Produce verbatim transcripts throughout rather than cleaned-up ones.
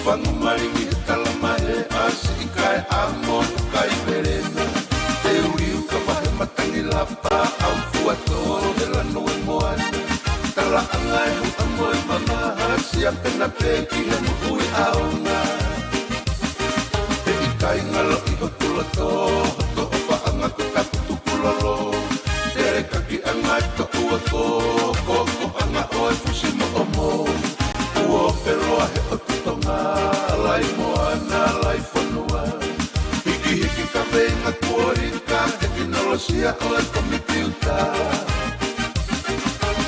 Fangu malingi he tala mai e asi ʻi kai amo ʻo kai pelena. Te u liu ka vahe matangi lapa au fua tō he lanu e moana. Talaʻanga e huʻa mo e mamaha sia pena pē ki he moʻui ʻaonga. He ʻikai ngalo ʻi hoku loto, hoto ʻofaʻanga ko taku tukulolo. Telekaki ʻanga e toʻu ako, ko ko ʻanga ʻo e fusi moʻomo. Kuo peloa he ʻotu Tonga, lai moana, lai fonua. Hikihiki kaveinga kuo lika, tekinolosia ʻo e komipiuta.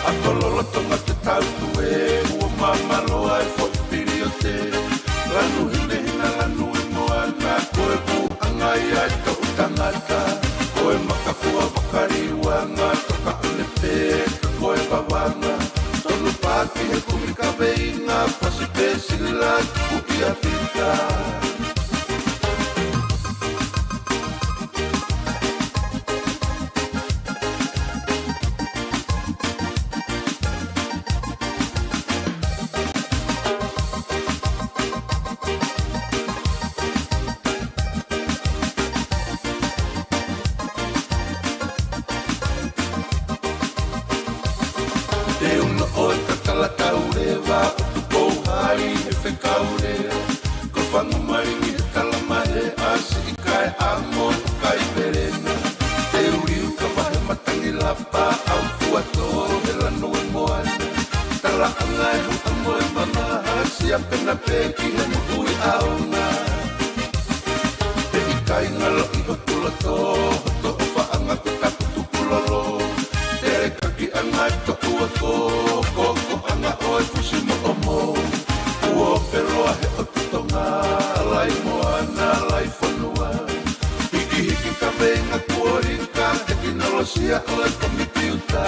Ako lolotonga ke tau tue, ua mamaloa e foʻi piliote. Lanu hinehina lanu e moana, ko e puʻanga ia e toʻu tangata. Ko e makafua vakaliuanga, toka ʻone pē, ka ko e vavanga. Tonu paki he kumi kaveinga, pasi pē sila, kuku ia pita. Te uno ʻo e kakala tauleva, ʻoku pou hai he fekau lea. Ko Fangu malingi he tala mai e asi ʻi kai amo ʻo kai pelena. Te u liu ka vahe matangi lapa au fua tō he lanu e moana. Talaʻanga e huʻa mo e mamaha sia pena pē ki he moʻui ʻaonga. He ʻikai ngalo ʻi hoku loto, hoto ʻofaʻanga ko taku tukulolo. Telekaki ʻanga e toʻu ako, ko ko ʻanga ʻo e fusi moʻomo. Kuo peloa he ʻotu Tonga, lai moana, lai fonua. Hikihiki kaveinga kuo lika, tekinolosia ʻo e komipiuta.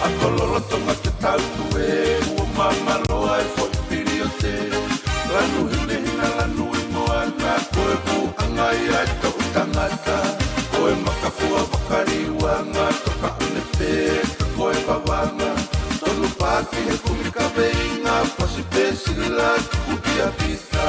Ako lolotonga ke tau tue, ua mamaloa e foʻi piliote. Lanu hinehina lanu e moana, ko e puʻanga ia e toʻu tangata. Ko e makafua vakaliuanga, toka ʻone pē, ka ko e vavanga. Tonu paki he kumi kaveinga, pasi pē sila, kuku ia pita.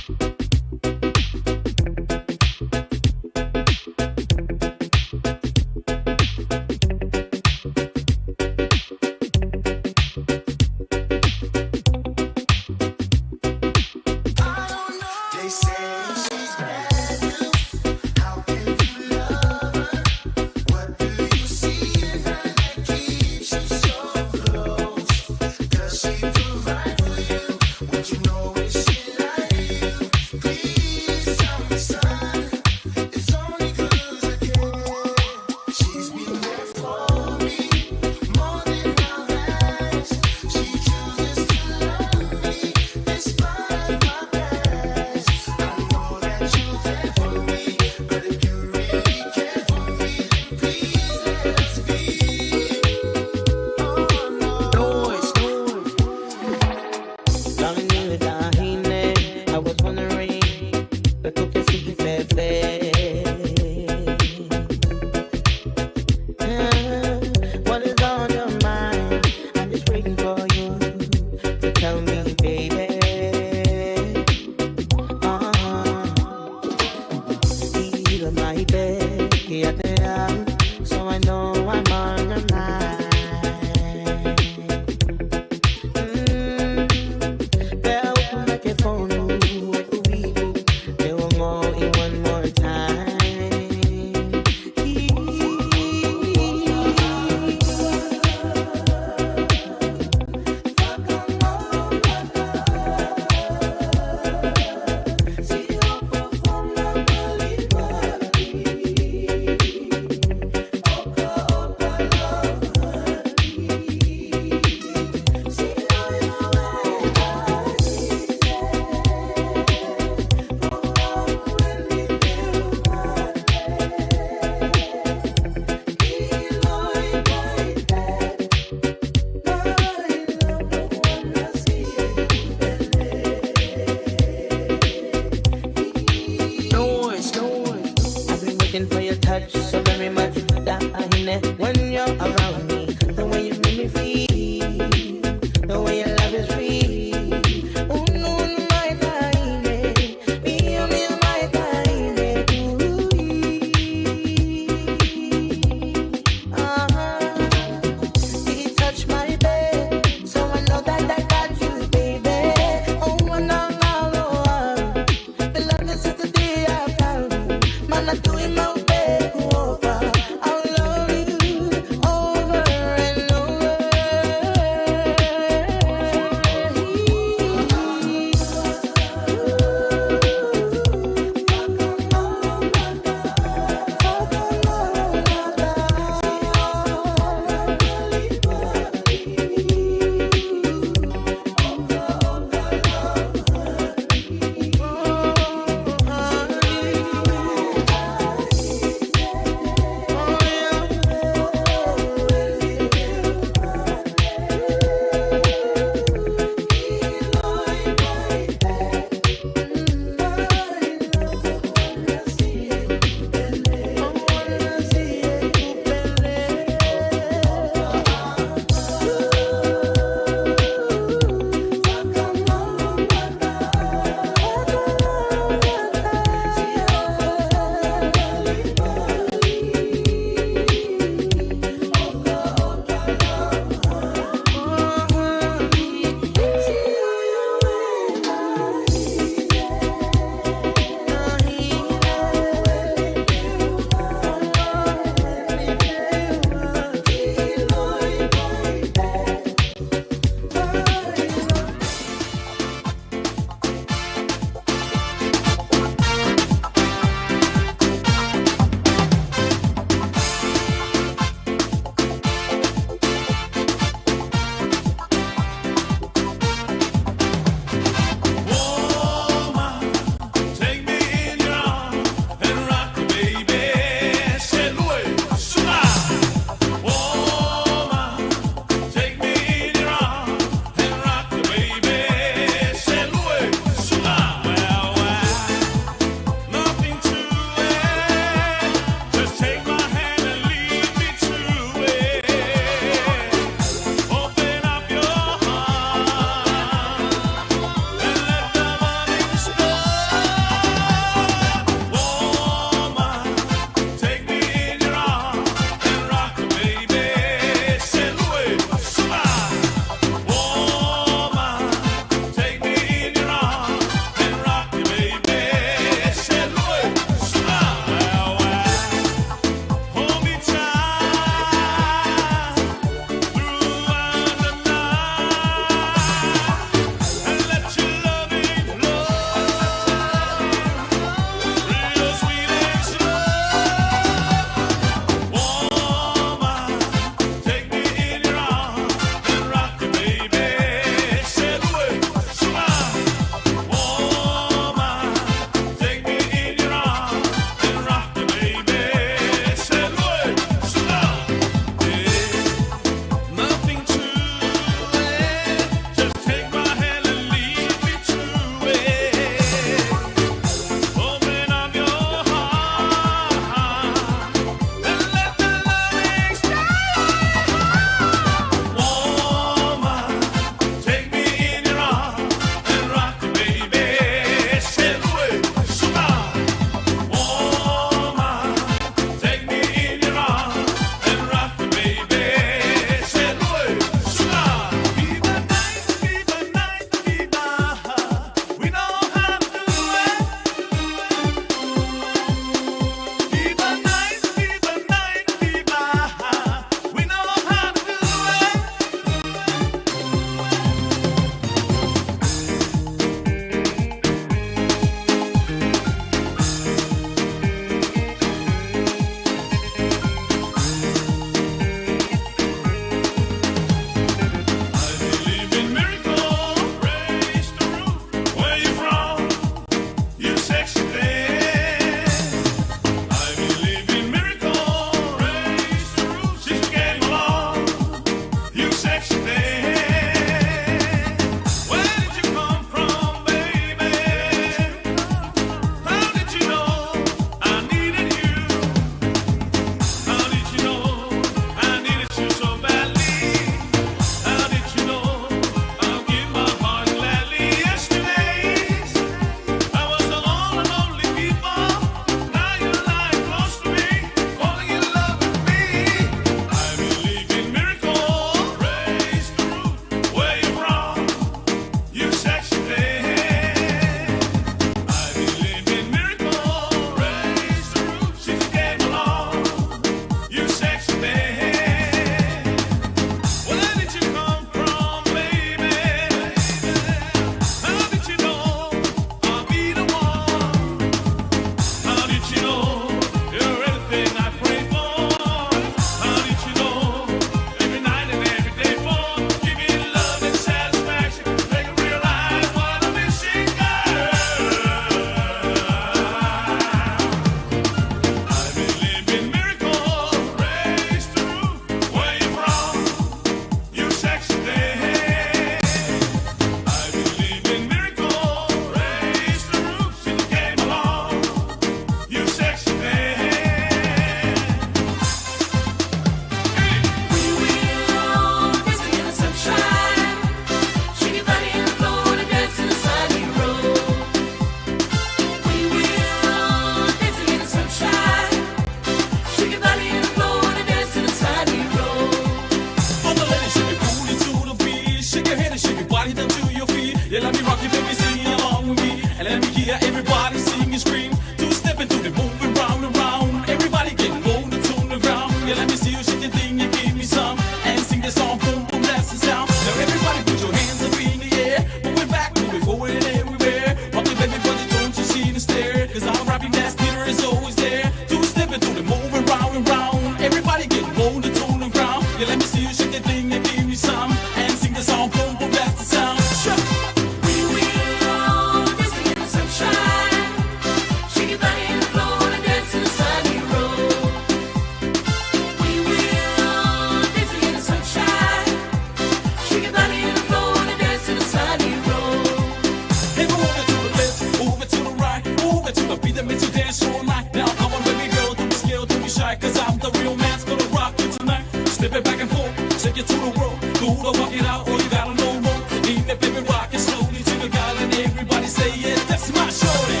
To the beat that makes you dance all night. Now come on, baby girl, don't be scared, don't be shy, 'cause I'm the real man. Gonna rock you tonight. Step it back and forth, take it to the world. Do the walk it out, all you gotta know more. Lean it, baby, rock it slowly to the girl, and everybody say, "Yeah, that's my shorty."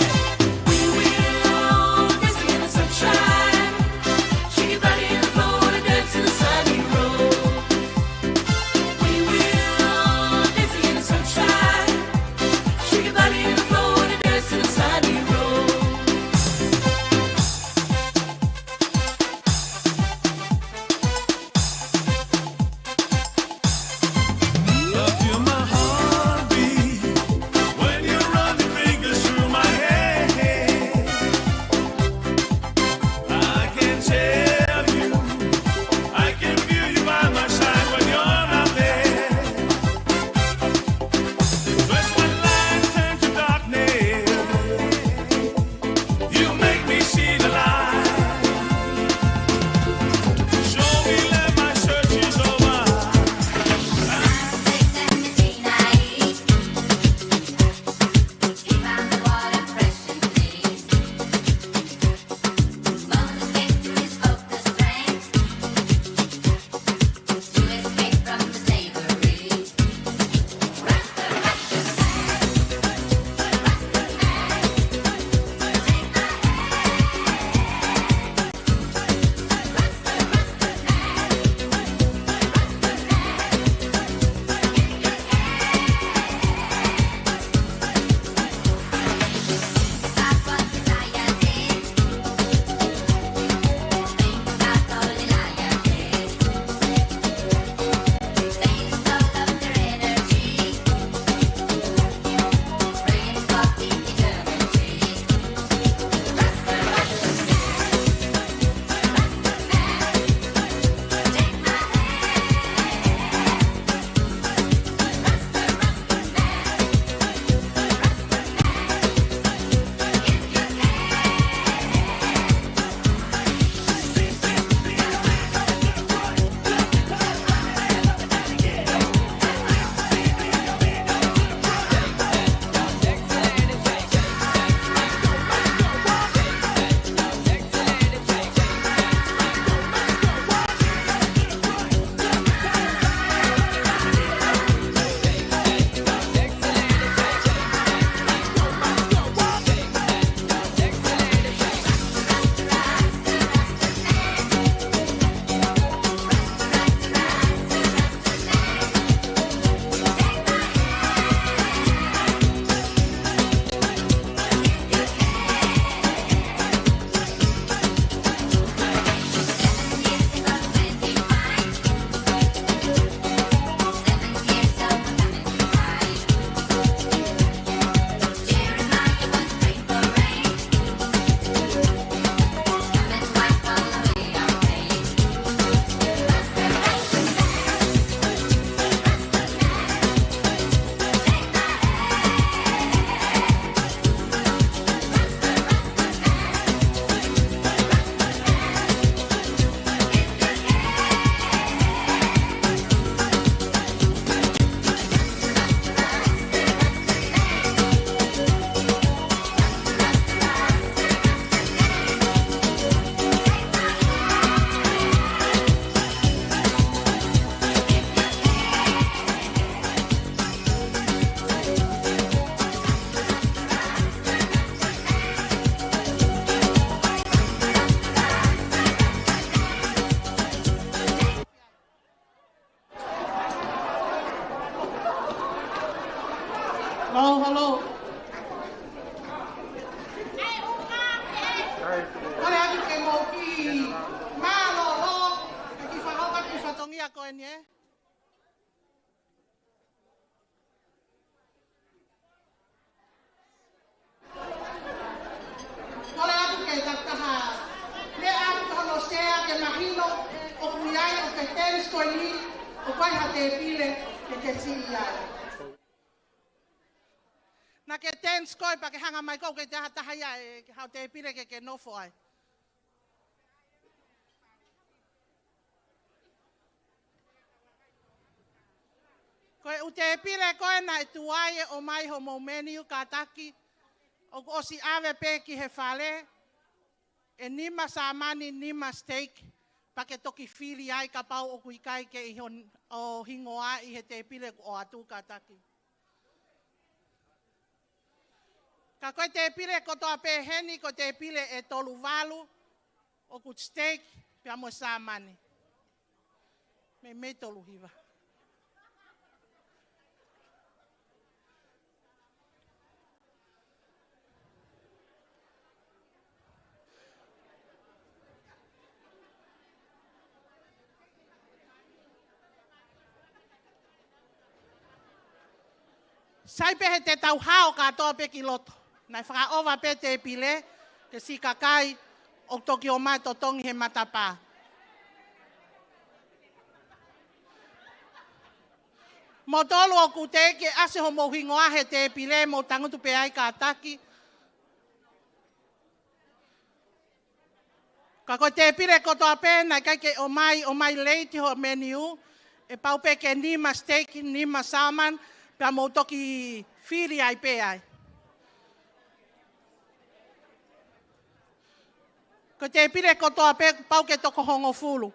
We will all dance in the sunshine. Shake your body on the floor and dance in the sunny road. We will all dance in the sunshine. Shake your body on the floor and dance in the sunny road. Feel my heartbeat when you run your fingers through my hair. I can tell you, I can feel you by my side when you're not there. Just one light turn to darkness. You make me see the light. Show me that my search is over. Hello, hello. Kole atu ke mou kiʻi mālōlō, ke kiʻi fakahoko atu e fatongia ko eni, ē? Kole atu ke takitaha lea atu ki hono sea ke mahino ʻoku ʻi ai ʻa e tenisi ko eni, ʻoku ʻi ai ha tēpile ke ke siʻi ai. Naʻa ke tenisi koe pea ke hanga mai ʻoku ʻikai ke ʻi ai ha taha ia ʻe ke haʻu tēpile ke ke nofo ai. Ko e ʻū tēpile ko ē naʻe tuai ʻe ʻomai hoʻomou menu kātaki. ʻOku ʻosi ʻave pē ki he fale ʻe nima sāmani, nima steak, pea ke toki fili ai kapau ʻoku ʻikai ke ʻi hon-, ʻo hingoa ʻi he tēpile kuo ʻoatu, kātaki. Ka ko e tēpile kotoa pē heni, ko e tēpile ʻe tolu valu, ʻoku steak pea mo e sāmani. Meimei tolu hiva. Sai pē he te tau hao kātoa pē ki loto. Naʻe fakaʻova pē tēpile, ke siʻi kakai ʻoku toki ō mai totongi he matapā. Mou tolu ʻoku teʻeki ʻasi homou hingoa he tēpile, mou tangutu pē ai, kātaki. Ka ko e tēpile kotoa pē, naʻe ʻikai ke ō mai, ō mai late ho menu, ʻe pau pē ke nima steak, nima salmon, pea mou toki fili ai pē ai. Ko e tēpile kotoa pē, pau ke toko hongofulu.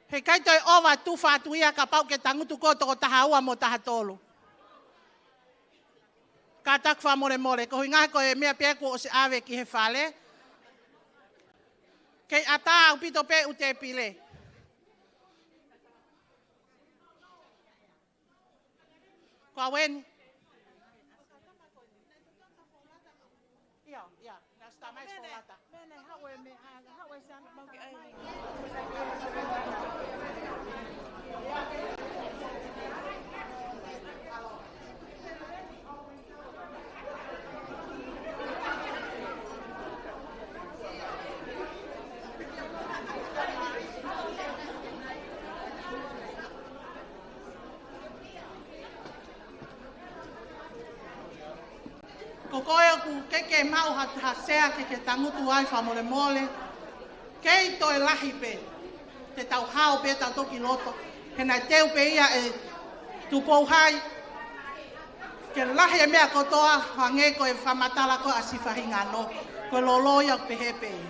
Heʻikai toe ʻova, tufa atu ia kapau ke tangutu ko e toko taha ua mo taha tolu. Kātaki fakamolemole, ko e ʻuhinga ko e meʻa pē kuo ʻosi ʻave ki he fale. Kei ʻatā ʻaupito pē ʻū tēpile. Ko au eni. ʻIa, ʻia, naʻa stamai folata. Ko koe ʻoku ke ke maʻu ha, ha sea ke ke tangutu ai, fakamolemole. Kei toe lahi pē. Te tau hao pē tautolu ki loto. He naʻe teu pē ia ʻe Tupou Hai. Ke lahi e meʻa kotoa, hangē ko e fakamatala ko ē ʻa Sifa Hingano. Ko e lolo ia ʻoku pehē pē ia.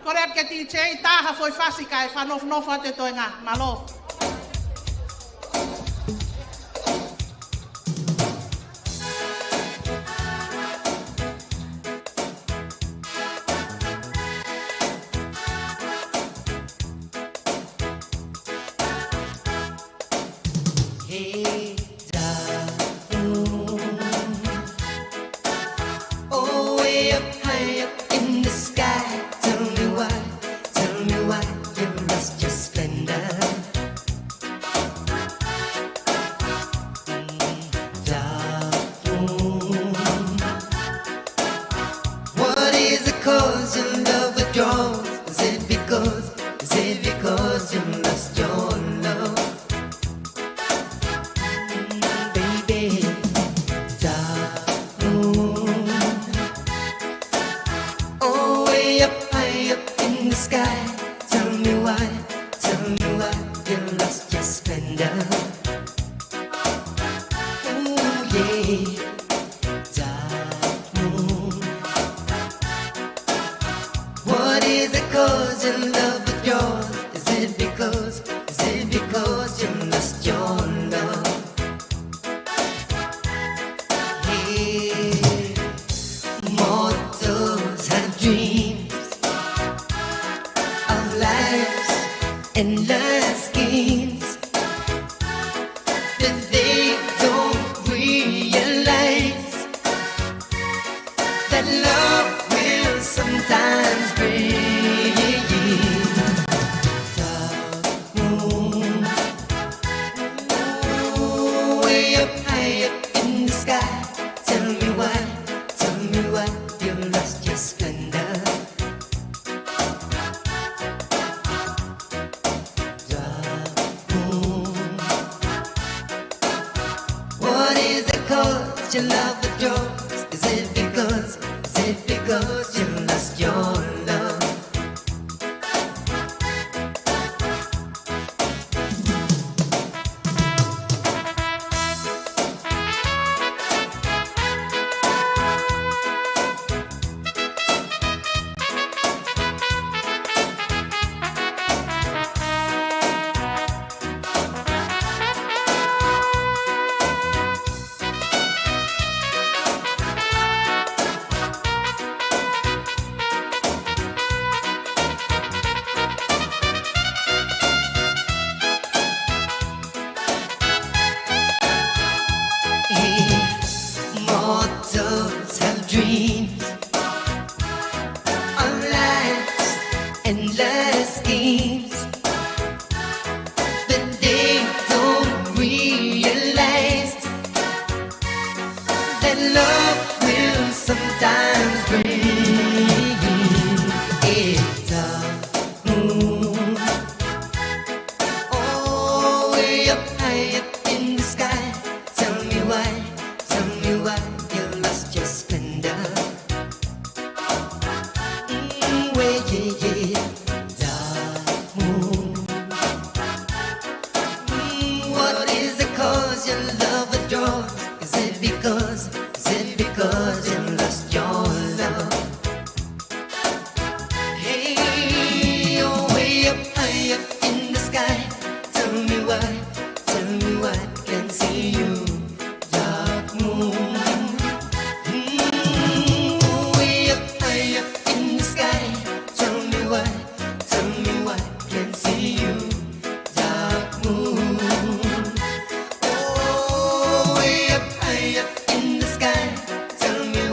Kole atu ki he D J, tā ha foʻi fasi kae fakanofonofo atu e toenga. Mālō. Hey, darling. Oh, way up high up in the sky. Tell me why, tell me why you lost your splendor. Mm, darling. What is the cause your love withdraws? Is it because, is it because you lost your love? Baby, darling. Oh, way up high up in the sky. Tell me why, tell me why you lost your splendor. Ooh, yeah, darling. What is the cause of love withdraws? Is it because, is it because you lost your love? Hey, mortals have dreams of life's endless schemes, but they don't realize that love will sometimes bring dark moon. Ooh, way up high up in the sky. Tell me why, tell me why you lost your splendor. Dark moon. What is the cause your love withdraws? Is it because, is it because you lost your love? Love will sometimes bring a dark moon. Oh, way up high up in the sky. Tell me why, tell me why you lost your splendor. Mm, way, yeah, yeah, dark moon. Mm, what is the cause your love withdraws? Is it because, is it because you lost your love? Hey, you're way up high up in the sky. Tell me why, tell me why can't see you, dark moon. Mm, way up high up in the sky. Tell me why, tell me why can't see you, dark moon. Oh, way up high up in the sky. Tell me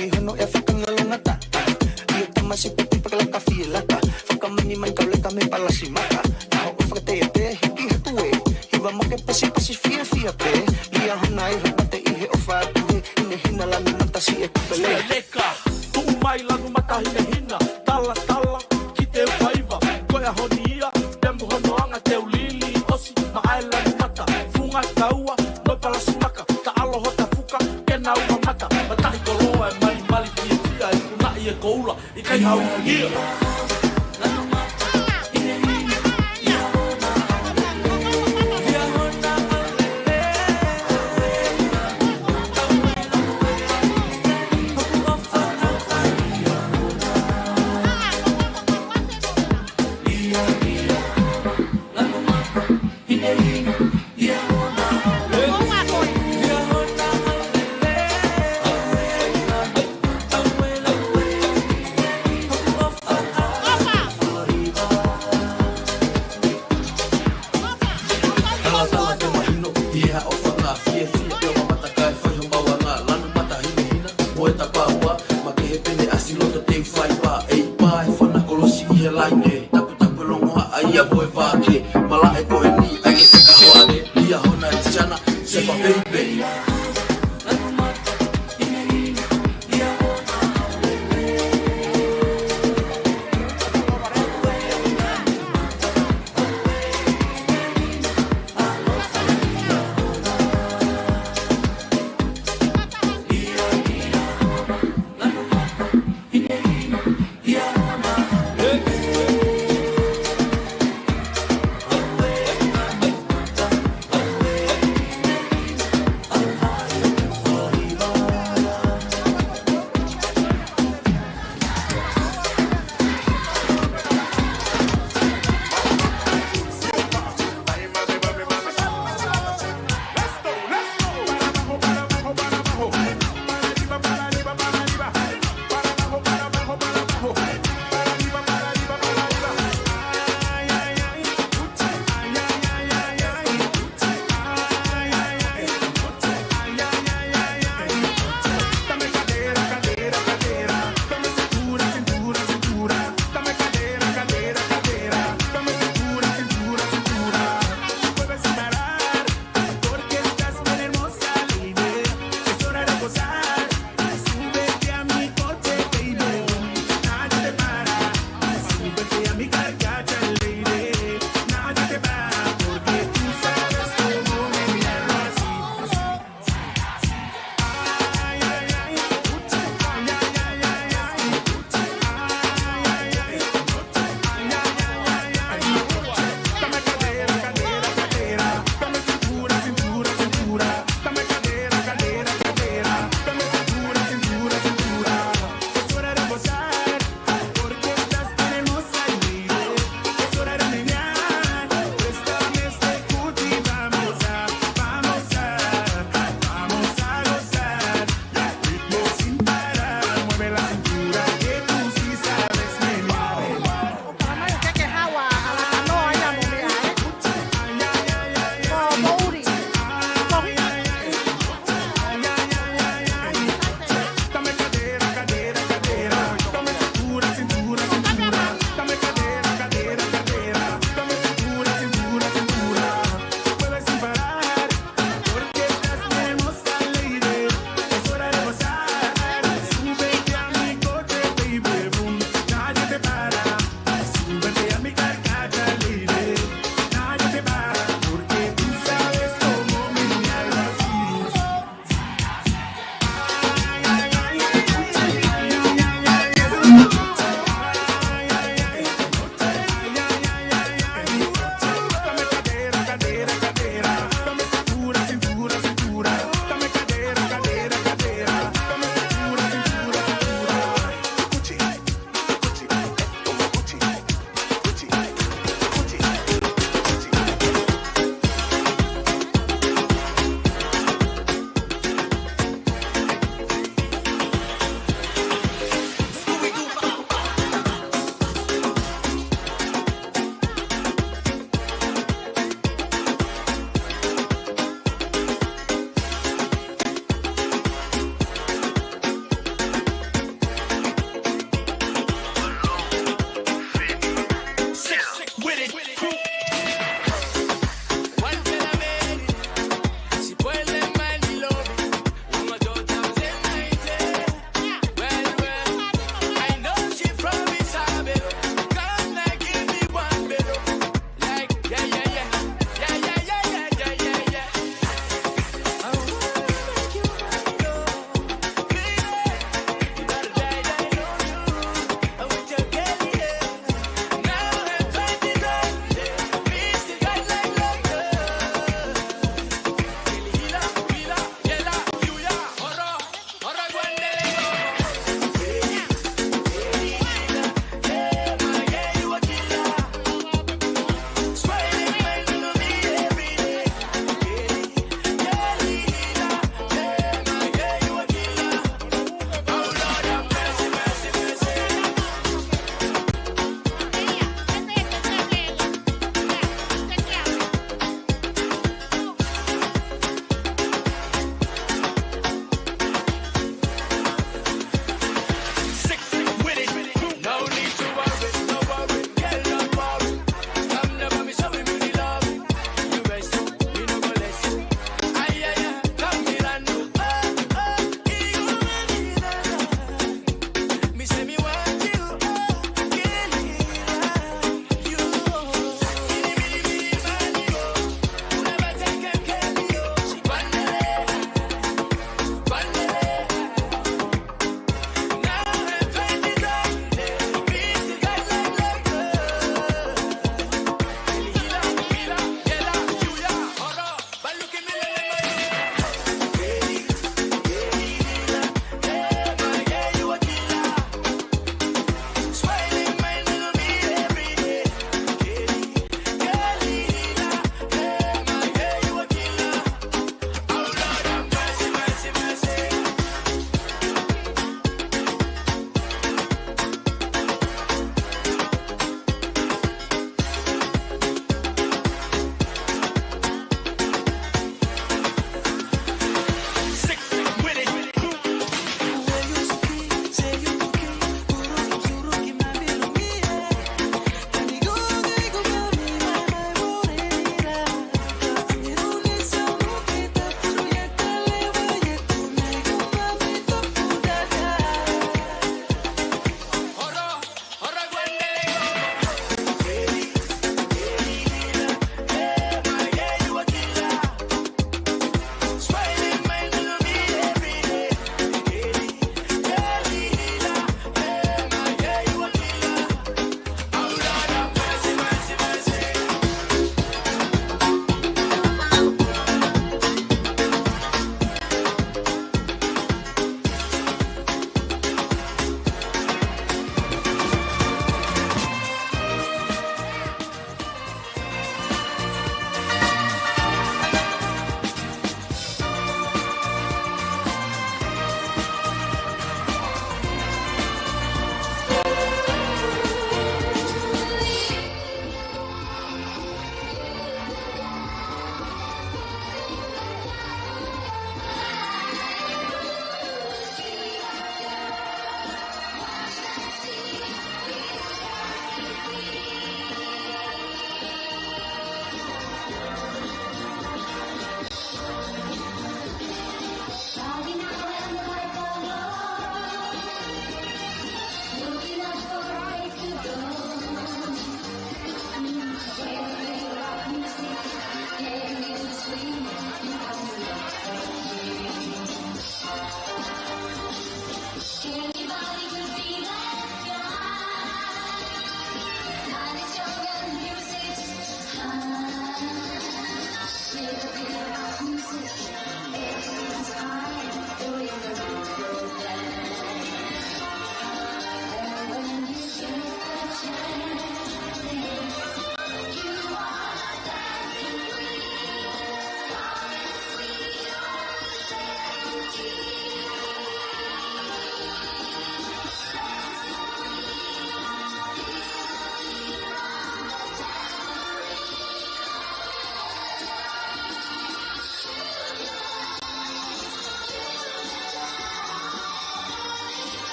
ʻI hono ʻea fakangalongata. ʻIo tamasiʻi puti pakalaka fie laka. Fakamanimani kau leka mei Palasi Maka. Taho ʻo fakateʻeteʻe hiki hatu ē. Hiva make pasipasi fiefia pē. Lia hana ʻi he mate ʻi he ʻofa atu he. Hinehina lanu mata siʻeku pele. Siʻeleka, tuʻu mai lanu mata hinehina. Talatala, ki te faiva. Ko e ʻaho ni ia, pea mo hono anga te u lili ʻosi. Maʻae lanu mata, funga taua, mo Palasi Maka. Taʻalo hota fuka, ke nau mamata. Mataʻi koloa e malimali fiefia, e kunaʻi e koula, ʻikai hau ia.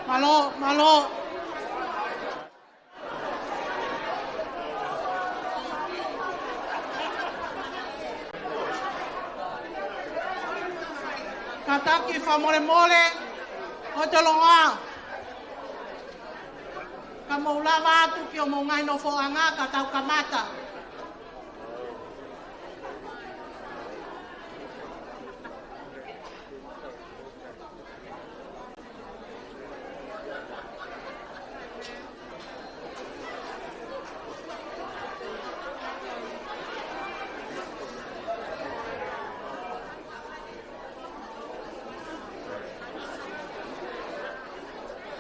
Mālō, mālō. Kātaki fakamolemole ʻo e tolonga. Ka mou lava atu ki homou ngaahi nofoʻanga ka tau kamata.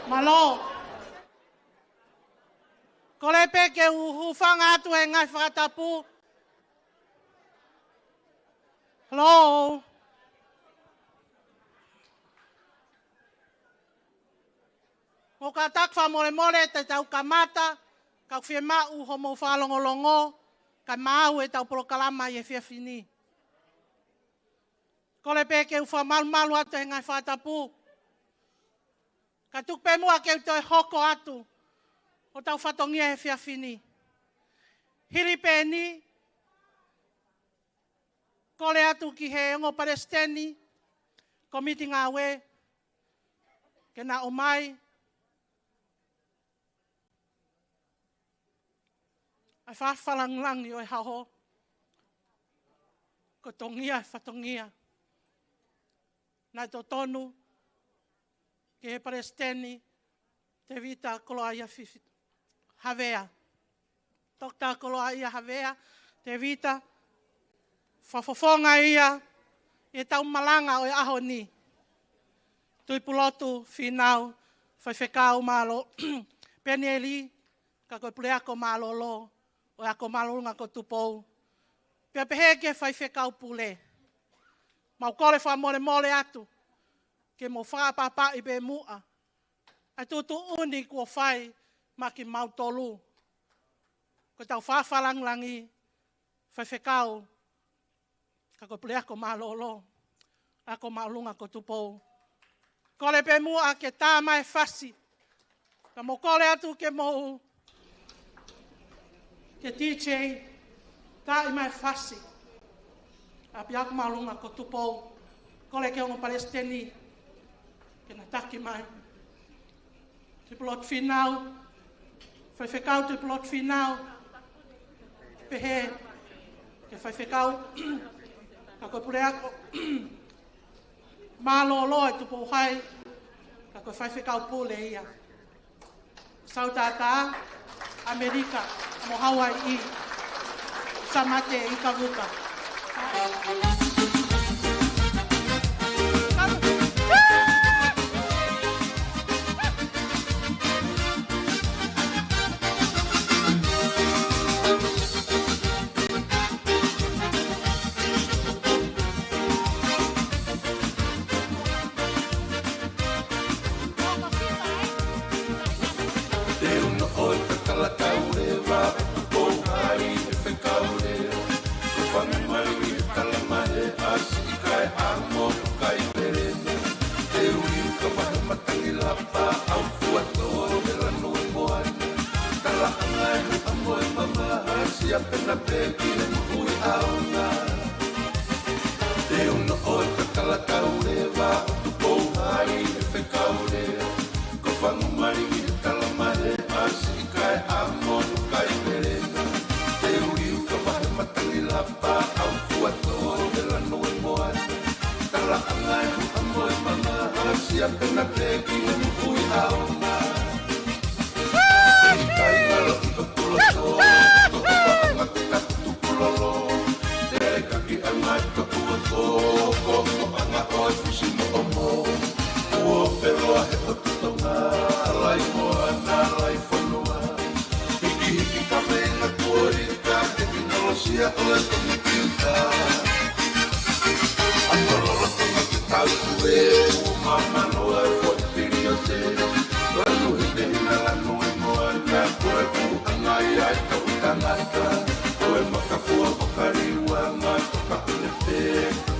Mālō. Kole pē ke u hūfanga atu he ngaahi fakatapu. Hello? Mou kātaki fakamolemole te tau kamata, ka ʻoku fiemaʻu hoʻomou fakalongolongo, kae maau ʻetau polokalama ʻi he efiafi ni. Kole pē ke u fakamalumalu atu he ngaahi fakatapu. Ka tuku pē muʻa ke u toe hoko atu hotau fatongia he efiafi ni. Hili pē ʻeni, kole atu ki he ongo palesiteni komiti ngāue ke na ʻomai ʻa e fakafakalāngilangi ʻo e ʻaho, ko e tongia e fatongia naʻe totonu ki he Palesiteni Tēvita Koloaʻia Fifi Havea. Toketā Koloaʻia Havea Tēvita, fakafofonga ia ʻi heʻetau malanga ʻo e ʻaho ni. Tuʻipulotu Fīnau, Faifekau Mālō, Penieli, ka ko e Puleako Mālōlō ʻo e Ako Māʻolunga ko Tupou. Pea pehē ki he Faifekau Pule. Mau kole fakamolemole atu ke mou fakaʻapaʻapaʻi pē muʻa ʻa e tuʻutuʻuni kuo fai maʻa kimautolu. Ko ʻetau fakafakalāngilangi, Faifekau, ka ko e Puleako Mālōlō, Ako Māʻolunga ko Tupou. Kole pē muʻa ke tā mai e fasi. Ka mou kole atu ke mou, ke D J, tā mai e fasi ʻa e ʻapiako māʻolunga ko Tupou. Kole ki he ongo palesiteni ke na taki mai. Tuʻipulotu Fīnau, Faifekau Tuʻipulotu Fīnau, pehē ki he Faifekau, ka ko e Puleako Mālōlō ʻi Tupou Hai, ka ko e Faifekau Pule ia. Sautata, ʻAmelika mo Hauaiʻi, Samate ʻi Kavuka. Te u noʻo ʻo takalakau leva ʻo Tupou Hai he fekau lea. Ko e fanga mai ʻi he tala mai ʻa siʻi kae amo kai pelena. Te u liu ka vahe matangi lapa au fua tō he lanu e moana. Talaʻanga e huʻa mo e mamaha, siʻa pena pē ki he moʻui ʻaonga. Te u noʻo ʻo takalakau leva ʻo Tupou Hai he fekau lea. Ko e fanga mai ʻi he tala mai ʻa siʻi kae amo kai pelena. Te u liu ka vahe matangi lapa au fua tō he lanu e moana. Talaʻanga e huʻa mo e mamaha, siʻa pena pē ki he moʻui ʻaonga. Kai ngalo ʻi ho kulo tō, ko ko ka anga ko ka tukulolo. Te ka ki anga i ka pua tō, ko ko anga ʻo e fusi moʻomo. Kuo peloa he ʻotu Tonga, lai moana, lai fonua. Hikihiki ka veinga kuo ika, tekinolosia ʻo e komipiuta. ʻAtololo Tonga ke tau kue, ua mano e foʻi piliote. Lanu hinehina, lanu e moana, ko e kuʻanga ia e toʻu tangata. Ko e makafua makaliuanga, toka ʻune pē,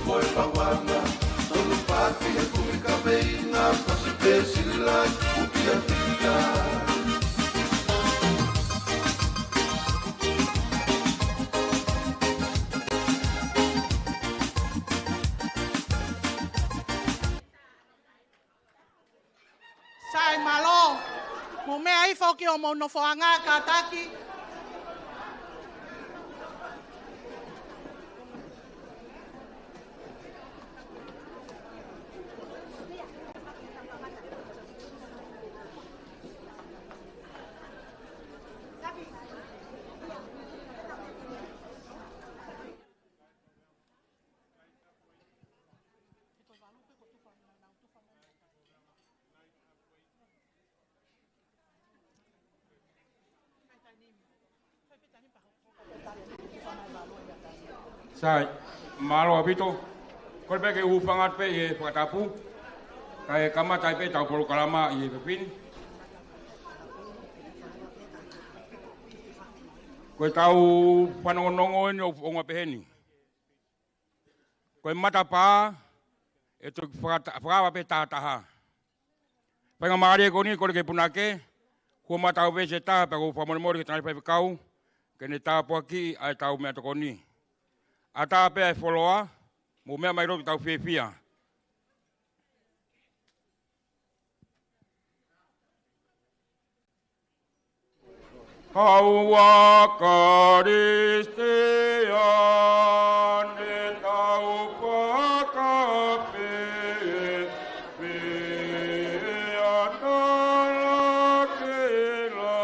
ko e pavanga. Tonu pāti he kumi ka veinga, pasi pē sila, uki Sai mālō. Mou meʻa hifo ki hoʻomou nofoʻanga kātaki. Sai, mālō ʻaupito. Kole pē ke u hūfanga atu pē ʻi he fakatapu, kae kamata ai pē ʻetau polokalama ʻi he efiafi ni. Ko ʻetau fanongonongo eni ʻoku ongo pehē ni: Ko e matapā ʻe toki fakata-, fakaava pē tahataha. Faingamālie ko eni, kole ke punake, hū mai ʻetau veesi ʻe taha, pea ʻoku ou fakamolemole ki he tangataʻi faifekau ke ne tāpuakiʻi ʻa ʻetau meʻatokoni. ʻAtā pē ʻa e foloa, mou meʻa mai lotu, tau fiefia. Kaua Kalisitiane tau fakapē, pea tala ke la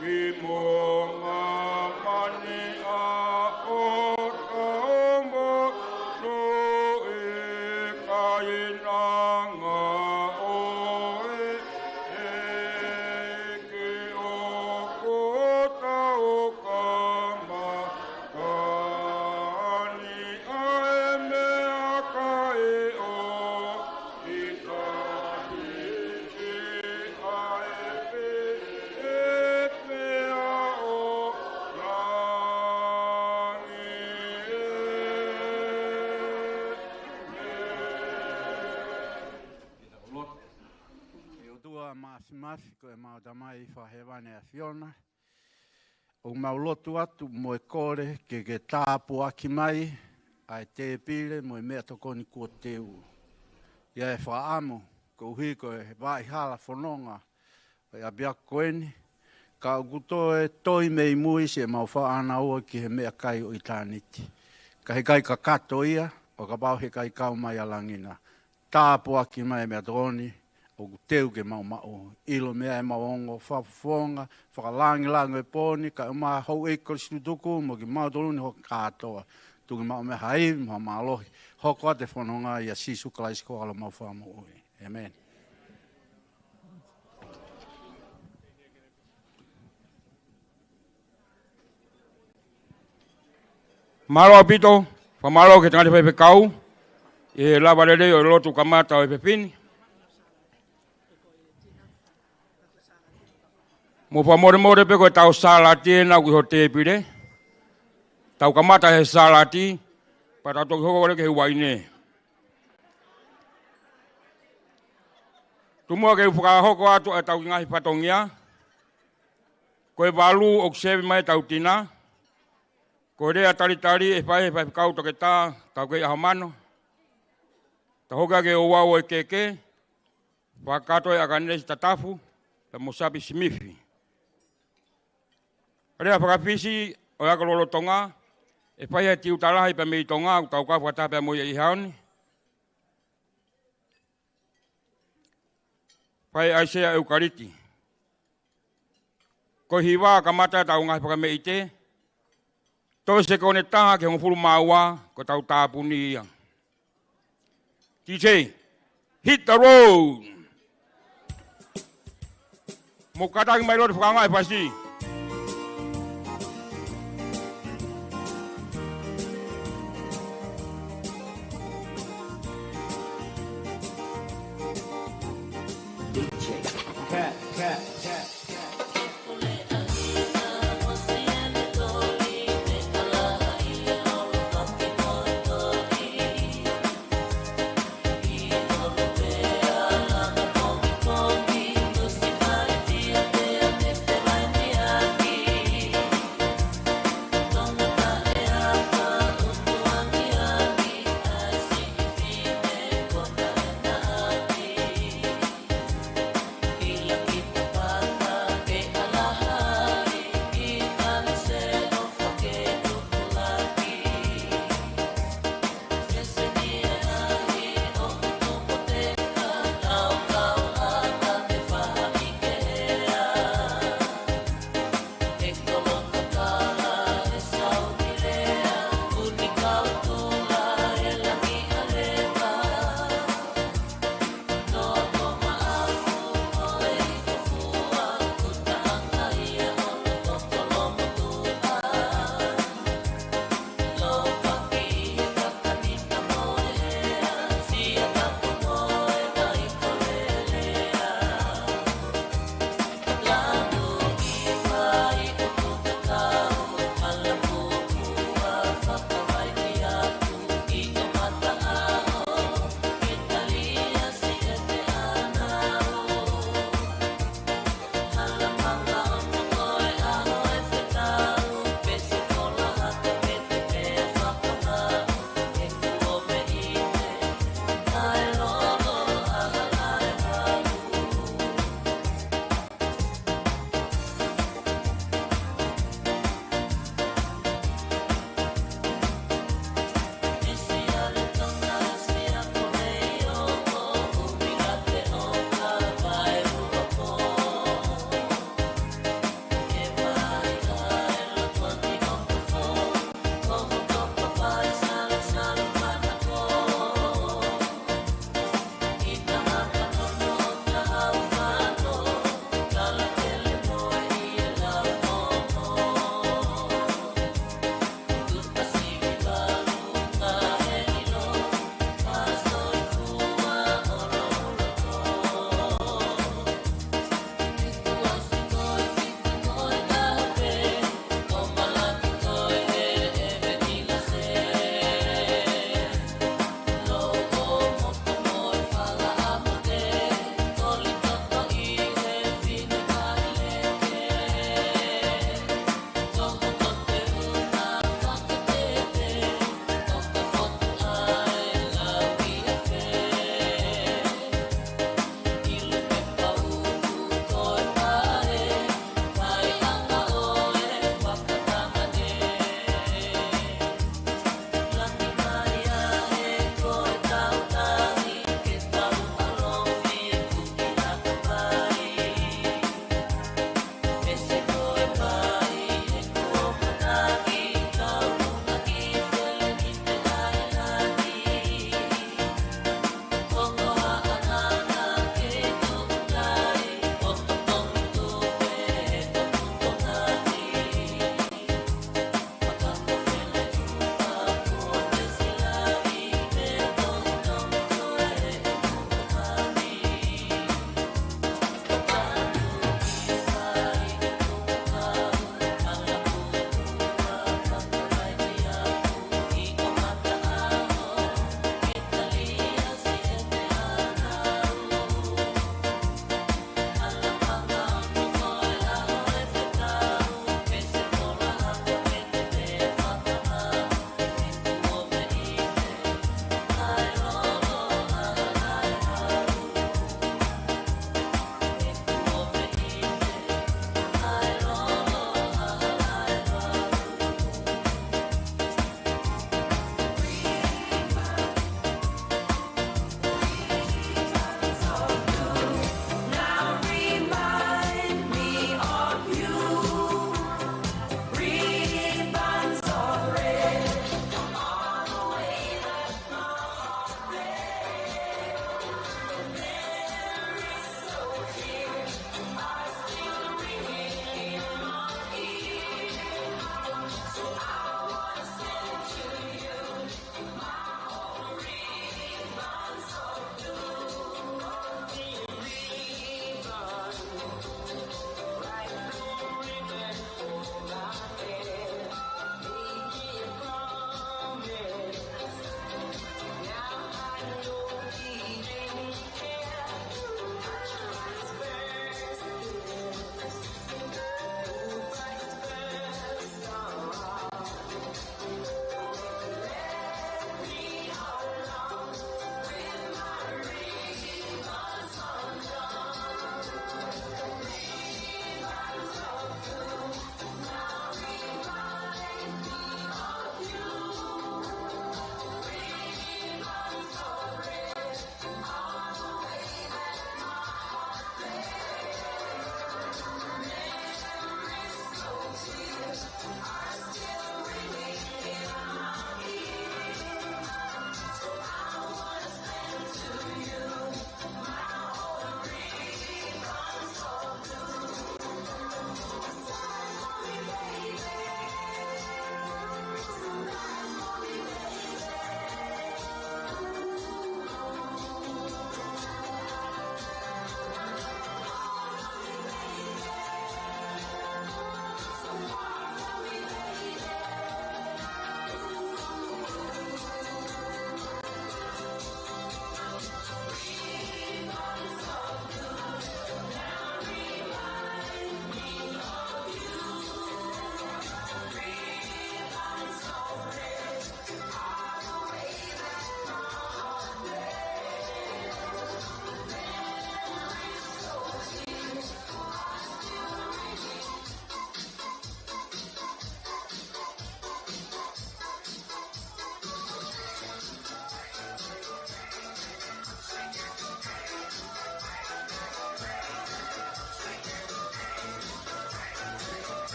ki mo māmani ʻa ʻo tau mo nui kainanga ʻo e ʻEiki ʻoku tau kamata ni ʻa e meʻakai ʻo ʻE ʻOtua Māfimafi, ko ʻemau Tamai Fakahēvani ʻa e ʻAfiona, ʻoku mau lotu atu mo e kole ke ke tāpuakiʻi mai ʻa e tēpile mo e meʻatokoni kuo teu. ʻI ai e fakaʻamu, koeʻuhi ko e vaʻa hala fononga ʻo e ʻapiako ko eni, ka ʻoku toe toe mei mui siʻemau fakaʻānaua ki he meʻakai ʻo ʻitāniti. Ka he ʻikai kakato ia, ʻo kapau he ʻikai kau mai ʻa langi na. Tāpuakiʻi mai e meʻatokoni ʻoku teu ke mau maʻu. ʻIlo meʻa ʻemau ongo fakafofonga, fakalāngilangi ʻo e pō ni, kae ʻumaʻā houʻeiki kolisi tutuku, mo kimautolu ni hono kātoa. Tuku ke mau maʻu ha ivi mo ha mālohi. Hoko atu e fononga ʻia Sīsū Kalaisi ko homau Fakamoʻui. ʻĒmeni. Mālō ʻaupito, fakamālō ki he tangataʻi faifekau, ʻi he lava lelei ʻo e lotu kamata ʻo e efiafi ni. Mou fakamolemole pē ko ʻetau sālati ena ʻoku ʻi ho tēpile. Tau kamata he sālati, pea tau toki hoko leva ki he uaine. Tuku ke u fakahoko atu ʻetau ngaahi fatongia. Ko e valu ʻoku sevi mai ʻetau tina. Ko e lea talitali ʻe fai ʻe he faifekau toketā, Taukei ʻAhoʻamano. Tau hoko ki he ouau ʻo e keke, fakakakato ʻe ʻAkanesi Tatafu, pea mo Sapi Simifi. Lea fakafisi ʻo e ako lolotonga, ʻe fai ʻe he tiuta lahi pea mei Tonga, ʻoku tau kau fakataha pea mo ia ʻi he ʻaho ni. Fai ʻe ʻAisea ʻEukaliti. Ko e hiva kamata ʻetau ngaahi fakameʻite. Toe sekoni ʻe taha ki he hongofulu mā ua, ko ʻetau tāpuni ia. D J, hit the road. Mou kātaki mai lotu fakaʻaongaʻi e fasi.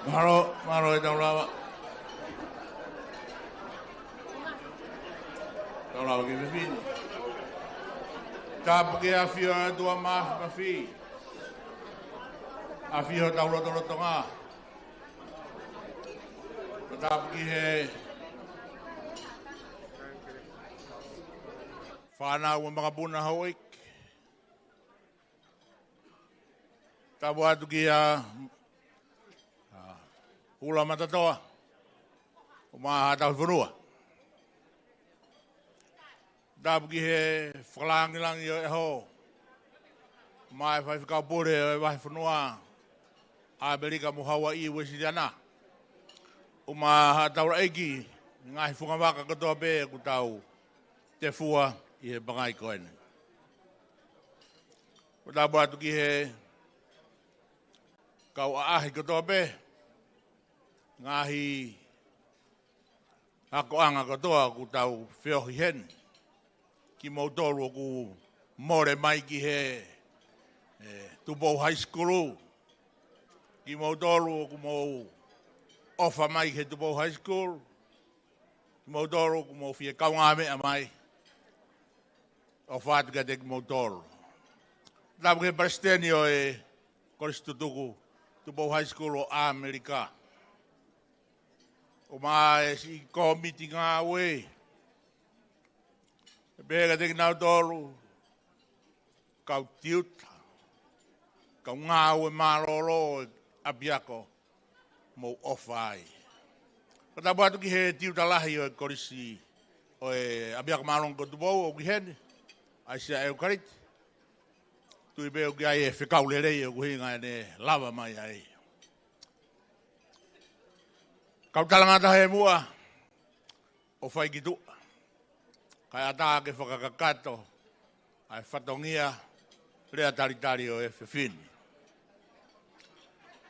Mālō, mālō e tau lava. Tau lava ki he fefine. Tapu ki he ʻafio ʻa e ʻOtua Māfimafi. ʻAfio ʻi hotau lotolotonga. Tapu ki he fānau ʻa e makapuna houʻeiki. Tapu atu ki he, ʻa, Hula Matatoa, ʻumaʻā haʻa tauhi fonua. Tapu ki he fakalāngilangi ʻo e ʻaho, ʻumaʻā e faifekau pule ʻo e vahefonua ʻAmelika mo Hauaiʻi Uēsiliana, ʻumaʻā haʻa taulaʻeiki, ngaahi fungavaka kotoa pē ʻoku tau tefua ʻi he pangai ko eni. Tapu atu ki he kau ʻaʻahi kotoa pē, ngaahi akoʻanga kotoa ʻoku tau feohi heni. Kimoutolu ʻoku mole mai ki he, ē, Tupou High School. Kimoutolu ʻoku mou ʻofa mai ki he Tupou High School. Kimoutolu ʻoku mou fie kaungāmeʻa mai. ʻOfa atu kiate kimoutolu. Tapu ki he palesiteni ʻo e Kolisi Tutuku Tupou High School ʻo ʻAmelika, ʻumaʻā e siʻi kōmiti ngāue. Pehē kiate kinautolu, kau tiuta, kau ngāue mālōlō ʻo e ʻapiako, mou ʻofa ai. Ko e tapu atu ki he tiuta lahi ʻo e kolisi ʻo e ʻapiako māʻolunga ko Tupou ʻoku ʻi heni, ʻAisea ʻEukaliti. Tui pē ʻoku ʻi ai e fekau lelei ʻoku ʻuhinga ʻene lava mai ai. Kau talangataʻa ʻi muʻa, ʻo fai ki tuʻa. Kae ʻatā ke fakakakato ʻa e fatongia lea talitali ʻo e fefine.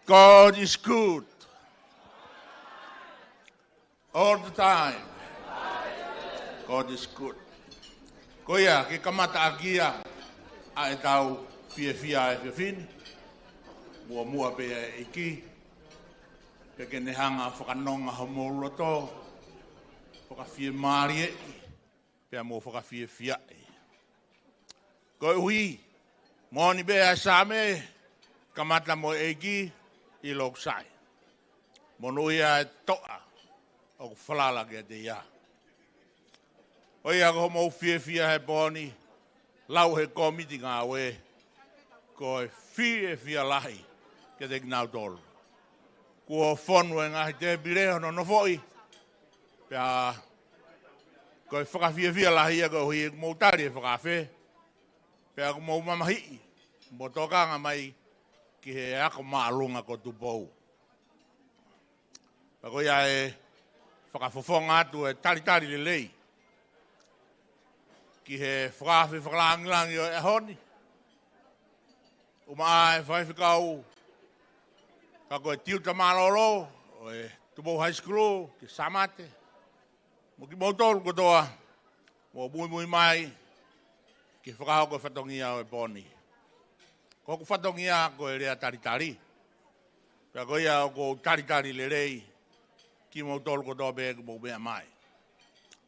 God is good. All the time. God is good. Ko ia, ke kamata ʻaki ia ʻa e tau fiefia ʻa e fefine. Muʻomuʻa pē ʻa e ʻEiki. Pea ke ne hanga fakanonga homou loto, fakafiemālieʻi, pea mo fakafiefiaʻi. Koeʻuhi, moʻoni pē ʻa e Saame, kamata mo e ʻEiki ʻi loku sai. Monūʻia e toʻa ʻoku falala kiate ia. ʻO ia ko homou fiefia he pō ni, lau he kōmiti ngāue, ko e fiefia lahi kiate kinautolu. Kuo fonu e ngaahi tēpile hono nofoʻi, pea ko e fakafiefia lahi ia koeʻuhi ʻoku mou tali e fakaafe, pea ʻoku mou mamahiʻi mo tokanga mai ki he ako māʻolunga ko Tupou. Pea ko ia e fakafofonga atu e talitali lelei ki he fakaafe fakalāngilangi ʻo e ʻaho ni, ʻumaʻā e faifekau, ka ko e tiuta mālōlō ʻo e Tupou High School, ki Samate, mo kimoutolu kotoa, mou muimui mai ki he fakahoko e fatongia ʻo e pō ni. Ko hoku fatongia ko e lea talitali. Pea ko ia ʻoku ou talitali lelei kimoutolu kotoa pē ʻoku mou meʻa mai.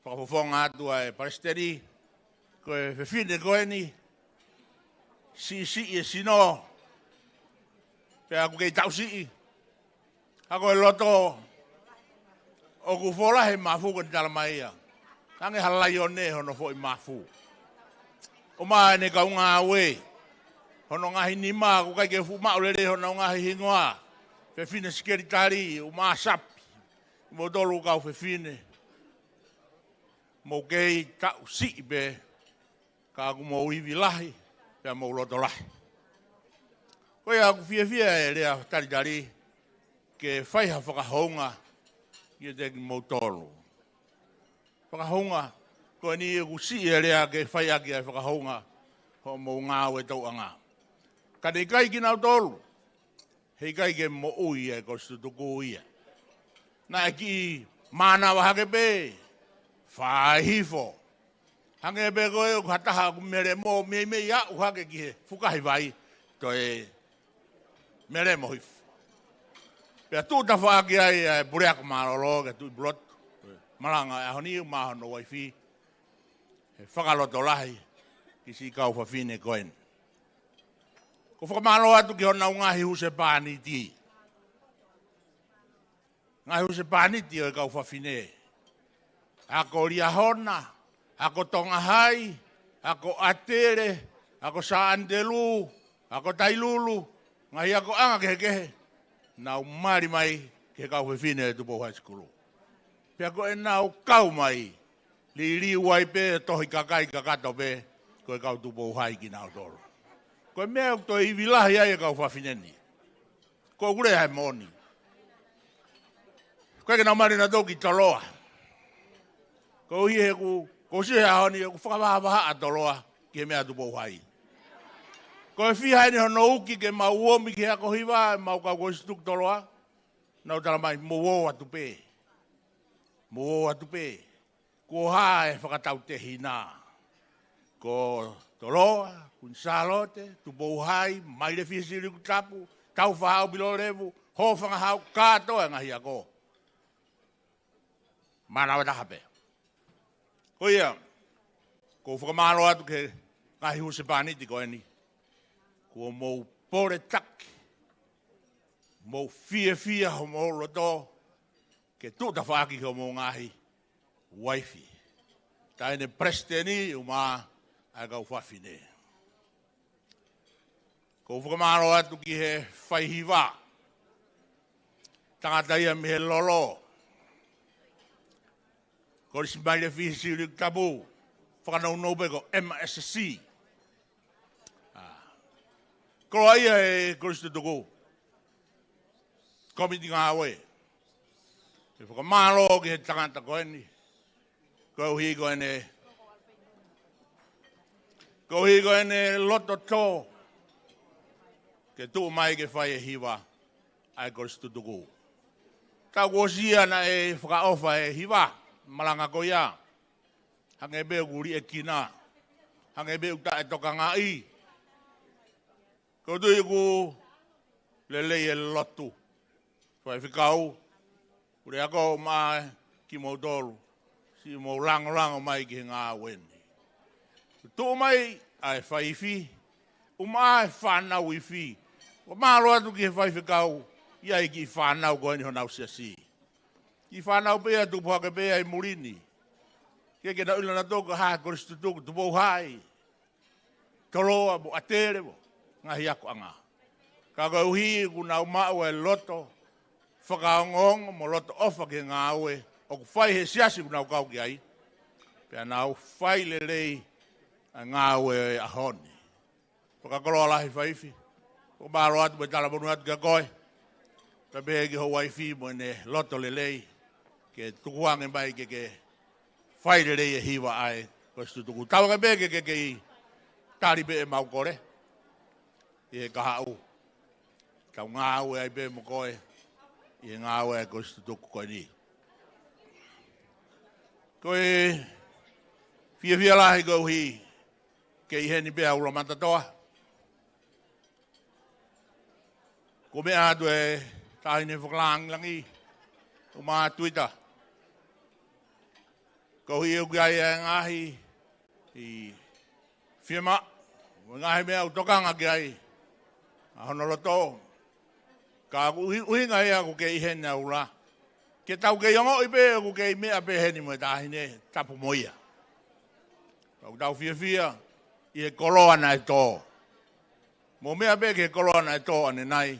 Fakafofonga atu ʻa e palesiteni, ko e fefine ko eni, siʻisiʻi e sino, pea ʻoku kei taʻu siʻi. Ka ko e loto, ʻoku folahi e mafu ko eni, tala mai ia. Hangē ha laione hono foʻi mafu. ʻUmaʻā ʻene kau ngāue, hono ngaahi nima, ʻoku ʻikai ke fuʻu maʻu lelei hono ngaahi hingoa. Fefine sekelitali, ʻumaʻā Sapi. Moutolu kau fefine, mou kei taʻu siʻi pē, ka ʻoku mou ivi lahi, pea mou loto lahi. Ko ia ʻoku fiefia e lea talitali ke fai ha fakahounga kiate kimoutolu. Fakahounga, ko eni ʻoku siʻi e lea ke fai ʻaki ʻa e fakahounga hoʻomou ngāue tauʻanga. Ka ne ʻikai kinautolu, heʻikai ke moʻui e Kolisi Tutuku ia. Naʻe kiʻi mānava hake pē, fai hifo. Hangē pē ko e ʻoku ha taha ʻoku melemo, meimei aʻu hake ki he fukahi vai, toe melemo hifo. Pea tuʻu tafaʻaki ai ʻa e puleako mālōlō ke tuʻi pulotu. Malanga ʻa e ʻaho ni mo hono uaifi. He fakalotolahi ki siʻi kau fafine ko eni. ʻOku ou fakamālō atu ki honau ngaahi husepāniti. Ngaahi husepāniti ʻo e kau fafine. Ako Liahona, ako Tonga Hai, ako ʻAtele, ako Sā ʻAnitelū, ako Tailulu, ngaahi akoʻanga kehekehe. Nau mali mai ki he kau fefine ʻo e Tupou High School. Pea ko ʻenau kau mai, liliu ai pē tohi kakai kakato pē, ko e kau Tupou Hai kinautolu. Ko e meʻa ʻoku toe ivi lahi ai e kau fafine ni. Ko ʻeku lea he moʻoni. Ko e ke nau mali nautolu ki Toloa. Ko ia he ʻoku, ko siʻi he ʻaho ni ʻoku fakavahavahaʻa Toloa ki he meʻa Tupou Hai. Ko e fiha eni hono uki ke mau omi ki he ako hiva, mau kau kolisi tutuku Toloa. Nau tala mai, mou ō atu pē. Mou ō atu pē. Kuo hā e fakatautehina. Ko Toloa, Kuini Sālote, Tupou Hai, Mailefihi Siuliuku Tapu, Taufaʻāhau Pilolevu, Hōfangahau, kātoa e ngaahi ako. Mānava taha pē. Ko ia, ʻoku ou fakamālō atu ki he ngaahi husepāniti ko eni. Kuo mou pole taki, mou fiefia homou loto, ke tuʻu tafaʻaki ki homou ngaahi uaifi. Taʻahine palesiteni ʻumaʻā ʻa e kau fafine. ʻOku ou fakamālō atu ki he faihiva. Tangata ia mei he lolo. Kolisi Mailefihi Siuliuku Tapu. Fakanounou pē ko M S C. ʻA. Koloaʻia e kolisi tutuku. Komiti ngāue. Ke fakamālō ki he tangata ko eni. Koeʻuhi ko ʻene, koeʻuhi ko ʻene loto tō. Ke tuʻu mai ke fai e hiva ʻa e kolisi tutuku. Tau kuo ʻosi ia naʻe fakaʻofa e hiva, malanga ko ia. Hangē pē ʻoku liʻekina. Hangē pē ʻoku taʻetokangaʻi. Ko e tui ʻoku lelei e lotu. Faifekau, puleako ʻumaʻā kimoutolu. Siʻi mou langolango mai ki he ngāue ni. Tuʻu mai ʻa e faifi, ʻumaʻā e fānau ifi. Fakamālō atu ki he faifekau, ʻi ai e kiʻi fānau ko eni honau siasi. Kiʻi fānau pē ia tupu hake pē ia ʻi muli ni. Ke ke nau ʻilo nautolu ko e hā e kolisi tutuku, Tupou Hai. Toloa mo ʻAtele mo e ngaahi akoʻanga. Ka koeʻuhi ʻoku nau maʻu e loto fakaongoongo mo loto ʻofa ki he ngāue ʻoku fai he siasi ʻoku nau kau ki ai. Pea nau fai lelei ʻa e ngāue ʻo e ʻaho ni. Fakakoloa lahi faifi. Fakamālō atu mo e talamonū atu kia koe. Pea pehē ki ho uaifi mo ʻene loto lelei. Ke tukuange mai ke ke fai lelei e hiva ʻa e kolisi tutuku. Tauange pē ke ke kei tali pē ʻemau kole. ʻI he kahaʻu. Tau ngāue ai pē mo koe. ʻI he ngāue ʻa e kolisi tutuku ko eni. Ko e fiefia lahi koeʻuhi ke ʻi heni pē ʻa Ulamatatoa. Ko e meʻa atu e taʻahine fakalāngilangi ʻumaʻā Tuita. Koeʻuhi ʻoku ʻi ai e ngaahi fiemaʻu, mo e ngaahi meʻa ʻoku tokanga ki ai ʻa hono loto. Ka ʻoku ʻuhi-, ʻuhinga ia ʻoku kei ʻi heni ʻa Ula. Ke tau kei ongoʻi pē ʻoku kei meʻa pē heni mo e taʻahine tapu mo ia. Ka ʻoku tau fiefia ʻi he koloa naʻe tō. Mo meʻa pē ki he koloa naʻe tō ʻanenai,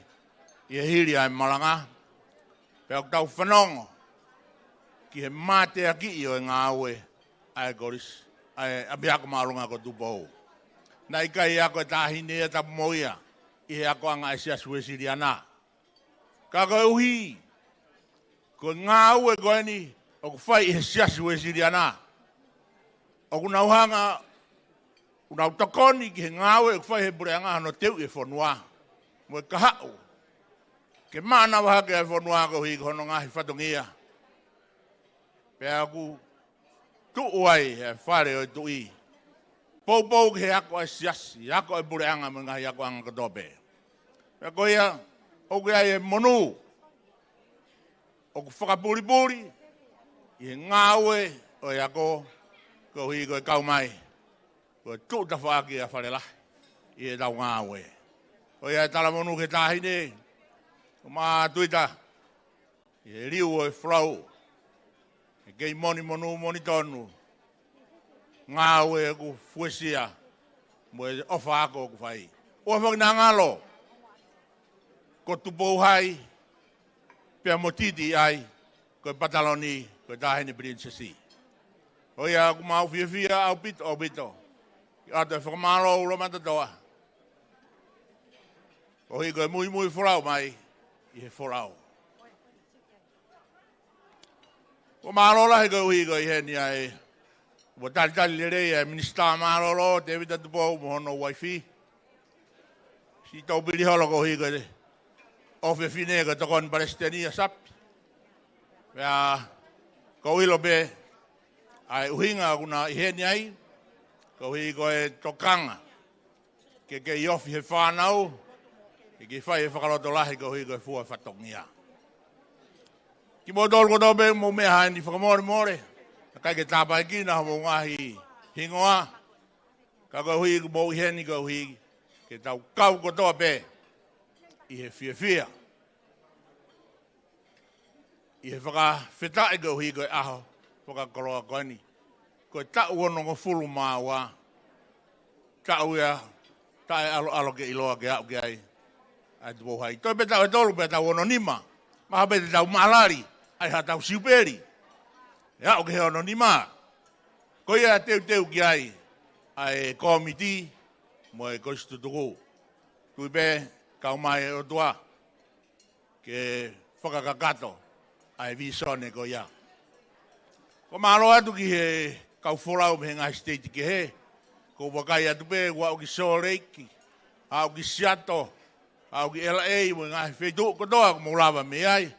ʻi he hili ʻa e malanga. Pea ʻoku tau fanongo ki he mateakiʻi ʻo e ngāue ʻa e kolisi, ʻa e ʻapiako māʻolunga ko Tupou. Naʻe ʻikai ako e taʻahine ia tapu mo ia, ʻi he akoʻanga ʻa e Siasi Uēsiliana. Ka koeʻuhi, ko e ngāue ko eni ʻoku fai ʻe he Siasi Uēsiliana. ʻOku nau hanga, ʻoku nau tokoni ki he ngāue ʻoku fai ʻe he puleʻanga hono teuʻi e fonua. Mo e kahaʻu. Ke mānava hake e fonua koeʻuhi ko hono ngaahi fatongia. Pea ʻoku tuʻu ai e fale ʻo e tuʻi. Poupou ki he ako ʻa e siasi, ako ʻa e puleʻanga mo e ngaahi akoʻanga kotoa pē. Pea ko ia, ʻoku ʻi ai e monū, ʻoku fakapulipuli ʻi he ngāue ʻo e ako, koeʻuhi ko e kau mai ko e tuʻu tafaʻaki ʻa Falelahi ʻi heʻetau ngāue. Ko ia e talamonū ki he taʻahine, ʻo mātuʻita ʻi he liu ʻo e folau, he kei moni monū moni tonu ngāue ʻoku fuesia mo e ʻofa ako ʻoku fai. ʻOfa ki he ngalo ko Tupou Hai, pea mo Titi ai, ko e pataloni, ko e taʻahine Pilinisesi. Ko ia ʻoku mau fiefia ʻaupito, ʻaupito, ʻi ʻoatu e fakamālō ʻuluaki mātotoa koeʻuhi ko e muimui folau mai ʻi he folau. Ko e mālō lahi koeʻuhi ko e ʻi heni ʻa e ʻoku talitali lelei ʻa e Minisitā Mālōlō, Tēvita Tupou mo hono uaifi. Siʻi tau pili holo koeʻuhi ko e ʻofefine ko e tokoni palesiteni ʻa Sapi. Pea ʻoku ou ʻilo pē ʻa e ʻuhinga ʻoku na ʻi heni ai, koeʻuhi ko e tokanga ke kei ofi he fānau, ke kei fai e fakalotolahi koeʻuhi ko e fua fatongia. Kimoutolu kotoa pē ʻoku mou meʻa heni, fakamolemole, ʻikai ke tāpuekina homou ngaahi hingoa, ka koeʻuhi ʻoku mou ʻi heni koeʻuhi ke tau kau kotoa pē ʻi he fiefia, ʻi he fakafetaʻi koeʻuhi ko e ʻaho fakakoloa ko eni. Ko e taʻu onongofulu mā ua, taʻu ia taʻeʻaloʻalo ke ʻiloa ke aʻu ki ai ʻa e Tupou Hai. Toe pē taʻu ʻe tolu pea tau ononima, mahalo pē te tau maʻalali ai haʻatau siupeli, ʻe aʻu ki he ononima. Ko ia ʻe teuteu ki ai ʻa e kōmiti mo e kolisi tutuku. Tui pē kau mai e ʻOtua ke fakakakato ʻa e vīsone ko ia. Ko e mālō atu ki he kau folau mei he ngaahi siteiti kehe, ʻoku ou vakai atu pē, ʻoku aʻu ki Salt Lake, aʻu ki Seattle, aʻu ki L A, mo e ngaahi feituʻu kotoa ʻoku mou lava mei ai.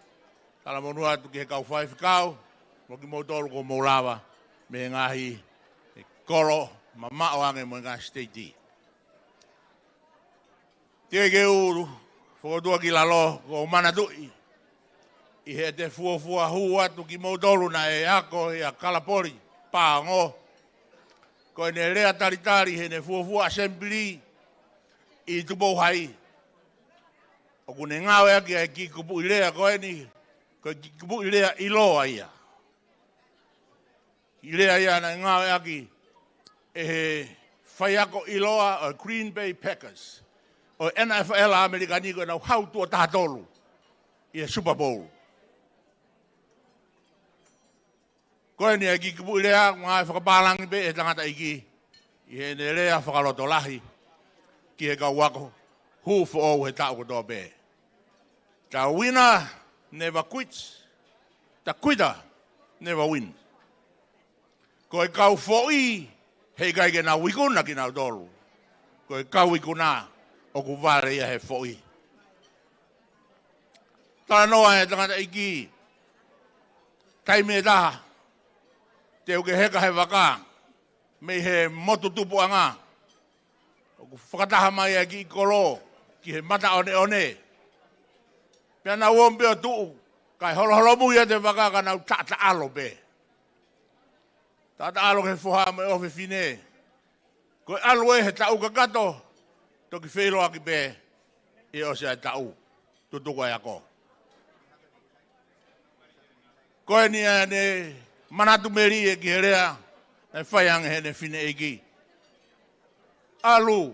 Talamonū atu ki he kau faifekau, mo kimoutolu ʻoku mou lava mei he ngaahi kolo mamaʻo ange mo e ngaahi siteiti. Teʻeki ke u fokotuʻu ki lalo, ʻoku ou manatuʻi ʻi heʻete fuofua hū atu kimoutolu naʻe ako ʻia Kalapoli Paongo, ko ʻene lea talitali heʻene fuofua ʻasempili ʻi Tupou Hai, ʻoku ne ngāueʻaki ʻa e kiʻi kupuʻi lea ko eni, ko e kiʻi kupuʻi lea ʻiloa ia. Kiʻi lea ia naʻe ngāueʻaki ʻe he faiako ʻiloa ʻo e Green Bay Packers ʻo e N F L ʻa ʻAmelika ni, ko ʻenau hau tuʻo taha tolu ʻi he Super Bowl. Ko eni e kiʻi kupuʻi lea, ngāue fakapālangi pē ʻe he tangataʻeiki ʻi heʻene lea fakalotolahi ki he kau ako hū foʻou he taʻu kotoa pē. The winner never quits. The quitter never wins. Ko e kau foʻi, heʻikai ke nau ikuna kinautolu. Ko e kau ikuna ʻoku vale ia he foʻi. Talanoa e tangataʻeiki, taimi ʻe taha te u ke heka he vaka mei he motu tupuʻanga, ʻoku fakataha mai ʻa e kiʻi kolo ki he mata ʻoneʻone. Pea nau omi pē ʻo tuʻu, kae holoholomui atu e vaka ka nau taʻataʻalo pē. Taʻataʻalo ki he foha mo e ʻofefine. Ko e ʻalu ē he taʻu kakato, toki feʻiloaki pē ʻi he ʻosi ʻa e taʻu, tutuku ʻa e ako. Ko eni ʻa ʻene manatu melie ki he lea naʻe fai ange heʻene fineʻeiki. ʻAlu,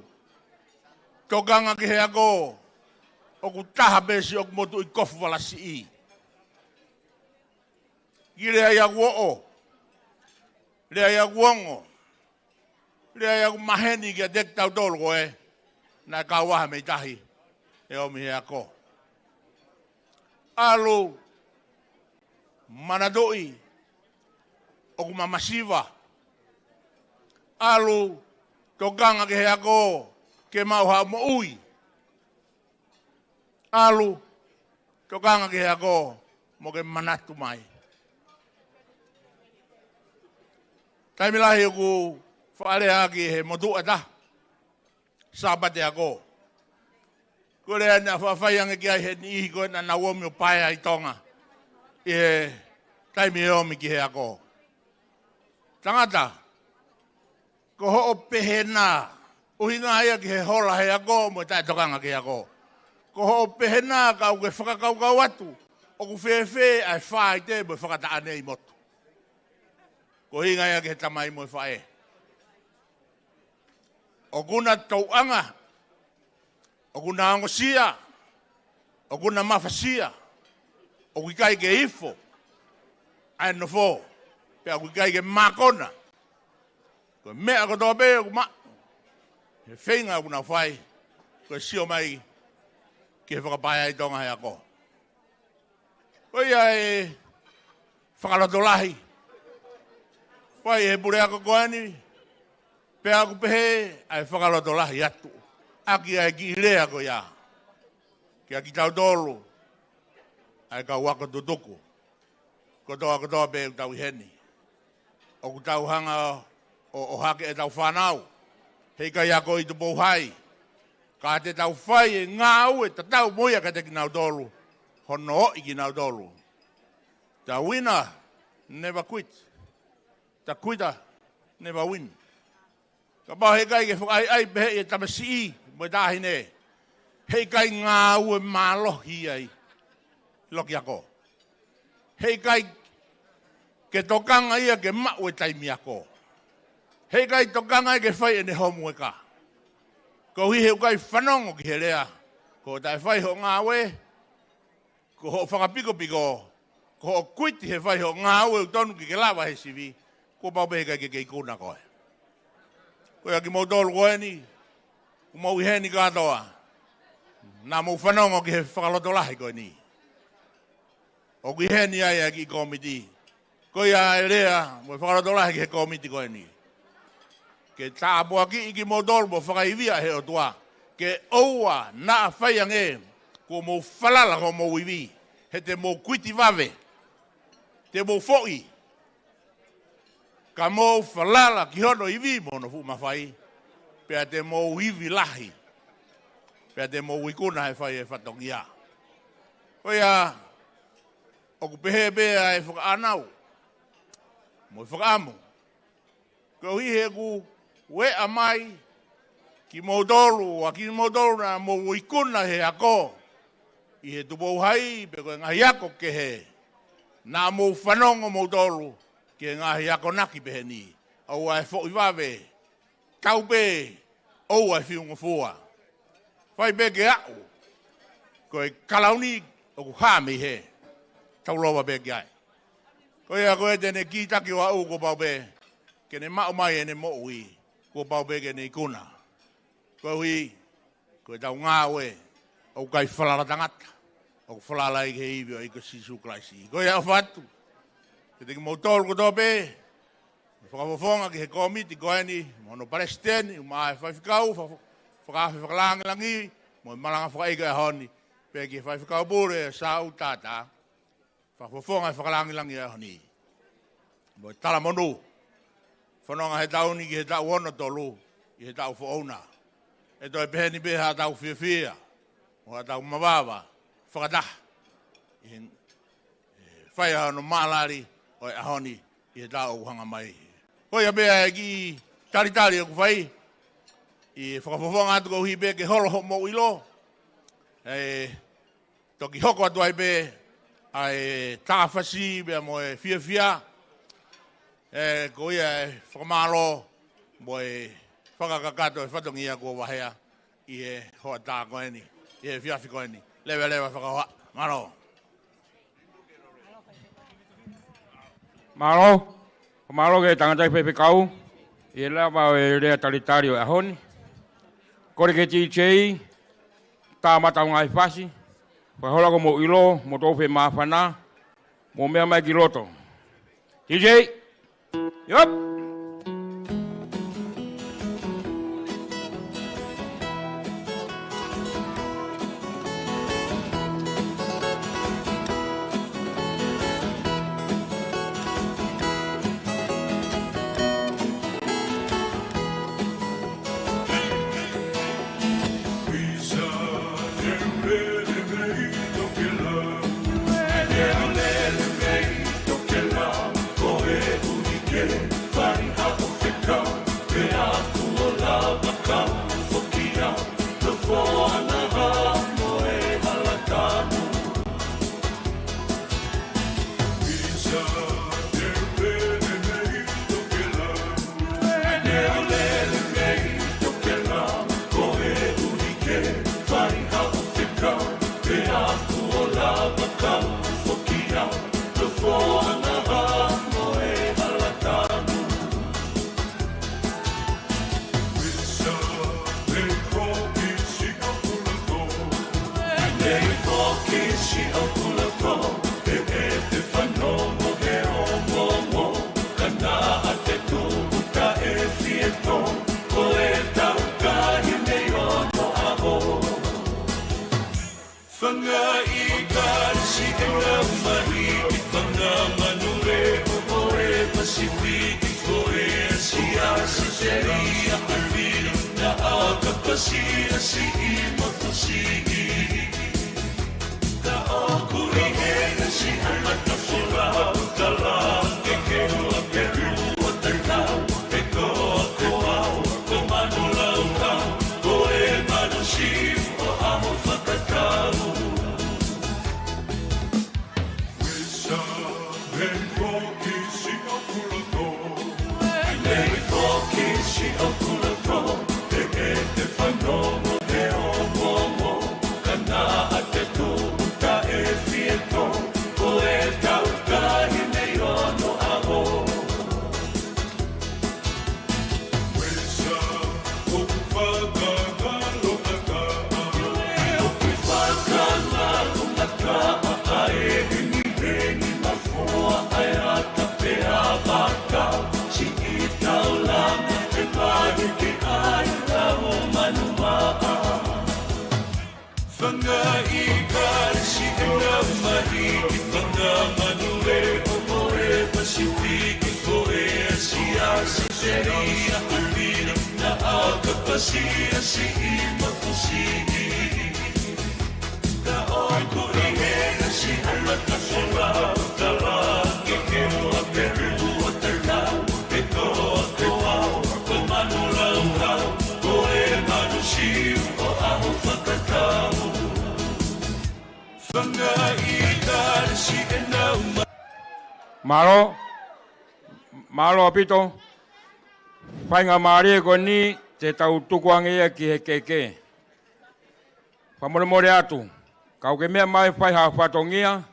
tokanga ki he ako, ʻoku taha pē siʻoku motuʻi kofu vala siʻi. Kiʻi lea ia ʻoku oʻo, lea ia ʻoku ongo, lea ia ʻoku maheni kiate kitautolu ko ē naʻe kau ʻaho mei tahi ʻe omi he ako. ʻAlu, manatuʻi ʻoku ma masiva. ʻAlu, tokanga ki he ako ke maʻu haʻo moʻui. ʻAlu, tokanga ki he ako mo ke manatu mai. Taimi lahi ʻoku faʻa lea ʻaki he motuʻa ʻe taha, Sāpate ako. Ko e lea naʻa faʻa fai ange ki ai he niʻihi ko ē naʻa nau omi ʻo paea ʻi Tonga. ʻi he taimi ʻe omi ki he ako. Tangata, ko hoʻo pehē na, ʻuhinga ia ki he hola he ako mo e taʻetokanga ki he ako. Ko hoʻo pehē na ka ʻoku ke fakakaukau atu ʻoku fēfē ʻa e fāite mo e fakataʻane ʻi motu. Ko e ʻuhinga ia ki he tamai mo e faʻē. ʻOku na tauʻanga, ʻoku na ongosia, ʻoku na mafasia, ʻoku ʻikai ke ifo ʻa e nofo, pea ʻoku ʻikai ke mākona. Ko e meʻa kotoa pē ʻoku maʻu he feinga ʻoku nau fai, ko e sio mai ki he fakapaeʻi Tonga he ako. Ko ia e fakalotolahi fai ʻe he puleako ko eni, pea ʻoku pehē ʻa e fakalotolahi atu ʻaki ʻa e kiʻi lea ko ia kiate kitautolu ʻa e kau ako tutuku kotoa kotoa pē ʻoku tau ʻi heni. ʻOku tau hanga ʻo, ʻo ʻohake ʻetau fānau, heʻikai ako ʻi Tupou Hai, ka te tau fai e ngāue tatau mo ia kiate kinautolu, hono ʻoʻi kinautolu. The winner never quit. The quitter never win. Kapau heʻikai ke fakaʻaiʻai pehē ʻe he tamasiʻi mo e taʻahine, heʻikai ngāue mālohi ai loki ako. Heʻikai ke tokanga ia ke maʻu e taimi ako. Heʻikai tokanga ia ke fai ʻene homu eka. Koeʻuhi he ʻoku ʻikai fanongo ki he lea, ko e taʻe fai hoʻo ngāue, ko hoʻo fakapikopiko, ko hoʻo kuiti he fai hoʻo ngāue ʻoku tonu ke ke lava he sivi, kuo pau pē heʻikai ke ke ikuna koe. Ko ia kimoutolu ko eni, ʻoku mou ʻi heni kātoa, naʻa mou fanongo ki he fakalotolahi ko eni. ʻOku ʻi heni ai ʻa e kiʻi kōmiti. Ko ia e lea mo e fakalotolahi ki he kōmiti ko eni. Ke tāpuakiʻi kimoutolu mo fakaivia ʻe he ʻOtua. Ke ʻoua naʻa fai ange kuo mou falala ki homou ivi, he te mou kuiti vave. Te mou foʻi. Ka mou falala ki hono ivi mo hono fuʻu mafai, pea te mou ivi lahi. Pea te mou ikuna he fai e fatongia. Ko ia, ʻoku pehē pē ʻa e fakaʻānau mo e fakaʻamu. Koeʻuhi he ʻoku ueʻa mai kimoutolu, ʻa kimoutolu naʻa mou ikuna he ako ʻi he Tupou Hai pe ko e ngaahi ako kehe. Naʻa mou fanongo moutolu ki he ngaahi akonaki pehē ni. ʻOua ʻe foʻi vave, tau pē, ʻoua ʻe fiungofua. Fai pē ke aʻu, ko e kalauni ʻoku hā mei hē, tau lava pē ki ai. Ko ia ko e te ne kītaki ʻo aʻu kuo pau pē ke ne maʻu mai ʻene moʻui, kuo pau pē ke ne ikuna. Koeʻuhi ko ʻetau ngāue ʻoku ʻikai falala tangata, ʻoku falala ai ki he ivi ʻo e ʻEiki ko Sīsū Kalaisi. Ko ia ʻofa atu kiate kimoutolu kotoa pē, fakafofonga ki he kōmiti ko eni, mo hono palesiteni, mo e faifekau, faka-, fakaafe fakalāngilangi mo e malanga fakaʻeiki ʻo e ʻaho ni, pea ki he faifekau pule, Sāu Tata, fakafofonga e fakalāngilangi ʻo e ʻaho ni. Mo e talamonū, fononga he taʻu ni ki he taʻu ono tolu, ʻi he taʻu foʻou na. ʻE toe pehē ni pē haʻatau fiefia mo haʻatau mavava fakataha ʻi he, ʻe, fai ʻa hono mālali ʻo e ʻaho ni ʻi he taʻu ʻoku hanga mai. Ko ia pē ʻa e kiʻi talitali ʻoku fai, ʻi he fakafofonga atu koeʻuhi pē ke holo hoʻomou ʻilo. ʻE, toki hoko atu ai pē ʻa e tāfasi pea mo e fiefia. ʻE, ko ia e fakamālō mo e fakakakato e fatongia kuo vahea ʻi he hoʻatā ko eni, ʻi he efiafi ko eni. Leveleva fakahoha. Mālō. Mālō. Mālō ki he tangataʻi faifekau ʻi he lava ʻo e lea talitali ʻo e ʻaho ni. Kole ki he T J, tā mata ʻo ngaahi fasi, fakahola ko mou ʻilo, mo tou fe māfana, mo meʻa mai ki loto. T J. Yep. Fanga i Kalisi ʻenau mahi, fanga manu leʻo ʻo e Pasifiki, ko e Asia, Sitelia, Kalivinia, ʻAkapasi, Siʻi mo Tusiki. Ka ʻoku ʻi heni siʻa matafolau, tala ke ke ua, ke ua, te kau, ke koa, koa, ko manu laukau, ko e manu siu ʻo ʻAho Fakatau. Uisa, heni foki siʻa kulato. Heni foki siʻa kulato. Te ke te fanongo he ongoongo. Ka naʻa te tuʻu taʻefieto. Ko e taukahi mei onoʻaho. Fanga i Kalisi ʻenau mahi, fanga manu leʻo ʻo e Pasifiki, ko e Asia, Sitelia, Kalivinia, ʻAkapasi, Siʻi mo Tusiki. Ka ʻoku ʻi heni siʻa matafolau, tala ke ke ua, ke ua, te kau, ke koa, koa, ko manu laukau, ko e manu siu ʻo ʻAho Fakatau. Fanga i Kalisi ʻenau ma- Mālō, mālō ʻaupito. Faingamālie ko eni te tau tuku ange ia ki he keke. Fakamolemole atu, ka ʻoku ke meʻa mai fai ha fatongia,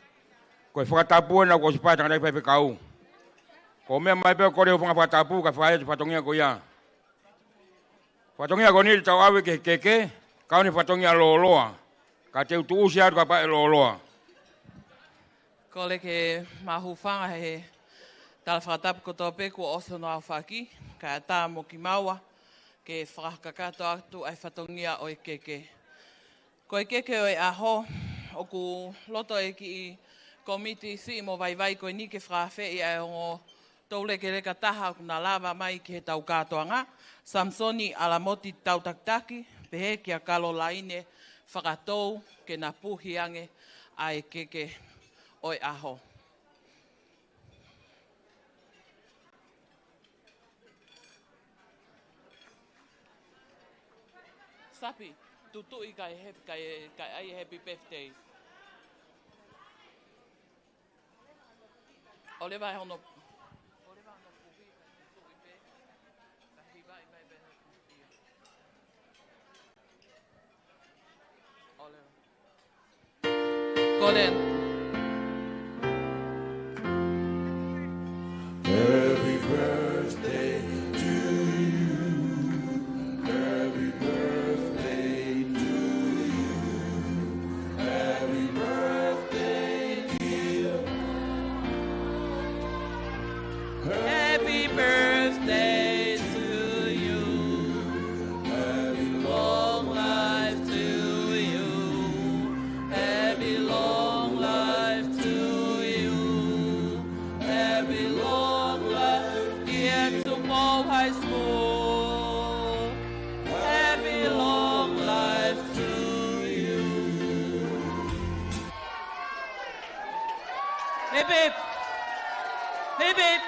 ko e fakatapu ena kuo ʻosi fai ʻe he tangataʻi faifekau. Ko e meʻa mai pē ʻo kole hoʻo fanga fakatapu, kae fai atu e fatongia ko ia. Fatongia ko eni te tau ʻave ki he keke, ka ʻoku ʻi ai e fatongia lōloa. Ka te u tuʻusi atu kapau ʻe lōloa. Kole ke mau hūfanga he tala fakatapu kotoa pē kuo ʻosi hono aofaki, kae ʻatā mo kimaua ke fakakakato atu ʻa e fatongia ʻo e keke. Ko e keke ʻo e ʻaho, ʻoku loto e kiʻi kōmiti siʻi mo vaivai ko eni ke fakaafeʻi ʻa e ongo toulekeleka taha ʻoku na lava mai ki heʻetau kātoanga, Samisoni ʻAlamoti Tautakitaki, pehē kia Kalolaine Fakatou ke na puhi ange ʻa e keke ʻo e ʻaho. Sapi, tutuʻi kae hep-, kae, kae ʻai e happy birthday. ʻOleva hono, ʻoleva hono puhi, tutuʻi pē, kae hivaʻi mai pē. ʻOleva. Kole. Happy birthday to you. Happy birthday to you. Happy birthday, dear. Happy birthday to you. Happy long life to you. Happy long life to you. Happy long life, dear Tupou High School. Happy long life to you. Hip, hip. Hip, hip.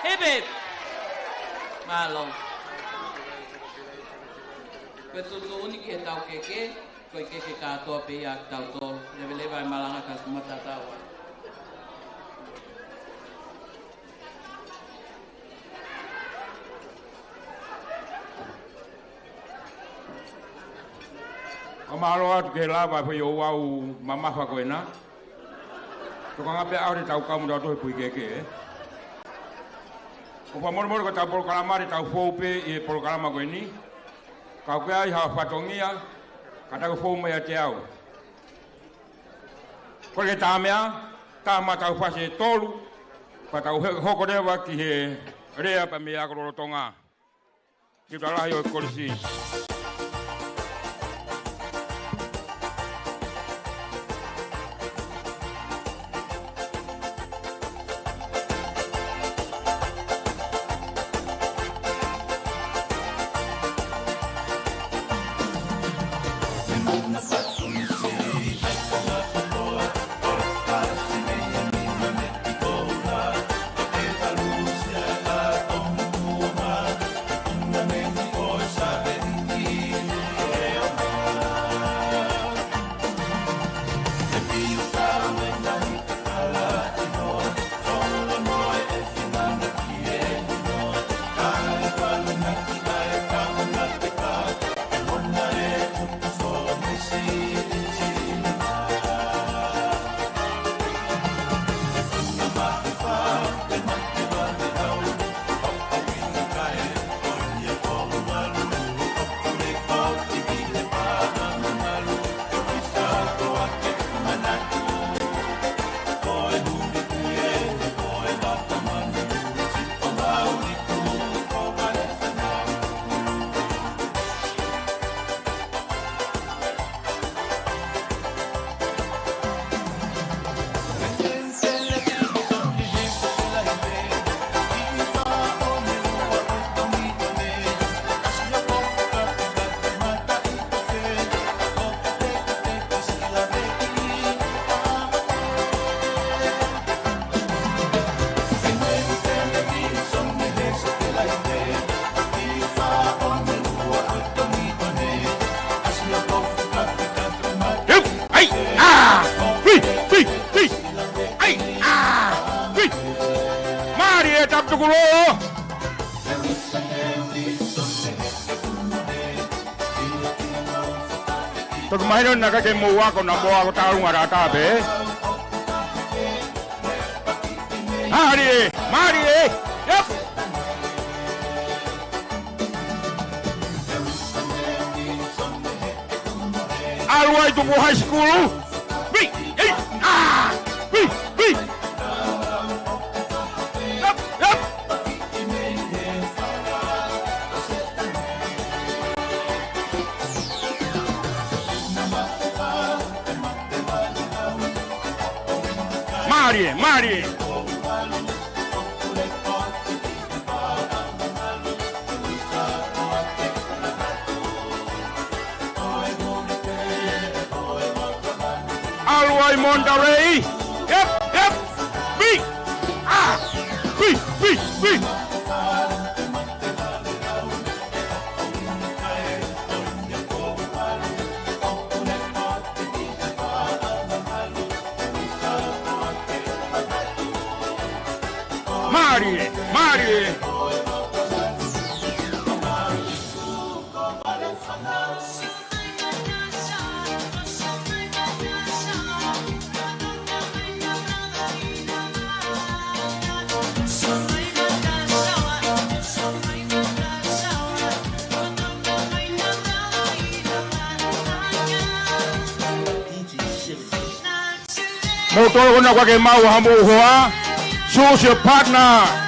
Hip, hip. Mālō. Ko e tuʻutuʻuni ki heʻetau keke, ko e keke kātoa pē ia ʻa kitautolu. Leveleva e malanga ka kuo mataʻu atu. ʻOku mālō atu ke lava e foʻi ouau mamafa ko ena. Tokanga pē ʻa e ʻaho te tau kau mo tautolu he puhi keke, ē. ʻOku fakamolemole ko ʻetau polokalama te tau fou pē ʻi he polokalama ko eni. Ka ʻoku ʻi ai ha fatongia, kātaki ʻo fou mai ʻiate au. Ko e tā meʻa, tā matau fasi e tolu, pea tau he-, hoko leva ki he lea pea mei he ako lolotonga. Ki he lahi ʻo e kolisi. Ai, ā! Hui, hui, hui! Ai, ā! Hui! Mālie e Tapu Tukulolo! Toki mahino naʻe ʻikai ke mou ako, naʻa mou ako tāunga rata pē. Mālie, mālie, yep. ʻAlu ai Tupou High School. Hui, ei, ā, hui, hui. Yep, yep. Mālie, mālie. ʻAlu ai Monterey. Yep, yep. Hui. Ā. Hui, hui, hui. Mālie, mālie. Mou tolo kona kua ke mau ha mou hoa. Choose your partner.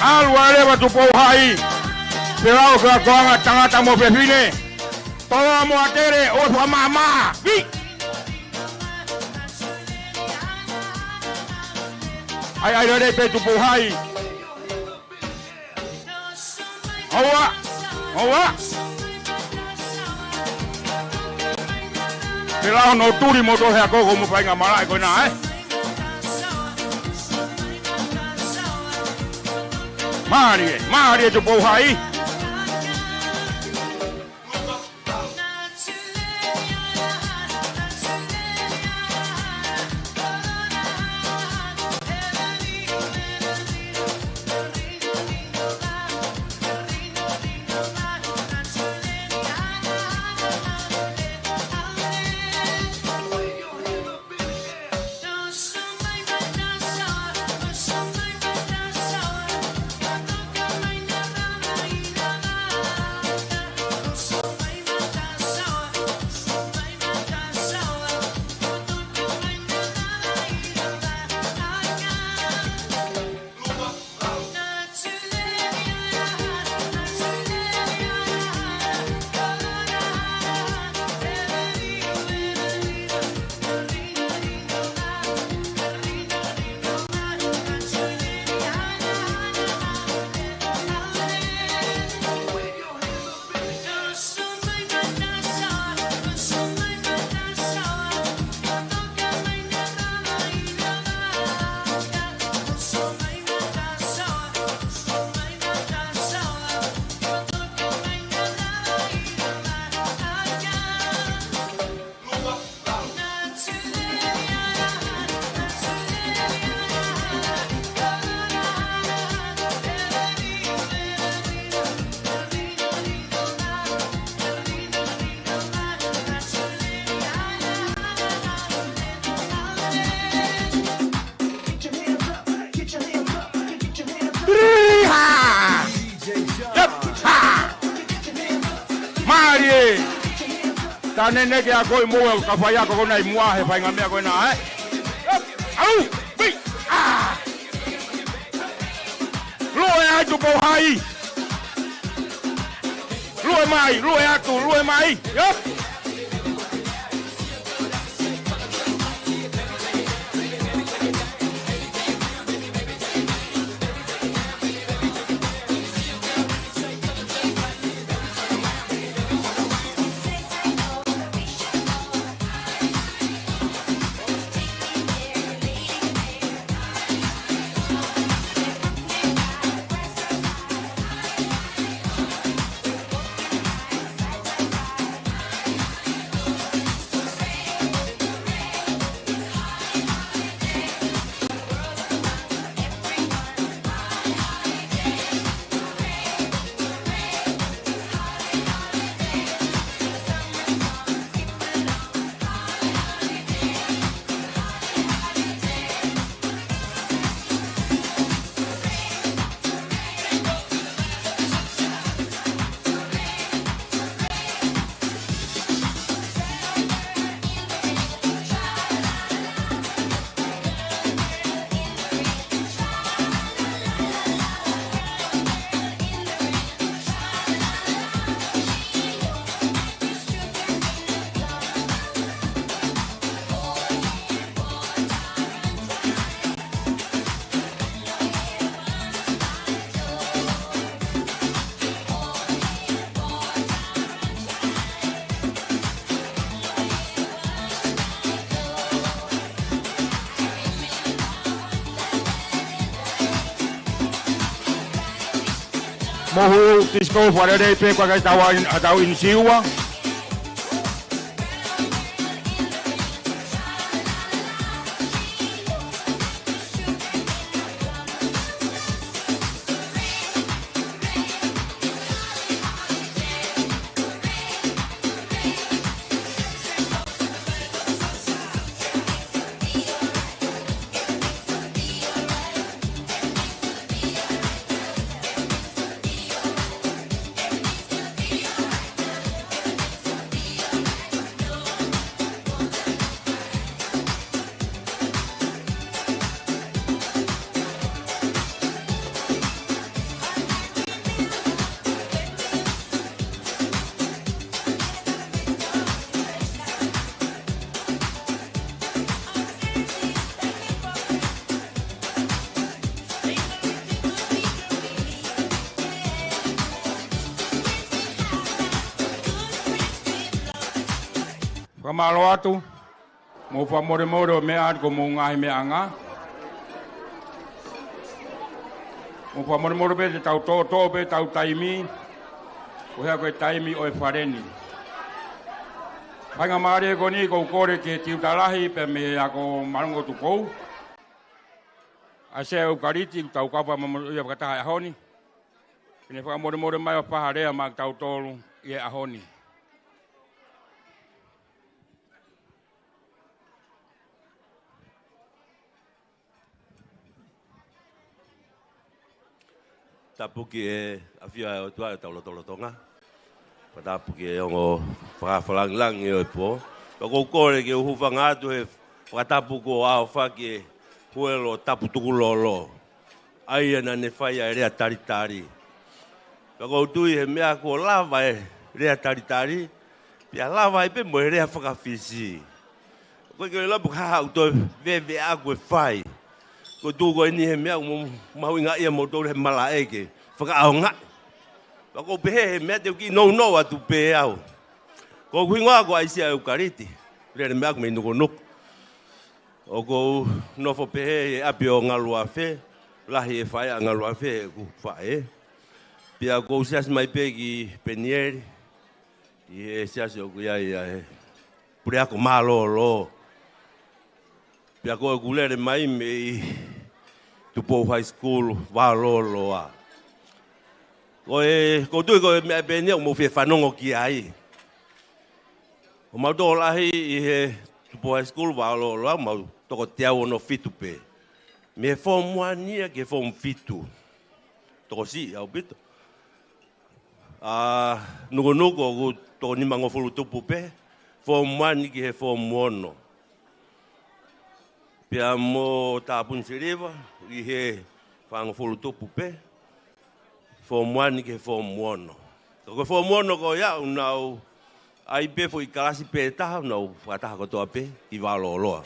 ʻAlu ai leva Tupou High. Pea ʻoku ʻi ai e anga tangata mo fefine. Tolo mo atele, ʻo fakamaʻamaʻa. Hui! ʻAi, ʻai lelei pē Tupou High. ʻOua, ʻoua. Pea ʻoku nau tuli mo tō he ako ko mo fainga malaʻe ko ena, ē? Mālie, mālie Tupou High. Three, ha! Yep, ha! Mālie! Tanene ke ako i mua ka fai ako ko ena i mua he faingamea ko ena, ē? Yep! Au! Wei! Ah! Lue atu ko hai! Lue mai, lue atu, lue mai. Yep. Mohu Disco, fakalelei pē ko e kakai tau in, tau in siua. Fakamālō atu. Mou fakamolemole ʻo meʻa atu ko homou ngaahi meʻaʻanga. Mou fakamolemole pē te tau toʻotoʻo pē ʻetau taimi. Ko e hā ko e taimi ʻo e fale ni. Faingamālie ko eni ʻoku ou kole ki he tiuta lahi pea mei he ako Malongo Tukou, ʻAisea ʻEukaliti, ʻoku tau kau fakamolemole ia fakataha he ʻaho ni. Ke ne fakamolemole mai ʻo fai ha lea maʻa kitautolu ʻi he ʻaho ni. Tapu ki he ʻafio ʻa e ʻOtua ʻi hotau lotolotonga. Fakatapu ki he ongo fakafalangilangi ʻo e pō. Pea ʻoku ou kole ke u hūfanga atu he fakatapu kuo ʻohofaki ʻe Huelo Tapu Tukulolo, ʻa ia naʻa ne fai ʻa e lea talitali. Pea ʻoku ou tui he meʻa kuo lava e lea talitali, pea lava ai pē mo e lea faka-Fisi. Ko e ke lava ka haʻu toe veveʻa ʻoku ke fai. Ko e tuʻu ko eni he meʻa ʻoku mou mahuʻingaʻia moutolu he malaʻe ke fakaʻaongaʻi. Pea ʻoku ou pehē he meʻa te u kiʻi nounou atu pē au. Ko hoku hingoa ko ʻAisea ʻEukaliti, lele meʻa ʻaku mei Nukunuku. ʻOku ou nofo pehē he ʻapi ʻo Ngaluafe. Lahi e faʻē ʻa Ngaluafe ʻeku faʻē. Pea ʻoku ou siasi mai pē ki Penieli, ʻi he siasi ʻoku ʻi ai ʻa e Puleako Mālōlō. Pea ko ʻeku lele mai mei Tupou High School, Vaolōloa. Ko e, ʻoku ou tui ko e meʻa pē eni ʻoku mou fie fanongo ki ai. ʻOku mau tokolahi ʻi he Tupou High School, Vaolōloa, mau toko teau ono fitu pē. Mei he form one ia ki he form fitu. Tokosiʻi ʻaupito. ʻA, Nukunuku ʻoku toko nimangofulu tupu pē, form one ki he form ono. Pea mo Tāpuni Siliva, ʻi he fāngofulu tupu pē, form one ki he form ono. Ka ko e form ono ko ia, ʻoku nau ʻai pē foʻi kalasi pē taha, ʻoku nau fakataha kotoa pē ki Vaolōloa.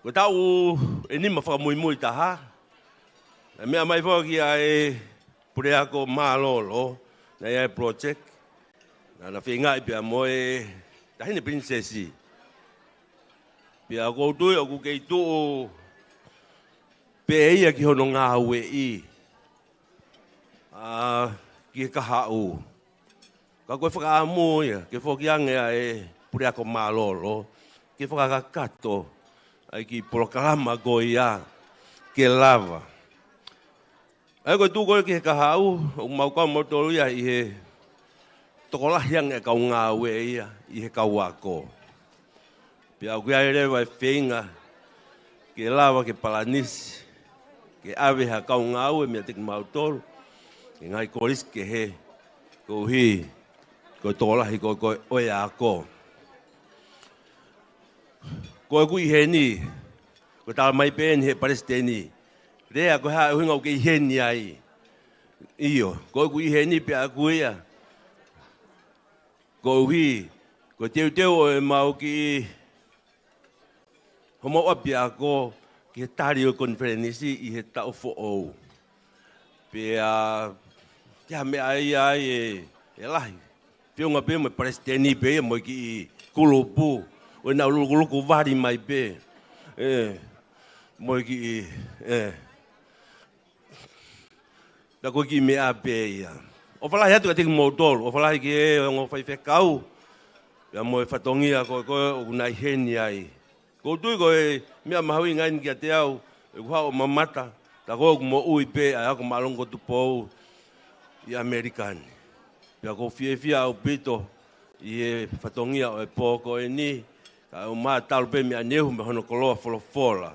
Ko e taʻu ʻe nima fakamuimui taha, naʻe meʻa mai foki ʻa e Puleako Mālōlō, naʻe ʻi ai e project, naʻa na feingaʻi pea mo e Taʻahine Pilinisesi. Pea ʻoku ou tui ʻoku kei tuʻu pē ia ki hono ngāueʻi, ʻa, ki he kahaʻu. Ka ko e fakaʻamu ia, ke foki ange ʻa e Puleako Mālōlō, ke fakakakato ʻa e kiʻi polokalama ko ia, ke lava. ʻA ia ko e tuʻu ko ē ki he kahaʻu, ʻoku mau kau mautolu ia ʻi he tokolahi ange ʻa e kau ngāue ia, ʻi he kau ako. Pea ʻoku ʻi ai leva e feinga ke lava ke palanisi, ke ʻave ha kau ngāue meiate kimautolu ki he ngaahi kolisi kehe, koeʻuhi ko e tokolahi ko ē ʻo e ako. Ko ʻeku ʻi heni, ko e tala mai pē eni he palesiteni, lea ko e hā e ʻuhinga ʻoku ke ʻi heni ai. ʻIo, ko ʻeku ʻi heni pē ʻaku ia, koeʻuhi ko e teuteu ʻo ʻemau kiʻi, homau ʻapiako ki he tali ʻo e konifelenisi ʻi he taʻu foʻou. Pea ke ha meʻa ia ai ʻe, ʻe lahi. Feʻunga pē mo e palesiteni pē ia mo e kiʻi kulupu ʻo ʻenau lukuluku vali mai pē. ʻE, mo e kiʻi, ʻe. Pea ko e kiʻi meʻa pē ia. ʻOfa lahi atu kiate kimoutolu, ʻofa lahi ki he ongo faifekau, pea mo e fatongia ko ē, ko ē ʻoku nau ʻi heni ai. ʻOku ou tui ko e meʻa mahuʻinga eni kiate au, ʻeku haʻu ʻo mamata, tā ko ē ʻoku moʻui pē ʻa e Ako Māʻolunga ko Tupou ʻi ʻAmelika ni. Pea ʻoku ou fiefia ʻaupito ʻi he fatongia ʻo e pō ko eni, kae ʻumaʻā talu pē meʻa ni ʻi hono koloa folofola.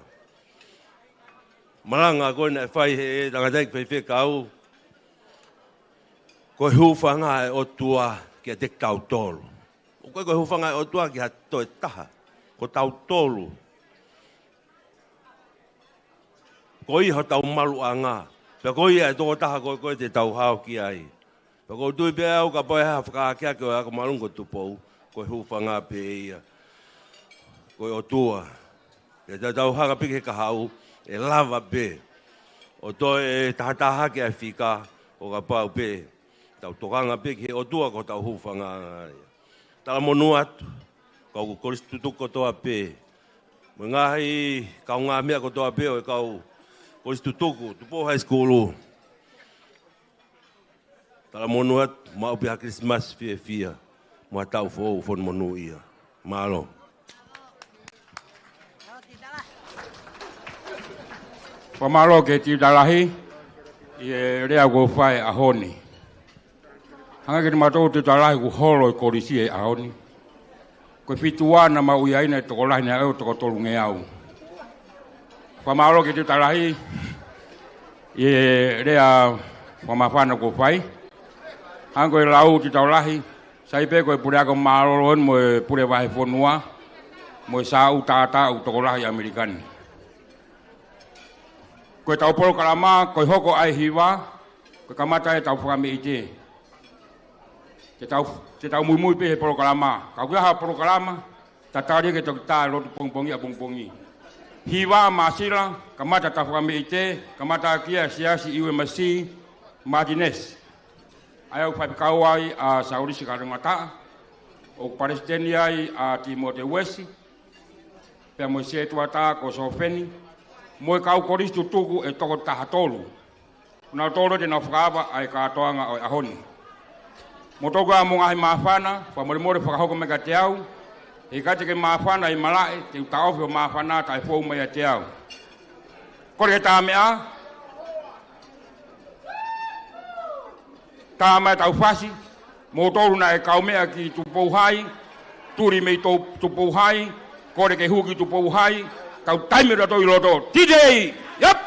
Malanga ko ē naʻe fai he tangataʻeiki faifekau, ko e hūfanga ʻa e ʻOtua kiate kitautolu. ʻOku ʻikai ko e hūfanga ʻa e ʻOtua ki ha toe taha, ko tautolu. Ko ia hotau maluʻanga, pea ko ia e tokotaha ko ē, ko ē te tau hao ki ai. Pea ʻoku ou tui pē au kapau ʻe ʻi ai ha fakaakeake ʻo e Ako Māʻolunga ko Tupou, ko e hūfanga pē ia, ko e ʻOtua. Pea te tau hanga pē ki he kahaʻu, ʻe lava pē ʻo toe tahataha ki he fika, ʻo kapau pē tau tokanga pē ki he ʻOtua ko hotau hūfanga ia. Talamonū atu, kau kolisi tutuku kotoa pē, mo e ngaahi kaungāmeʻa kotoa pē ʻo e kau kolisi tutuku, Tupou High School. Talamonū atu, maʻu pē ha Kilisimasi fiefia, mo ha taʻu foʻou fonu monūʻia. Mālō. Fakamālō ki he tiuta lahi, ʻi he lea kuo fai he ʻaho ni. Hanga kiate kimautolu tiuta lahi kuo holo ʻi he kolisi he ʻaho ni. Ko e fitu ua naʻa mau ʻi ai naʻe tokolahi naʻe ʻo toko tolungeau. Fakamālō ki he tiuta lahi, ʻi he lea fakamāfana kuo fai. Hangē ko e lau tiuta lahi, sai pē ko e Puleako Mālōlō eni mo e Pule Vahefonua, mo e Sāʻu Tātā ʻoku tokolahi ʻi ʻAmelika ni. Ko ʻetau polokalama, ko e hoko ʻa e hiva, ko e kamata ʻetau fakameʻite. Te tau, te tau muimui pē he polokalama. Ka ʻoku ʻi ai ha polokalama, tatali ke toki tā e lotu pongipongi ʻapongipongi. Hiva māsila, kamata ʻetau fakameʻite, kamata ʻaki ʻa e siasi ʻi U M C, Martinez. ʻA ia ʻoku faifekau ai ʻa Saulisi Kalongataʻa, ʻoku palesiteni ai ʻa Timote Uesi, pea mo e sētuata ko Sofeni, mo e kau kolisi tutuku ʻe toko taha tolu. Nautolu te nau fakaava ʻa e kātoanga ʻo e ʻaho ni. Mo toka mo e ngaahi māfana, fakamolemole fakahoko mai kiate au, he ʻikai te ke māfana ʻi malaʻe, te u taʻofi hoʻo māfana taʻe fou mai ʻiate au. Kole ke tā meʻa, tā mai ʻetau fasi, moutolu naʻe kaumeʻa ki Tupou Hai, tuli mei Tupou Hai, kole ke hū ki Tupou Hai, tau taimi ʻo tautolu ʻi loto. T J! Yep!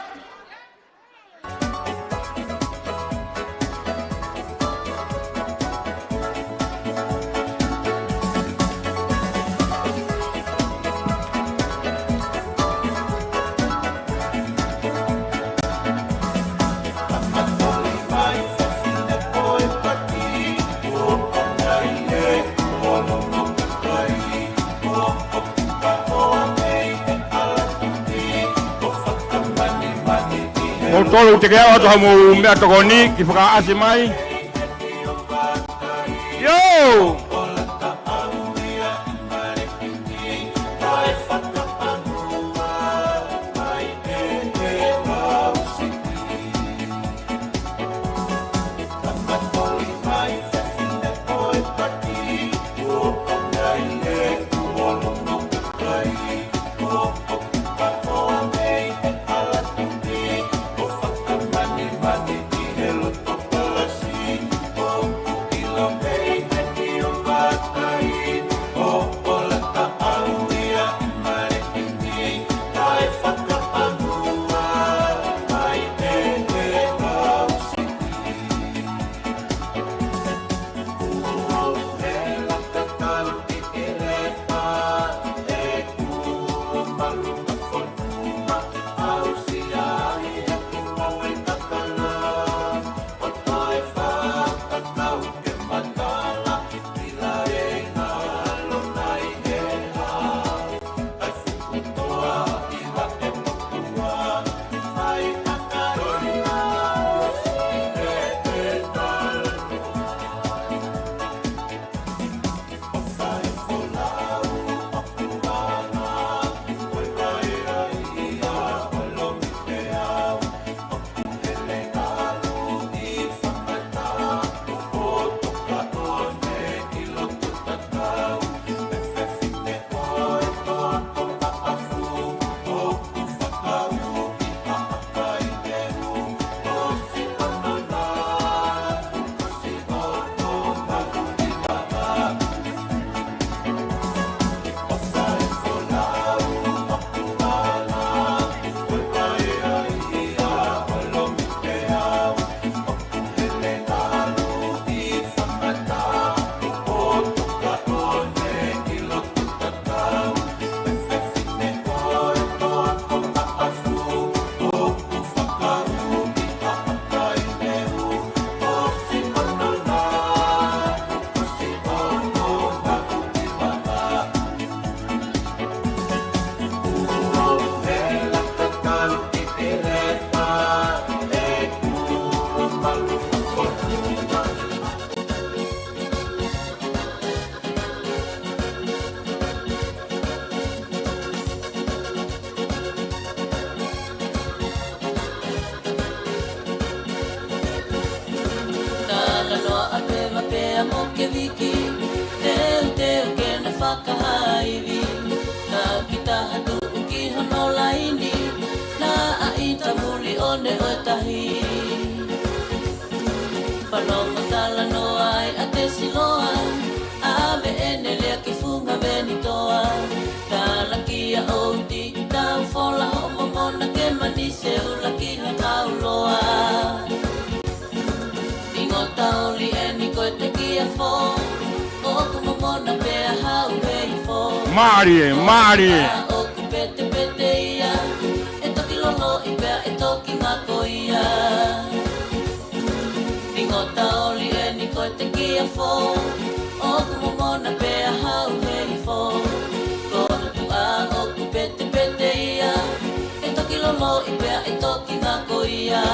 Moutolu te ke ʻoatu haʻamou meʻatokoni ke fakaʻasi mai. Yo! Talanoa ʻa Pema pea mo Keviki, teuteu ke na fakahā ivi. Naʻa kita ha tuʻu ki hono laini, naʻa ʻita muli ʻo ne ʻo tahi. Fanongo talanoa ai ʻa Tesiloa, ʻave ʻene lea ki funga Venitoa. Talakia ʻo uti, tau fola hoʻo momona ke manise ula ki ha kauloa. ʻIngota oli eni ko e tekia fō, ʻoku momona pea hau hei fō. Mālie, mālie. ʻOku petepete ia, ʻe toki loloʻi pea ʻe toki ngako ia. ʻIngota oli eni ko e tekia fō, ʻoku momona pea hau hei fō. Ko hono tuʻa ʻoku petepete ia, ʻe toki loloʻi pea ʻe toki ngako ia.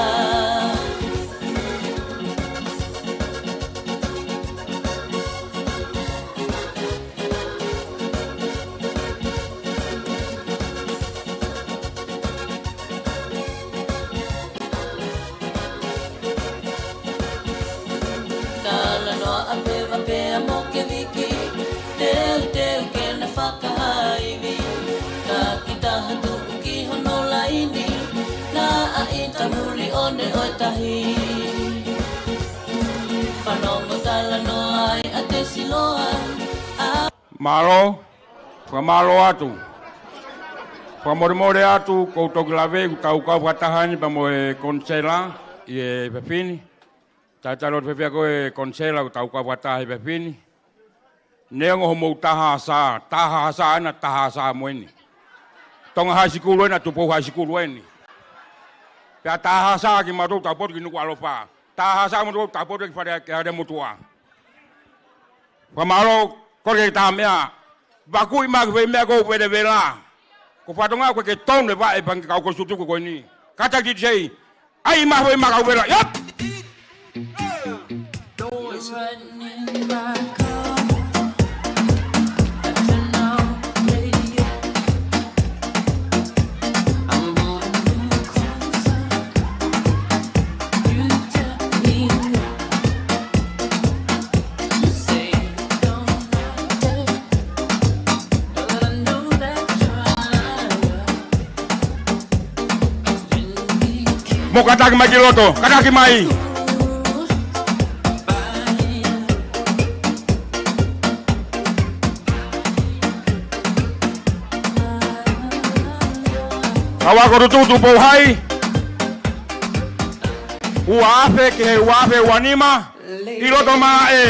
Mālō, fakamālō atu. Fakamolemole atu, ʻoku ou toki lave ʻeku tau kau fakataha ni pea mo e konisela ʻi he efiafi ni. Talitali ʻoku fēfē koe konisela ʻoku tau kau fakataha he efiafi ni? Neongo hoʻomou taha ʻa Sā, taha ʻa Sā ena, taha ʻa Sā mo eni. Tonga High School ena, Tupou High School eni. Pea taha ʻa Sā kimautolu tau potu ki Nukuʻalofa. Taha ʻa Sā mo tau potu ki Fale ʻa Haleamotuʻa. Fakamālō, kole ke tā meʻa. Vakuʻi mai ʻeku foʻi meʻa ko e velevela. Ko e fatongia ko e ke tonu e vaʻe pea ke kau ko e sutuku ko eni. Kata ki te sei. ʻAi mai e foʻi meʻa kau vela. Yep! Mou kātaki mai ki loto, kātaki mai. Kau ako tututu pou hai. Ua afe ki he ua afe ua nima. ʻI loto mai ē.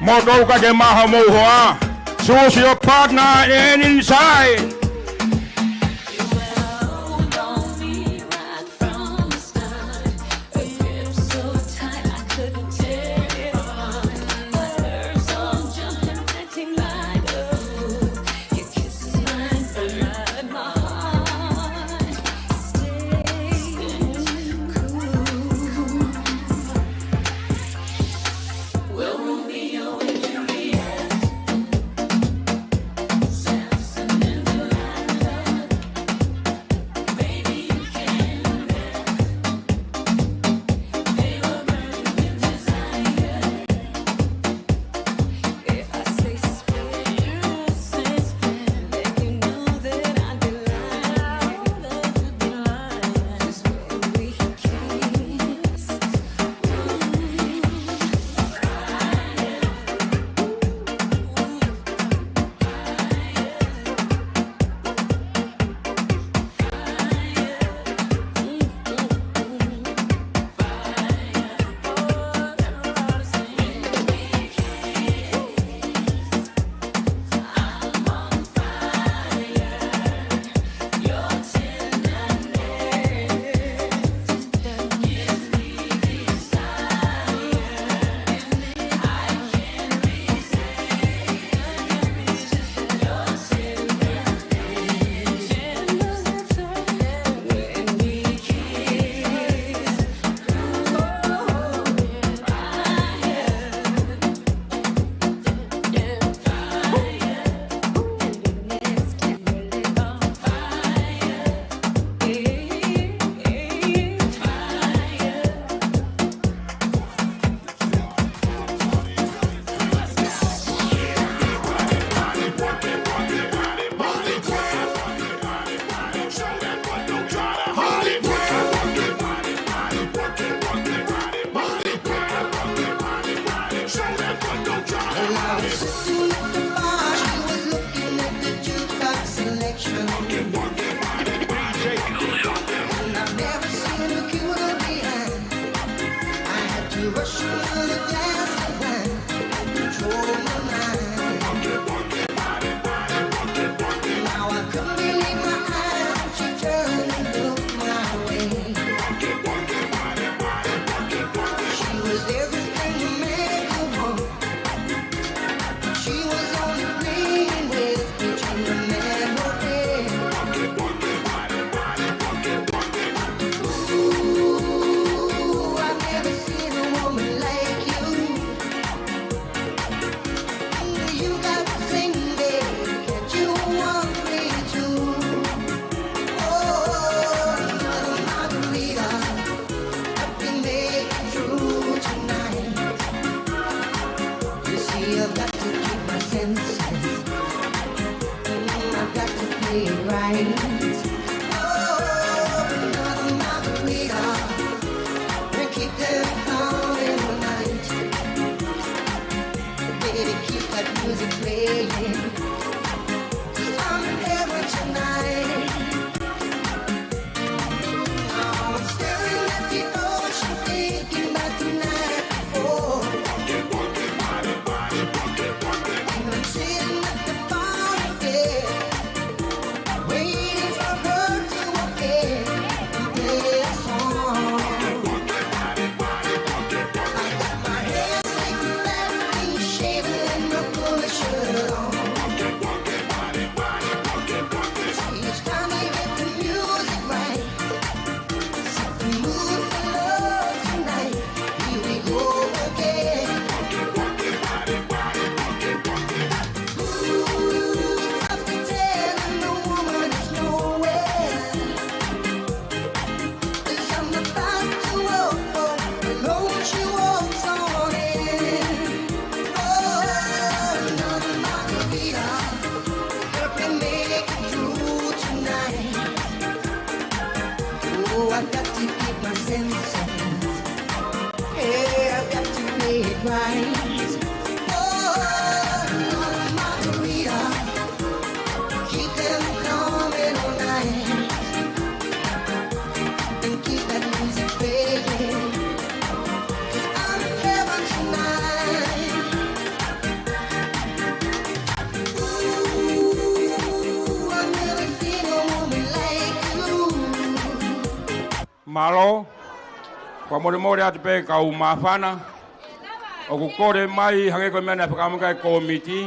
Mou tau ka ke maha mou hoa. Choose your partner and inside. Oh, another margarita. We'll keep them coming all night. Baby, keep that music playing. 'Cause I'm in heaven tonight. Now I'm staring at the ocean, thinking about the night before. And I'm sitting at the bar again, waiting for her to walk in and play a song. I got my hair slicked back, clean shaven, and my polo shirt on. It's time to get the music right. Set the mood for love tonight. Here we go again. Ooh, I can tell the woman is nowhere. 'Cause I'm about to walk, oh, don't you walk on in. Oh, another margarita. Help me make it through tonight. Oh, I got to keep my senses. Hey, I got to play it right. Oh, another margarita. Keep them coming all night. And keep that music playing. 'Cause I'm in heaven tonight. Ooh, I've never seen a woman like you. Mālō, fakamolemole atu pē kau māfana. ʻOku kole mai hangē ko e meʻa naʻe fakaʻamu ki ai e kōmiti,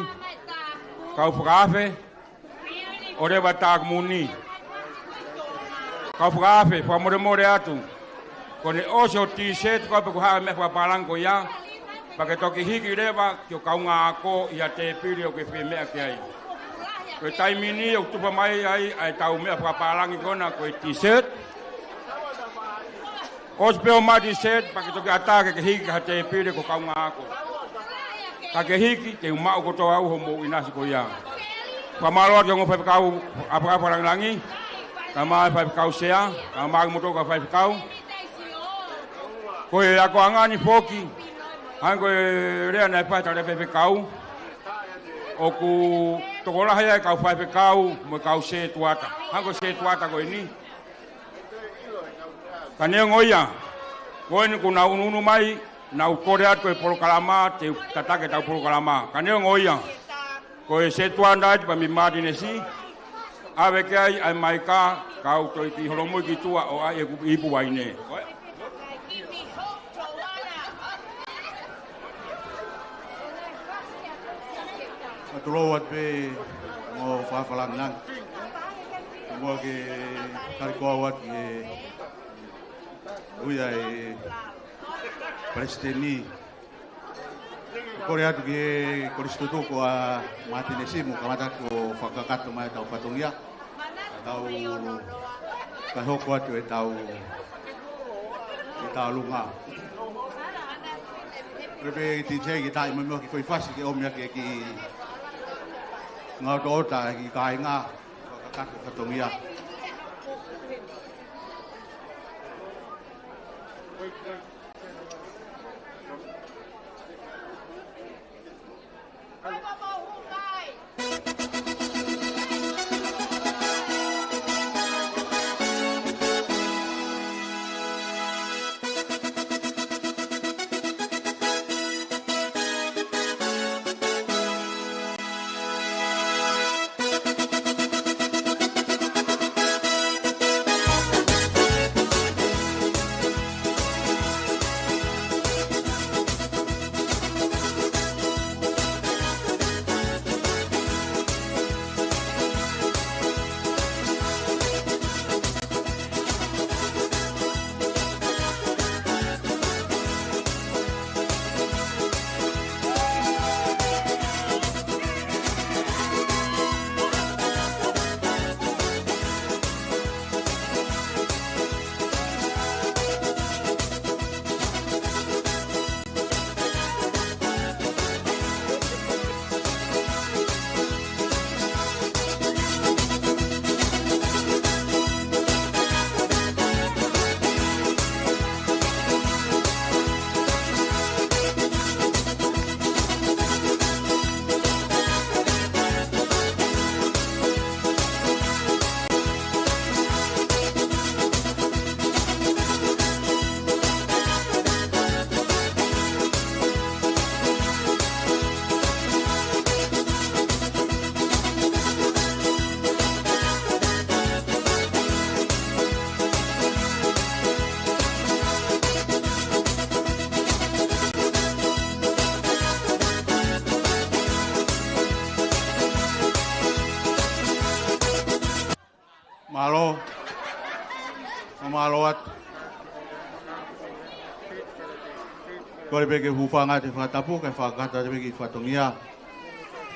kau fakaafe, ʻo leva tākumuni. Kau fakaafe, fakamolemole atu. Ko ʻene ʻosi hoʻo T-shirt ko ē pe ko e hā e meʻa fakapālangi ko ia, pea ke toki hiki leva ki ho kaungā ako ʻi ha tēpile ʻoku ke fie meʻa ki ai. Ko e taimi ni ʻoku tufa mai ai ʻa ʻetau meʻa fakapālangi ko ena ko e T-shirt. ʻOsi pē hoʻo maʻu T-shirt, pea ke toki ʻatā ke ke hiki ki ha tēpile ki ho kaungā ako. Ka ke hiki, te u maʻu kotoa au hoʻomou ʻinasi ko ia. Fakamālō atu ki he ongo faifekau ʻApakafa Langilangi, kae ʻumaʻā e faifekau sea, kae ʻumaʻā kimoutolu kau faifekau. Ko e akoʻanga ni foki, hangē ko e lea naʻe fai ʻe he tangataʻeiki faifekau, ʻoku tokolahi ai e kau faifekau mo e kau sētuata. Hangē ko e sētuata ko eni. Ka neongo ia, ko eni kuo nau ʻunuʻunu mai, nau kole atu ko e polokalama, te u tataki ʻetau polokalama. Ka neongo ia, ko e sētuata ʻi Pami Mātinesi, ʻave ki ai ʻa e maika, kau toe kiʻi holomui ki tuʻa ʻo ʻai ʻeku ipu vaine. Ka tulou atu pē mo Fafalangilangi. Mo ke tali koa atu ki he ui ʻa e Palesiteni. Kole atu ki he kolisi tutuku ʻa Mātinesi mo kamata ʻo fakakakato mai ʻetau fatongia. Tau ka hoko atu ʻetau, ʻetau lunga. Pepe i te tei ki tai mai mo ki koi fasi ke ʻomi ake ki ngā ʻotoʻota ki kāinga. Fakakakato fatongia. Mālō. Mālō atu. Kole pē ke u hūfanga he fakatapu, kae fakakakato atu pē ki he fatongia.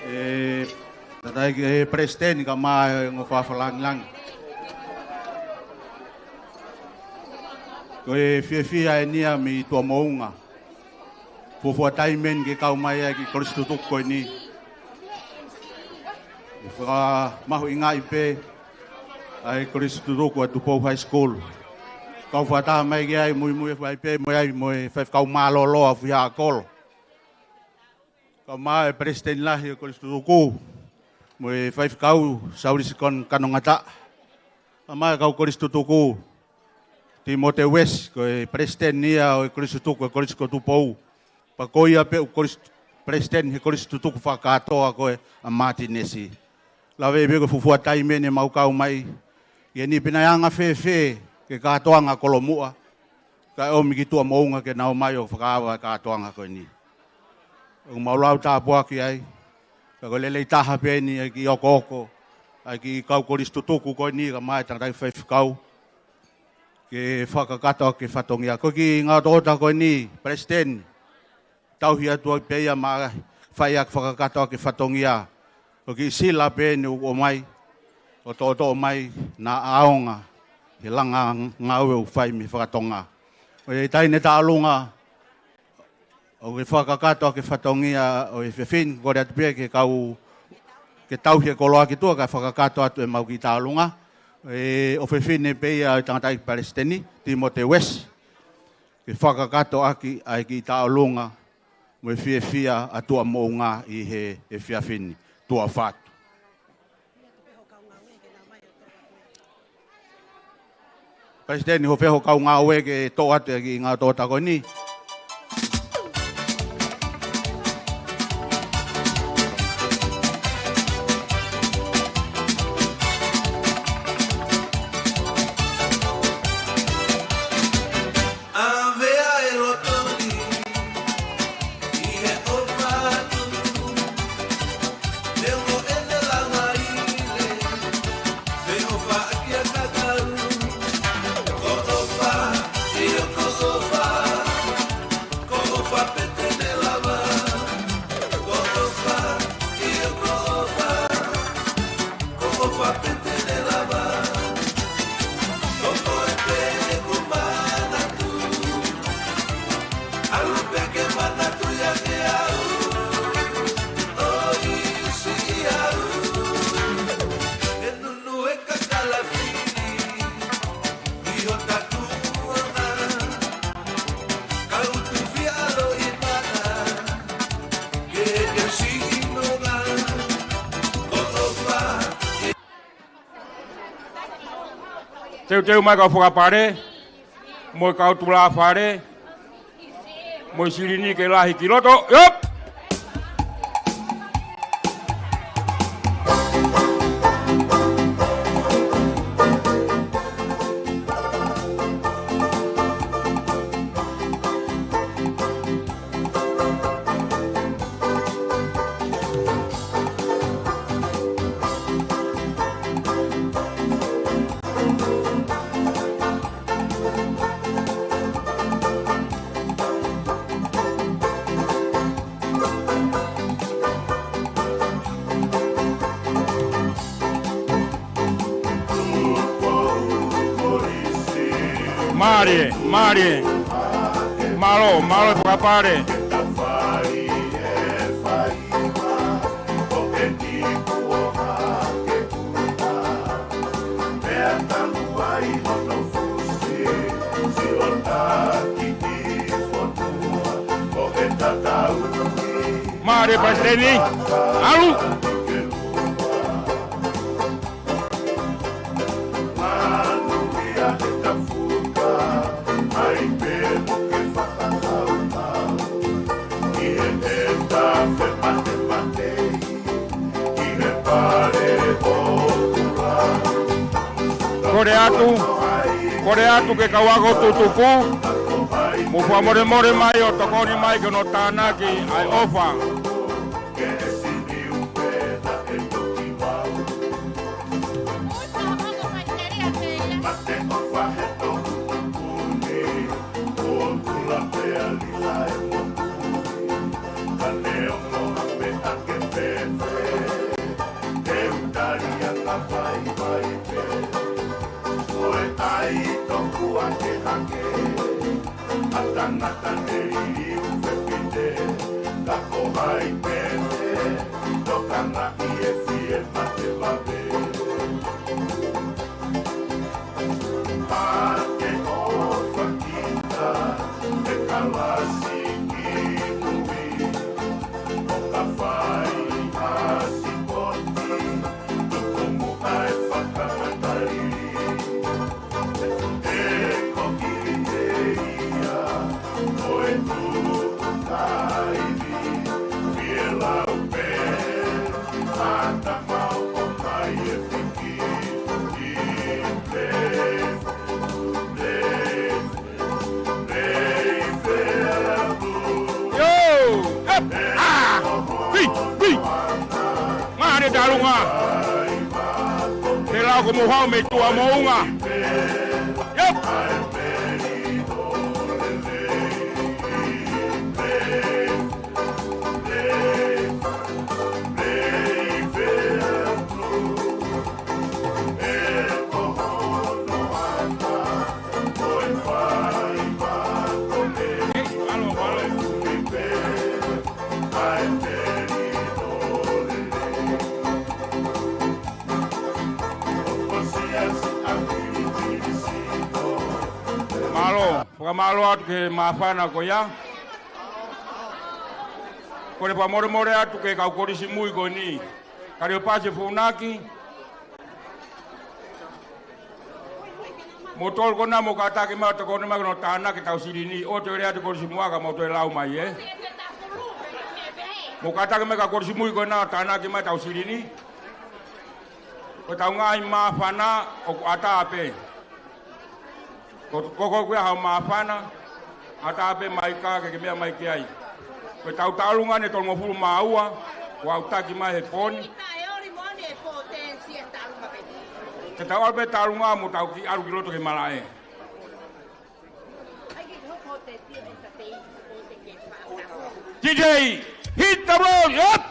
ʻE, tangataʻeiki, ʻe Palesiteni kae ʻumaʻā e ongo fakafakalāngilangi. Ko e fiefia eni ia mei tuʻa moʻunga. Fuofua taimi eni ke kau mai ai ki he kolisi tutuku ko eni. ʻE fakamahuʻingaʻi pē ʻa e kolisi tutuku ʻa Tupou High School. Kau fakataha mai ki ai, muimui ʻa e fai pē, mo ai, mo e faifekau mālōlō ʻa Fuhiaʻakolo. Kae ʻumaʻā e Palesiteni Lahi ʻo e kolisi tutuku, mo e faifekau Saulisi Kon-, Kanongataʻa. Kae ʻumaʻā e kau kolisi tutuku, Timote Uesi, ko e palesiteni ia ʻo e kolisi tutuku, ʻo e kolisi ko Tupou. Pea ko ia pē ʻoku kolisi, palesiteni he kolisi tutuku fakakātoa ko ē ʻa Matinesi. Lave pē ko e fuofua taimi eni ʻemau kau mai ki heni, pe naʻe anga fēfē ki he kātoanga Kolomuʻa, kae ʻomi ki tuʻa moʻunga ke nau ō mai ʻo fakaava e kātoanga ko eni. ʻOku mau lau tāpuaki ai, ka ko e lelei taha pē eni ʻa e kiʻi okooko ʻa e kiʻi kau kolisi tutuku ko eni kae ʻumaʻā e tangataʻeiki faifekau ke fakakakato ʻaki e fatongia. Ko e kiʻi ngaahi ʻotoʻota ko eni, Palesiteni, tauhi atu ai pē ia maʻa, fai ʻaki e fakakakato ʻaki e fatongia. Ko e kiʻi sila pē eni ʻoku ʻomai, ʻo toʻotoʻo mai naʻa ʻaonga he langa ngāue ʻoku fai mei he fakatonga. ʻOku ʻi ai e taʻahine taʻolunga ʻoku ke fakakakato ʻaki e fatongia ʻo e efiafi ni, kole atu pē ke kau, ke tauhi e koloa ki tuʻa kae fakakakato atu ʻemau kiʻi taʻolunga. ʻE, ʻofefine pē ia ʻo e tangataʻeiki palesiteni, Timote Uesi, ke fakakakato ʻaki ʻa e kiʻi taʻolunga mo e fiefia ʻa tuʻa moʻunga ʻi he efiafi ni. Tuʻa ʻofa atu. Palesiteni, hoko atu hoʻo kau ngāue ke toʻo atu e kiʻi ngaahi ʻotoʻota ko eni. Teuteu mai kau fakapale, mo e kau tulāfale, mo e silini ke lahi ki loto. Iop! Mālie, mālie. Mālō, mālō e fakapale. Mālie palesiteni. ʻAlu. Kole atu, kole atu ki he kau ako tutuku, mou fakamolemole mai ʻo tokoni mai ki hono tānaki ʻa e ʻofa. Ngata ke liliu fefine, ka ko hai pē te tokangaʻi e fie mate vave. Hake ʻo fakita e kalasi ki mui, ʻo ka fai ʻa sipoti, tuku muʻa e fakamatali. Yo! Ep! Ah! Hui! Hui! Mālie Talunga! Te lau ko Mohau mei Tuʻamoʻunga. Yep! Mālō, fakamālō atu ki he māfana ko ia. Kole fakamolemole atu ki he kau kolisi mui ko eni. Kaliopasi Funaki. Mou tolu ko ena mou kātaki mai, tokoni mai ko hono tānaki ʻetau silini, ʻoua te lea atu kolisi muʻa ka mou toe lau mai, ē. Mou kātaki mai kau kolisi mui ko ena, tānaki mai ʻetau silini. Ko ʻetau ngaahi māfana ʻoku ʻatā pē. Ko, ko, ko, ko ia hao māfana, ʻatā pē mai ka ke, ke meʻa mai ki ai. Ko ʻetau Talunga ʻe tolungofulu mā ua, kuo aʻutaki mai he pō ni. Te tau ʻalu pē Talunga mo tau kiʻi ʻalu ki loto ki he malaʻe. D J, hit the road, up!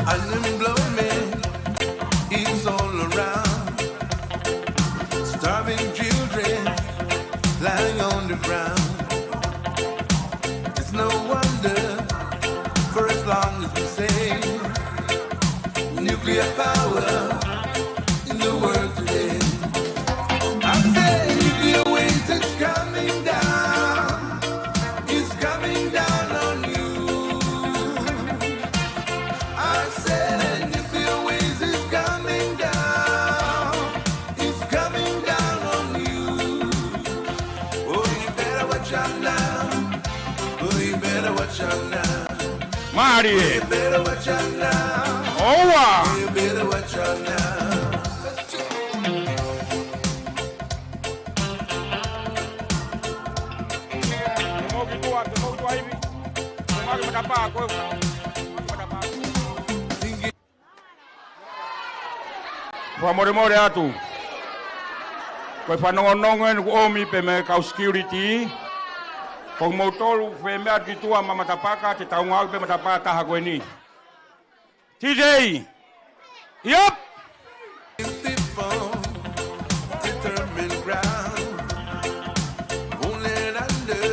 Unemployment is all around. Starving children lying on the ground. It's no wonder, for as long as we say nuclear power in the world today. I say nuclear waste is coming down. It's coming down on you. I said nuclear waste is coming down. It's coming down on you. Oh, you better watch out now. Oh, you better watch out now. Mālie. You better watch out now. ʻOua. You better watch out now. Te mou ki tuʻa, te mou ki tuʻa ivi. Te mou ki matapā, ko e matapā. Fakamolemole atu. Ko e fanongonongo eni kuo ʻomi pē mei he kau security. Ko moutolu fēmeʻa atu ki tuʻa ma matapā ka te tau ngāueʻaki pē matapā taha ko eni. T J. Yep. Beautiful, determined ground. Won't let under,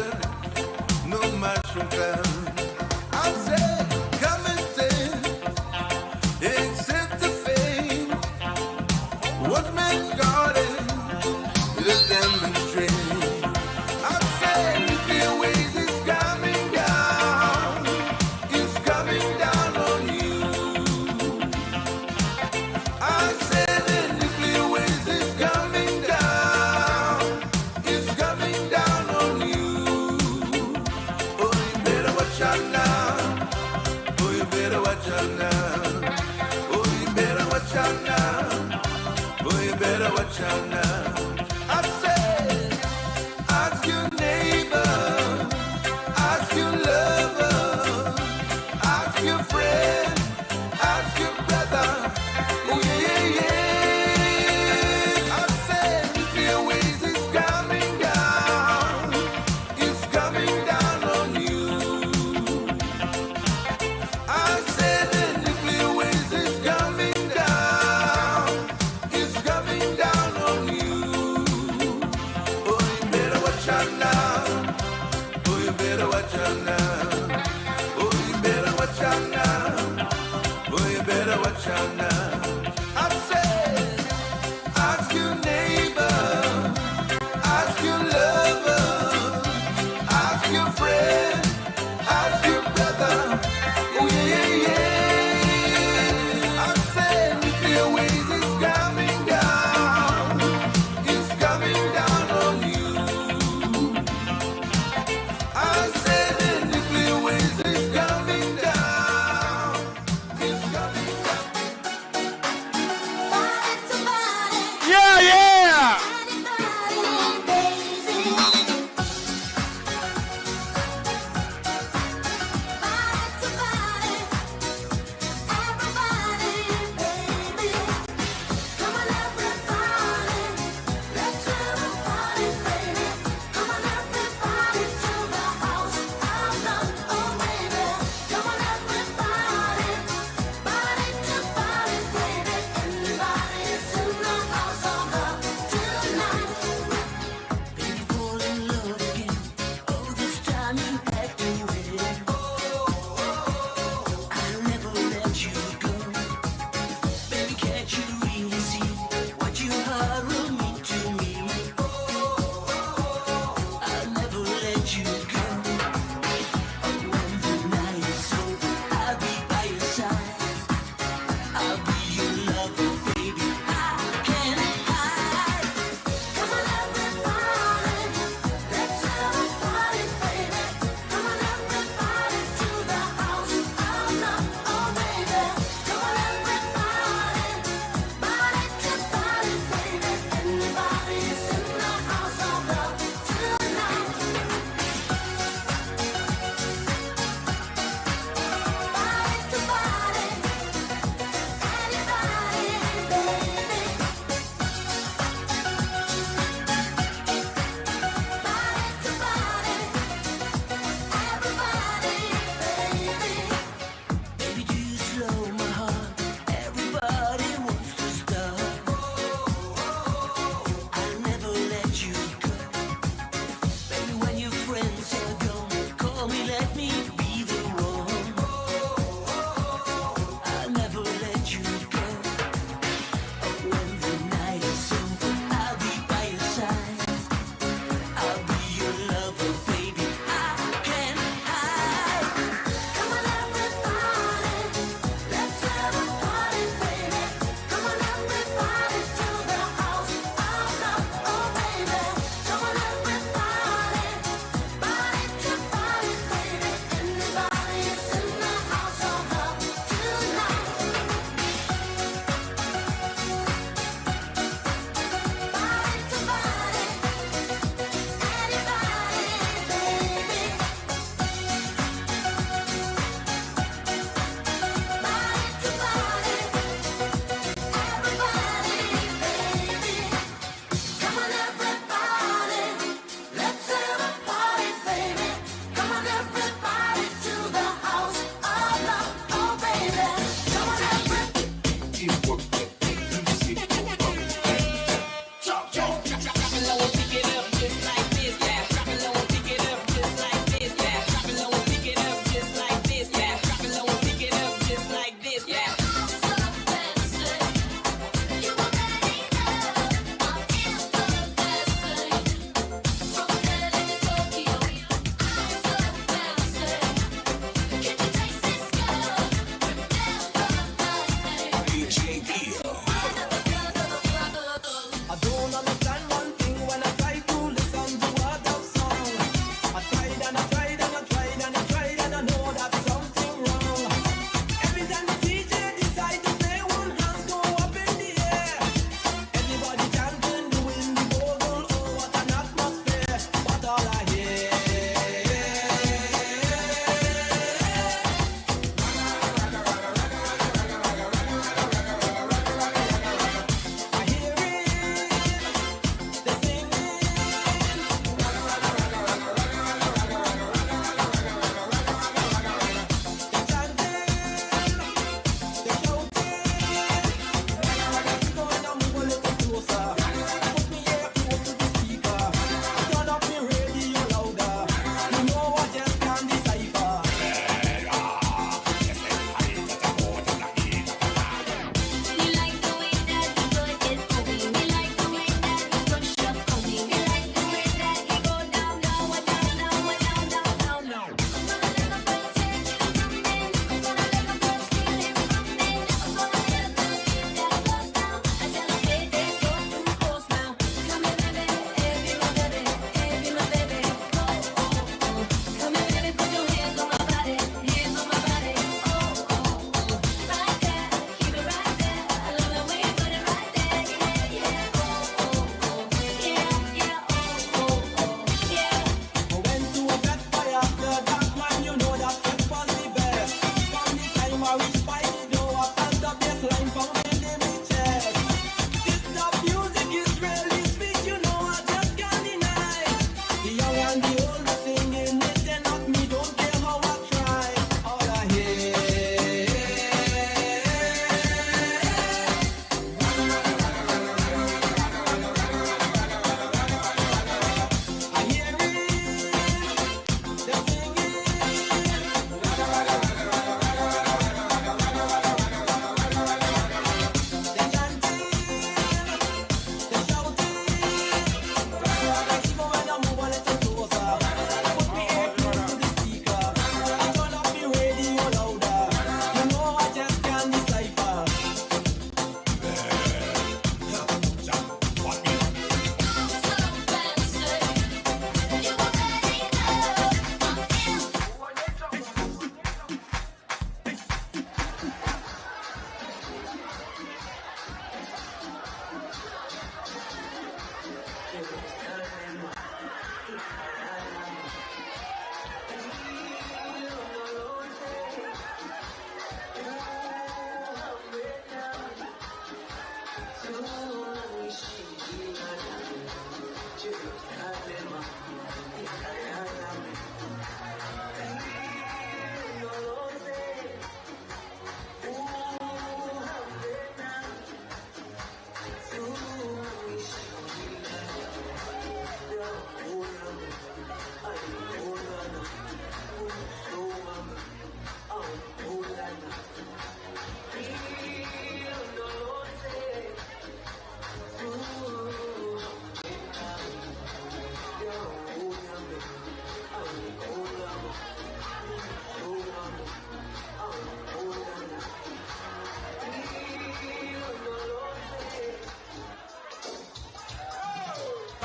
no Marshall Ground. I say, come and take, accept the fate. What man's garden is demonstrating. I say, nuclear waste is coming down. It's coming down on you. I said the nuclear waste is coming down. It's coming down on you. Oh, you better watch out now. Oh, you better watch out now. Oh, you better watch out now. Oh, you better watch out now. I say, ask your neighbor, ask your lover, ask your friend, ask your brother. Oh, yeah, yeah, yeah. Better watch out now. Oh, you better watch out now. Oh, you better watch out now. I said, ask your neighbor, ask your lover, ask your friend, ask your brother. Oh, yeah, yeah, yeah. I said, nuclear waste is coming down. It's coming down on you. I said the nuclear waste is coming down. It's coming down. Yeah, yeah.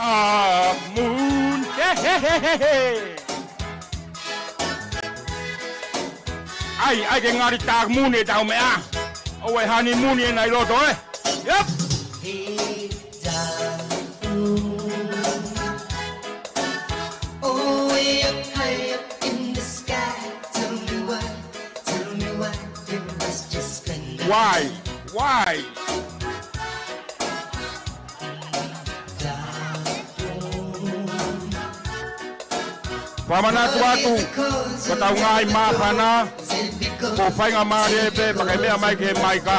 Dark moon. He, he, he, he, he. ʻAi, ʻai ke ngali dark moon ʻetau meʻa. ʻOua ʻe honeymoon ʻi he ʻi loto, ē? Yep. Hey, dark moon. Oh, way up high up in the sky. Tell me why, tell me why you must just spend the Why? Why? Fakamanatu atu, ko ʻetau ngaahi māfana, ko e faingamālie pē, pea ke meʻa mai ki he maika.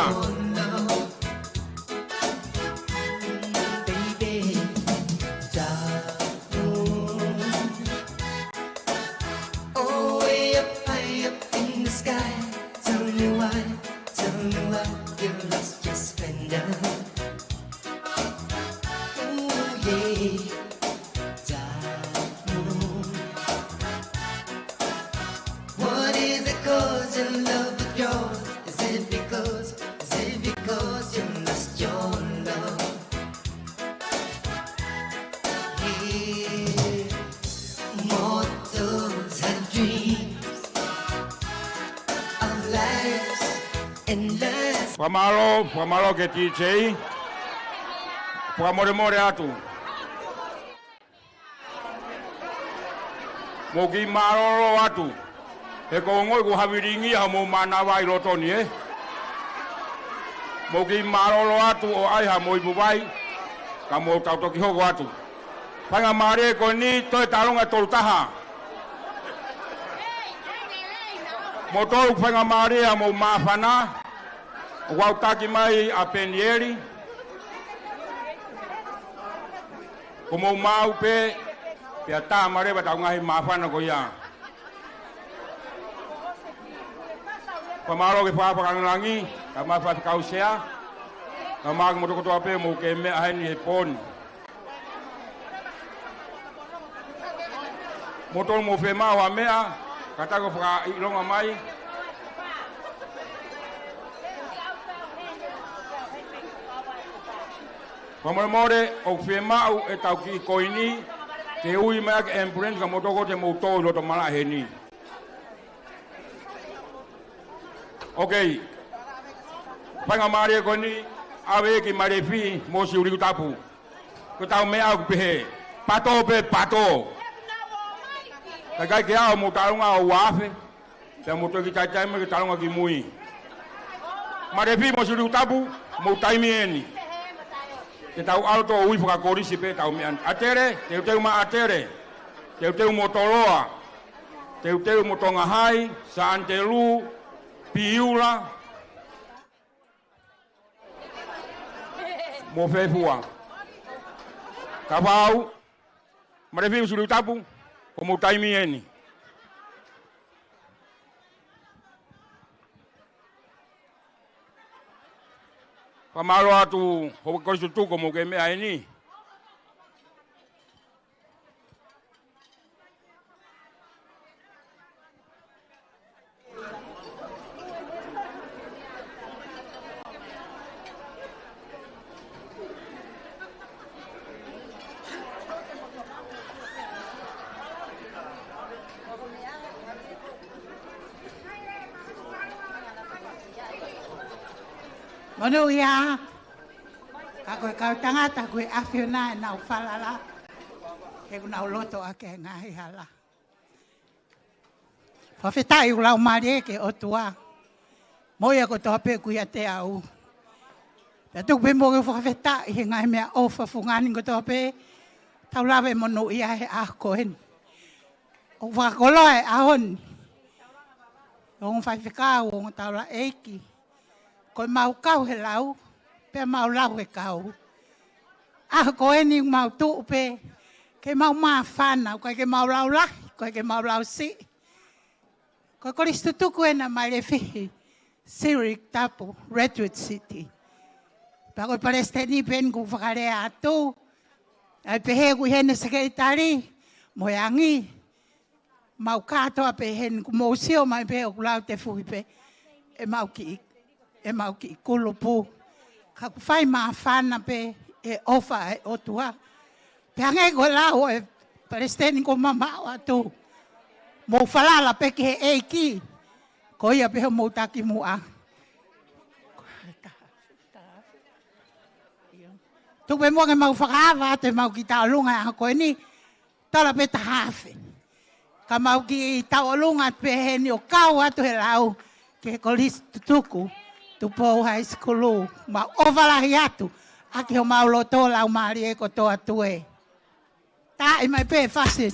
Oh, way up high up in the sky. Tell me why, tell me why you lost your splendor. Ooh, yeah. Dark moon. What is it cause your love withdraws? Is it because, is it because you lost your love? Here, mortals have dreams of lives endless. Fakamālō, fakamālō ki he D J. Fakamolemole atu. Mou kiʻi mālōlō atu. He ko e ongoʻi kuo havilingia hoʻomou mānava ʻi loto ni, ē? Mou kiʻi mālōlō atu ʻo ʻai haʻamou ipu vai, ka mou tau toki hoko atu. Faingamālie ko eni toe talonga tolu taha. Mou tolu faingamālie ʻa hoʻomou māfana, ʻoku ʻautaki mai ʻa Penieli. Ko hoʻomou maau pē, pea tā mai leva ʻetau ngaahi māfana ko ia. Fakamālō ki he Fakafofonga Langilangi, kae ʻumaʻā e Faifekau Sea, kae ʻumaʻā kimoutolu kotoa pē ʻoku mou kei meʻa heni he pō ni. Mou tolu mou fiemaʻu ha meʻa, kātaki ʻo fakaʻilonga mai. Fakamolemole, ʻoku fiemaʻu ʻetau kiʻi koini ke ui mai ʻaki e ambulance ka mou toki ʻoua te mou tō ʻi loto malaʻe heni. Okay. Faingamālie ko eni, ʻave ki Malefi mo Siuliu Tapu. Ko ʻetau meʻa ʻoku pehē, pato pē pato. Kae ʻikai ke ʻalu hoʻomou talonga ʻo ua afe. Pea mou toki taitai mai ke talonga ki mui. Malefi mo Siuliu Tapu, mou taimi eni. Te tau ʻalu ʻo ui fakakolisi pē ʻetau meʻa ni. ʻAtele, teuteu mai ʻAtele. Teuteu mo Toloa. Teuteu mo Tonga Hai, Sānitelū, Piula. Mo Fefua. Kavau, Malefi mo Siuliu Tapu, ko hoʻomou taimi eni. Fakamālō atu, houʻeiki kolisi tutuku ʻoku mou kei meʻa eni. Monūʻia, ka ko e kau tangata ko e ʻAfiona ʻenau falala, he ʻoku nau loto ʻaki e ngaahi hala. Fakafetaʻi ʻoku lau mālie ki he ʻOtua. Mo ia kotoa pē ʻoku ʻiate au. Pea tuku pē mo ke fakafetaʻi he ngaahi meʻaʻofa fungani kotoa pē. Tau lave monūʻia he ʻaho ko eni. ʻOku fakakoloa e ʻaho ni. Ongo faifekau, ongo taulaʻeiki. Ko e mau kau he lau, pea mau lau he kau. ʻAho ko eni mau tuʻu pē, ke mau māfana, ʻoku ʻikai ke mau lau lahi, ʻoku ʻikai ke mau lau siʻi. Ko e kolisi tutuku ena Malefi, Siuliu Tapu, Redwood City. Pea ko e palesiteni pē eni ʻoku fakalea atu, ʻai pehē ʻoku ʻi heni e sekelitali, mo e angi, mau kātoa pē heni ʻoku mou sio mai pē ʻoku lau tefuhi pē ʻemau kiʻi, ʻemau kiʻi kulupu. Ka ʻoku fai māfana pē ʻe he ʻofa ʻa e ʻOtua. Hangē ko e lau ʻa e Palesiteni kuo mamaʻo atu. Mou falala pē ki he ʻEiki. Ko ia pē hoʻomou takimuʻa. Tuku pē muʻa ke mau fakaava atu ʻemau kiʻi tauʻolunga he ʻaho ko eni. Tala pē taha afe. Ka mau kiʻi tauʻolunga pē heni ʻo kau atu he lau ki he Kolisi Tutuku, Tupou High School. Mau ʻofa lahi atu ʻaki homau loto, laumālie kotoa tuē. Taaʻi mai pē Fasin.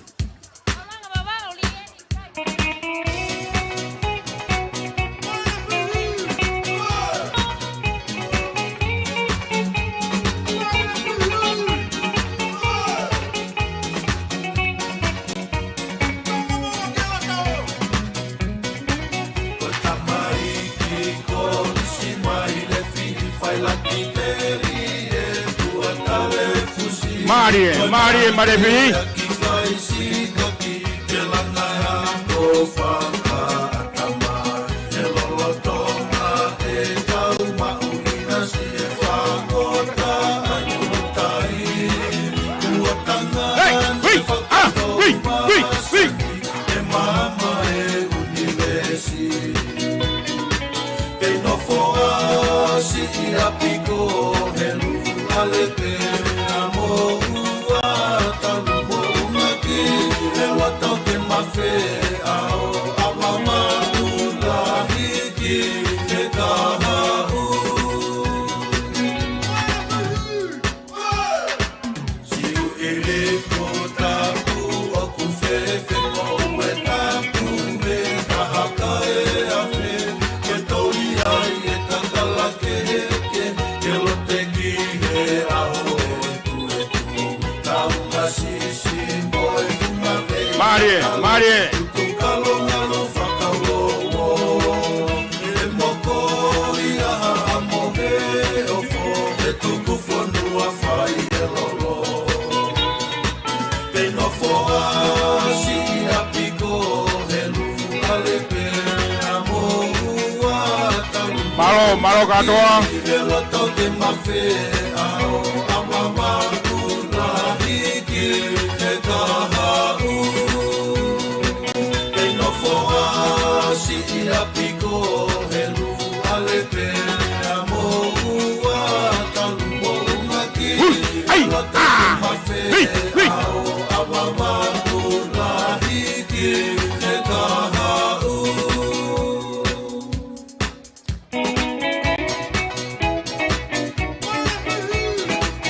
Mālie, mālie, mālie pē. Hei, hui, a, hui, hui, hui. Pei nofo ʻa siʻi ʻapi ko Helu, ʻa Lepe, ʻa Moʻua, Talu, Moʻungaki, he loto ke mafeʻao, ʻa Vavaʻu, Lahi, ki he Kahaʻu. Siu ʻi he ko tapu ʻoku fēfē ko e tapu me ka haka e afe, ke toli ai e kakala kehekehe, ke lote ki he ʻaho e tuetu, tau ka sisi mo e funga vei. Mālie, mālie. Tuku kalonga lo fakauoua. E moko ia ha amo he ofo, e tuku fonua fai e lolo. Pei nofo ʻa siʻi ʻapi ko Helu, ʻa Lepe, ʻa Moʻua, Talu. Mālō, mālō kātoa. He loto ke mafeʻao, ʻa Vavaʻu, Lahi, ki he Kahaʻu. Pei nofo ʻa siʻi ʻapi ko Helu, ʻa Lepe, ʻa Moʻua, Talu, Moʻungaki, hui, ai, loto ke mafeʻao, hui, hui, ʻa Vavaʻu, Lahi, ki he Kahaʻu.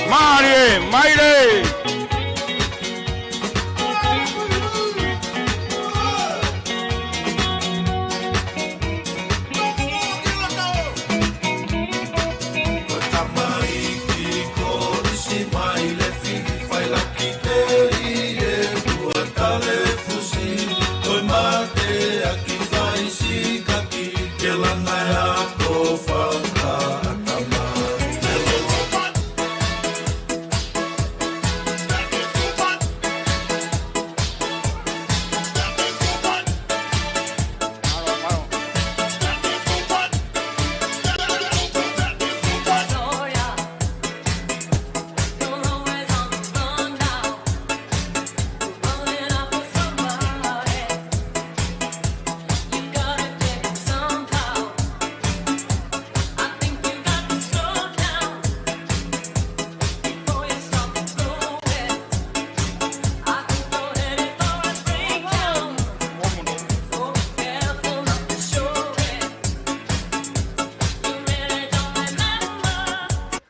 Mālie, mālie.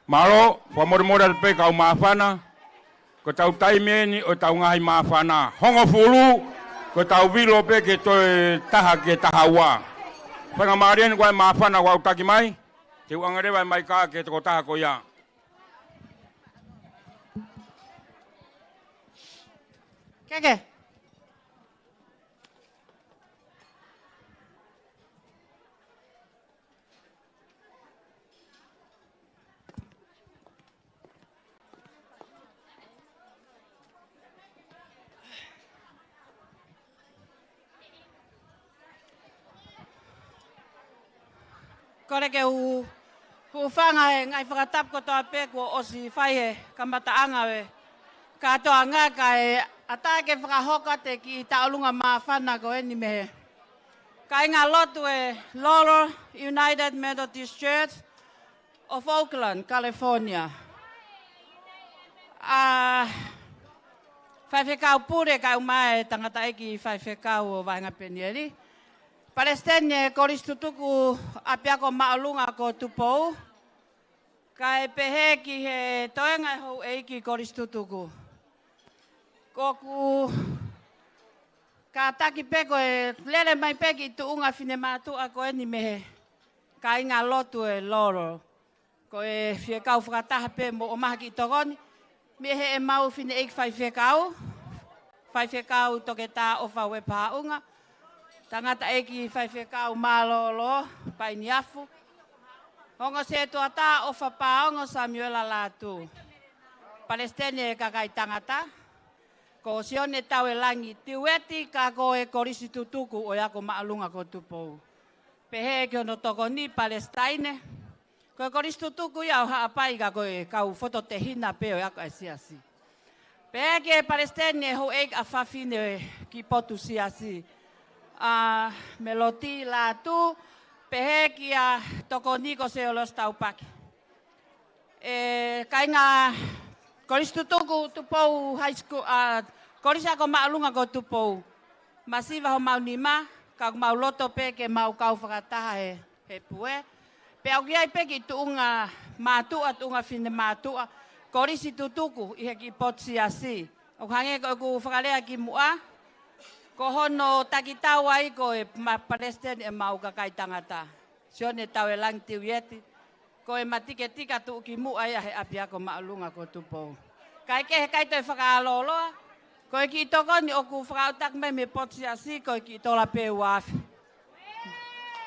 Mālō, fakamolemole atu pē kau māfana. Ko ʻetau taimi eni ʻo ʻetau ngaahi māfana. Hongofulu, ko ʻetau vilo pē ke toe taha ki he taha ua. Faingamālie eni ko e māfana ʻoku ʻautaki mai, te u ʻoange leva e maika ki he tokotaha ko ia. Keke. Kole ke u hūfanga he ngaahi fakatapu kotoa pē kuo ʻosi fai he kamataʻanga ʻo e Kātoanga, kae ʻatā ke fakahoko atu e kiʻi tauʻolunga māfana ko eni mei he kāingalotu ʻo e Laurel United Methodist Church of Oakland, California. ʻA Faifekau Pule kae ʻumaʻā e tangataʻeiki faifekau ʻo Vaenga Penieli. Palesiteni e Kolisi Tutuku ʻApiako Māʻolunga ko Tupou. Kae pehē ki he toenga e houʻeiki Kolisi Tutuku. ʻOku kātaki pē ko e lele mai pē ki tuʻunga finemātuʻa ko eni mei he kāingalotu ʻo e Laurel. Ko e fie kau fakataha pē mo ʻomai ha kiʻi tokoni mei heʻemau fineʻeiki faifekau, Faifekau Toketā ʻOfa Uepa Haʻunga, tangataʻeiki faifekau mālōlō Painiafu, ongo sētuata ʻOfa Paongo Samiuela Lātū, palesiteni e kakai tangata ko Sione Tauelangi Tiueti, ka ko e Kolisi Tutuku ʻo e Ako Māʻolunga ko Tupou. Pehē ki hono tokoni palesiteni, ko e Kolisi Tutuku ia ʻo Haʻapai ka ko e kau fototehina pē ʻo e ako ʻa e siasi. Pehē ki he palesiteni e houʻeiki ʻa fafine ki potu siasi, ʻa Meloti Lātū, pehē kia Tokoni ko Seolosi Taupaki. E kāinga Kolisi Tutuku Tupou High School, ʻa Kolisi Ako Māʻolunga ko Tupou. Masiva homau nima, ka ʻoku mau loto pē ke mau kau fakataha he, he pue. Pea ʻoku ʻi ai pē ki tuʻunga mātuʻa, tuʻunga finemātuʻa, Kolisi Tutuku ʻi he kiʻi potu siasi. ʻOku hangē ko ʻeku fakalea kimuʻa, ko hono takitau ai ko e ma-, palesiteni ʻemau kakai tangata, Sione Tauelangi Tiueti, ko e matiketika tuʻukimuʻa ia he ʻApiako Māʻolunga ko Tupou. Kae kehe, ʻikai toe fakaʻālōloa, ko e kiʻi tokoni ʻoku fakaʻautaki mai mei he potu siasi ko e kiʻi tola pē ua afe.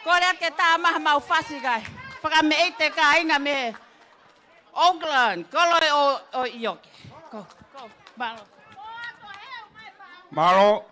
Kole atu ke tā mai haʻamau fasi kae fakameʻite kāinga mei he Oakland, kolo ē ʻo, ʻo ʻIoke. Ko, ko, mālō. Mālō.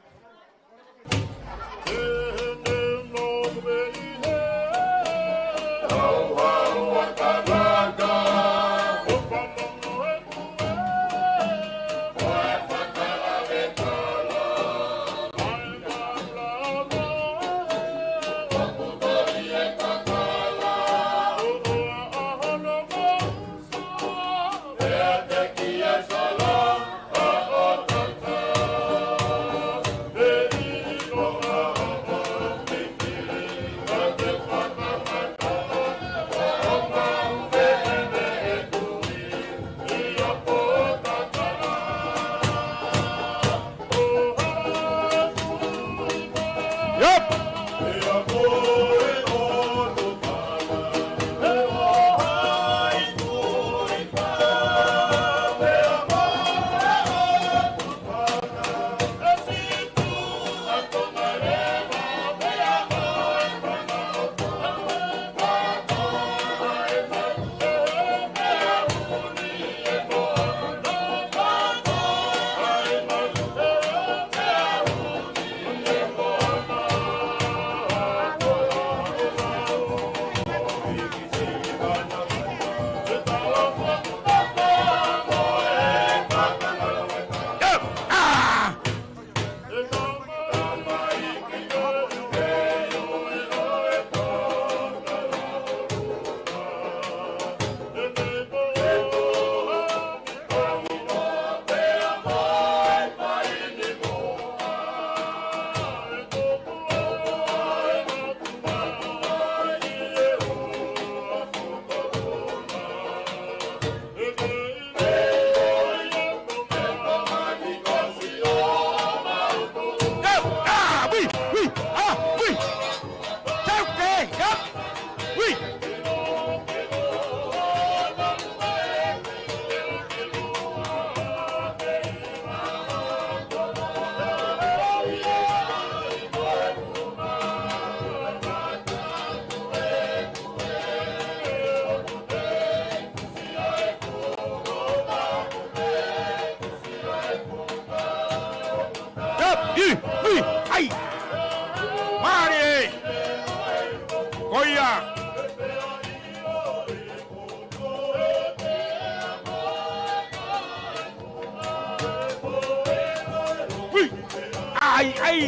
ʻAi, ʻai.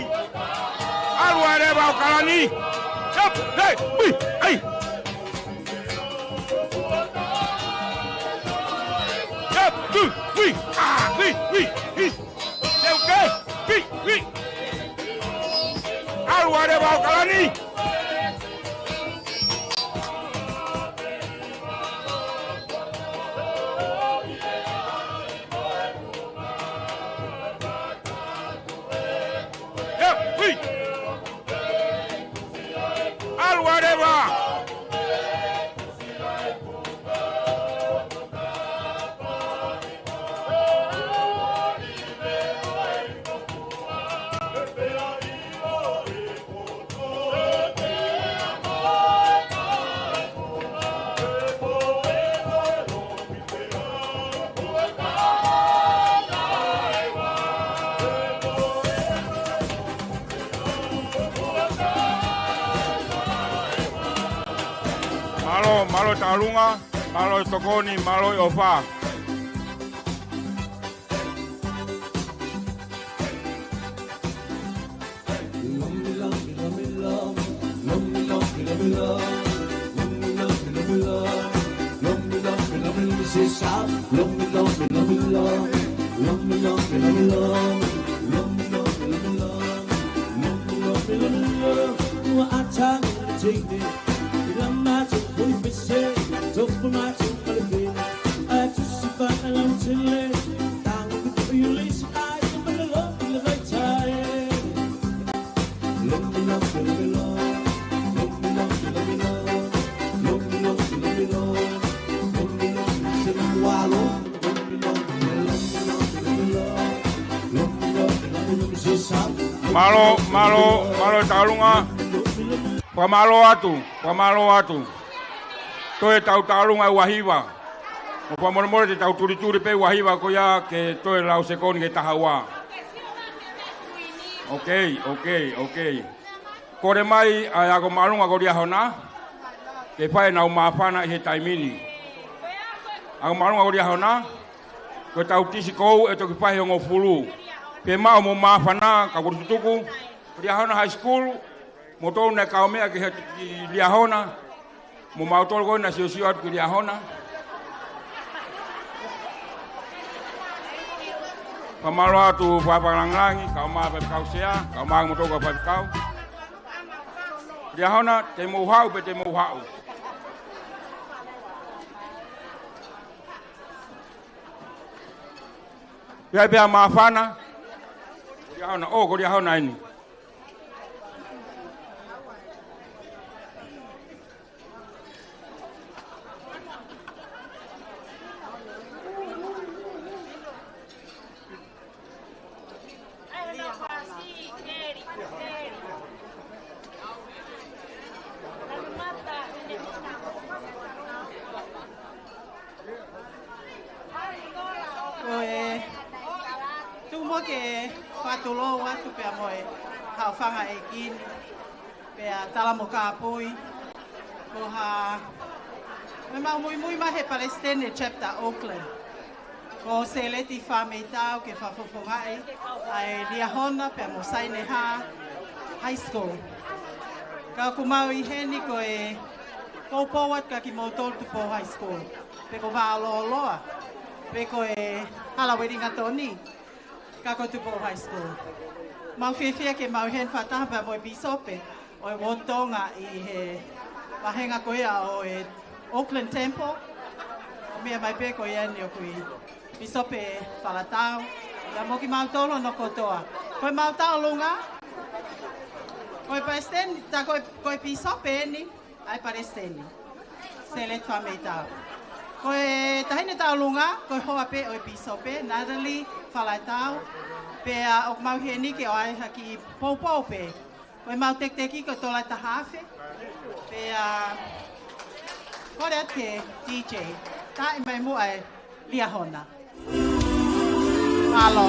ʻAlu ā leva ʻOkalani. Yep, hey, ui, ʻai. Yep, ui, ui, ah, ui, ui, ui. Teu ke, ui, ui. ʻAlu ā leva ʻOkalani. Yep, ui. ʻAlu ā leva. Mālō, mālō e tauʻolunga, mālō e tokoni, mālō e ʻofa. Mālō, mālō, mālō e tauʻolunga. Fakamālō atu, fakamālō atu. Toe tau tauʻolunga ʻe ua hiva. Mo fakamolemole te tau tulituli pē ua hiva ko ia ke toe lau sekoni ke taha ua. Okay, okay, okay. Kole mai ʻa e ako māʻolunga ko Liahona ke fai ʻenau māfana ʻi he taimi ni. Ako māʻolunga ko Liahona, ko ʻetau tisi kou ʻe toki fai ʻe hongofulu. Pea maʻu mo māfana ka ʻoku tutuku Liahona High School, mo tonu naʻe kaumeʻa ki he, ki Liahona, mo mautolu ko ē naʻe siosio atu ki Liahona. Fakamālō atu Faifekau Langilangi, kae ʻumaʻā Faifekau Sea, kae ʻumaʻā kimoutolu kau faifekau. Liahona, te mou haʻu pē te mou haʻu. Pea, pea māfana. Liahona, ʻo, ko Liahona eni. Ko e tuku muʻa ke fakatulou atu pea mo e haʻofanga ʻeiki ni, pea tala mo kāpui. Ko ha, meʻa mau muimui mai he palesiteni e chapter Auckland, ko Sēleti Fameitau, ke fakafofongaʻi ʻa e Liahona pea mo Saineha High School. Ka ʻoku mau ʻi heni ko e poupou atu kia kimoutolu Tupou High School, pe ko Vālōloa, pe ko e Hala Uelingatoni, ka ko Tupou High School. Mau fiefia ke mau ʻi heni fakataha pea mo e pīsope ʻo e Uotonga ʻi he vāhenga ko ia ʻo e Auckland Temple. ʻOmai pē ko ia eni ʻoku ʻi Pīsope Falatau, pea mo kimautolu hono kotoa. Ko e mau tauʻolunga, ko e palesiteni, tā ko e, ko e pīsope eni ʻa e palesiteni, Sēleti Fameitau. Ko e taʻahine tauʻolunga, ko e hoa pē ʻo e pīsope, Natalie Falatau, pea ʻoku mau ʻi heni ke ʻoange ha kiʻi poupou pē. Ko e mau tekiteki ko e tola taha afe. Pea kole atu ki he D J. Taaʻi mai muʻa e Liahona. Mālō.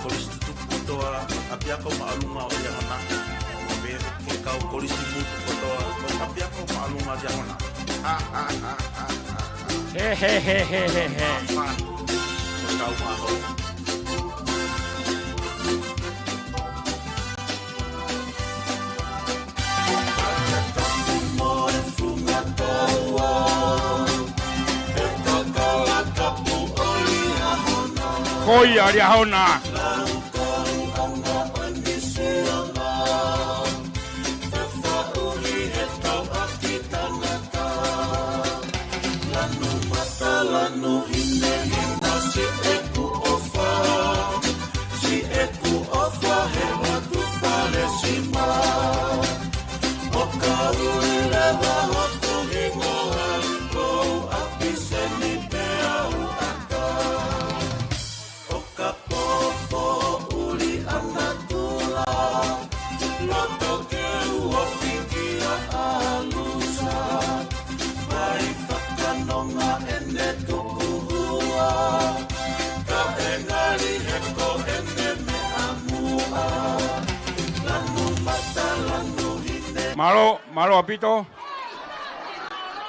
Kolisi Tutuku kotoa, ʻapiako māʻolunga ʻo Liahona. Pea ki he kau Kolisi Motu kotoa, ʻapiako māʻolunga ʻo Liahona. Ha, ha, ha, ha, ha, ha. He, he, he, he, he, he. Māfana. Ko e kau māʻolunga. Ko ia Liahona. Mālō, mālō ʻaupito.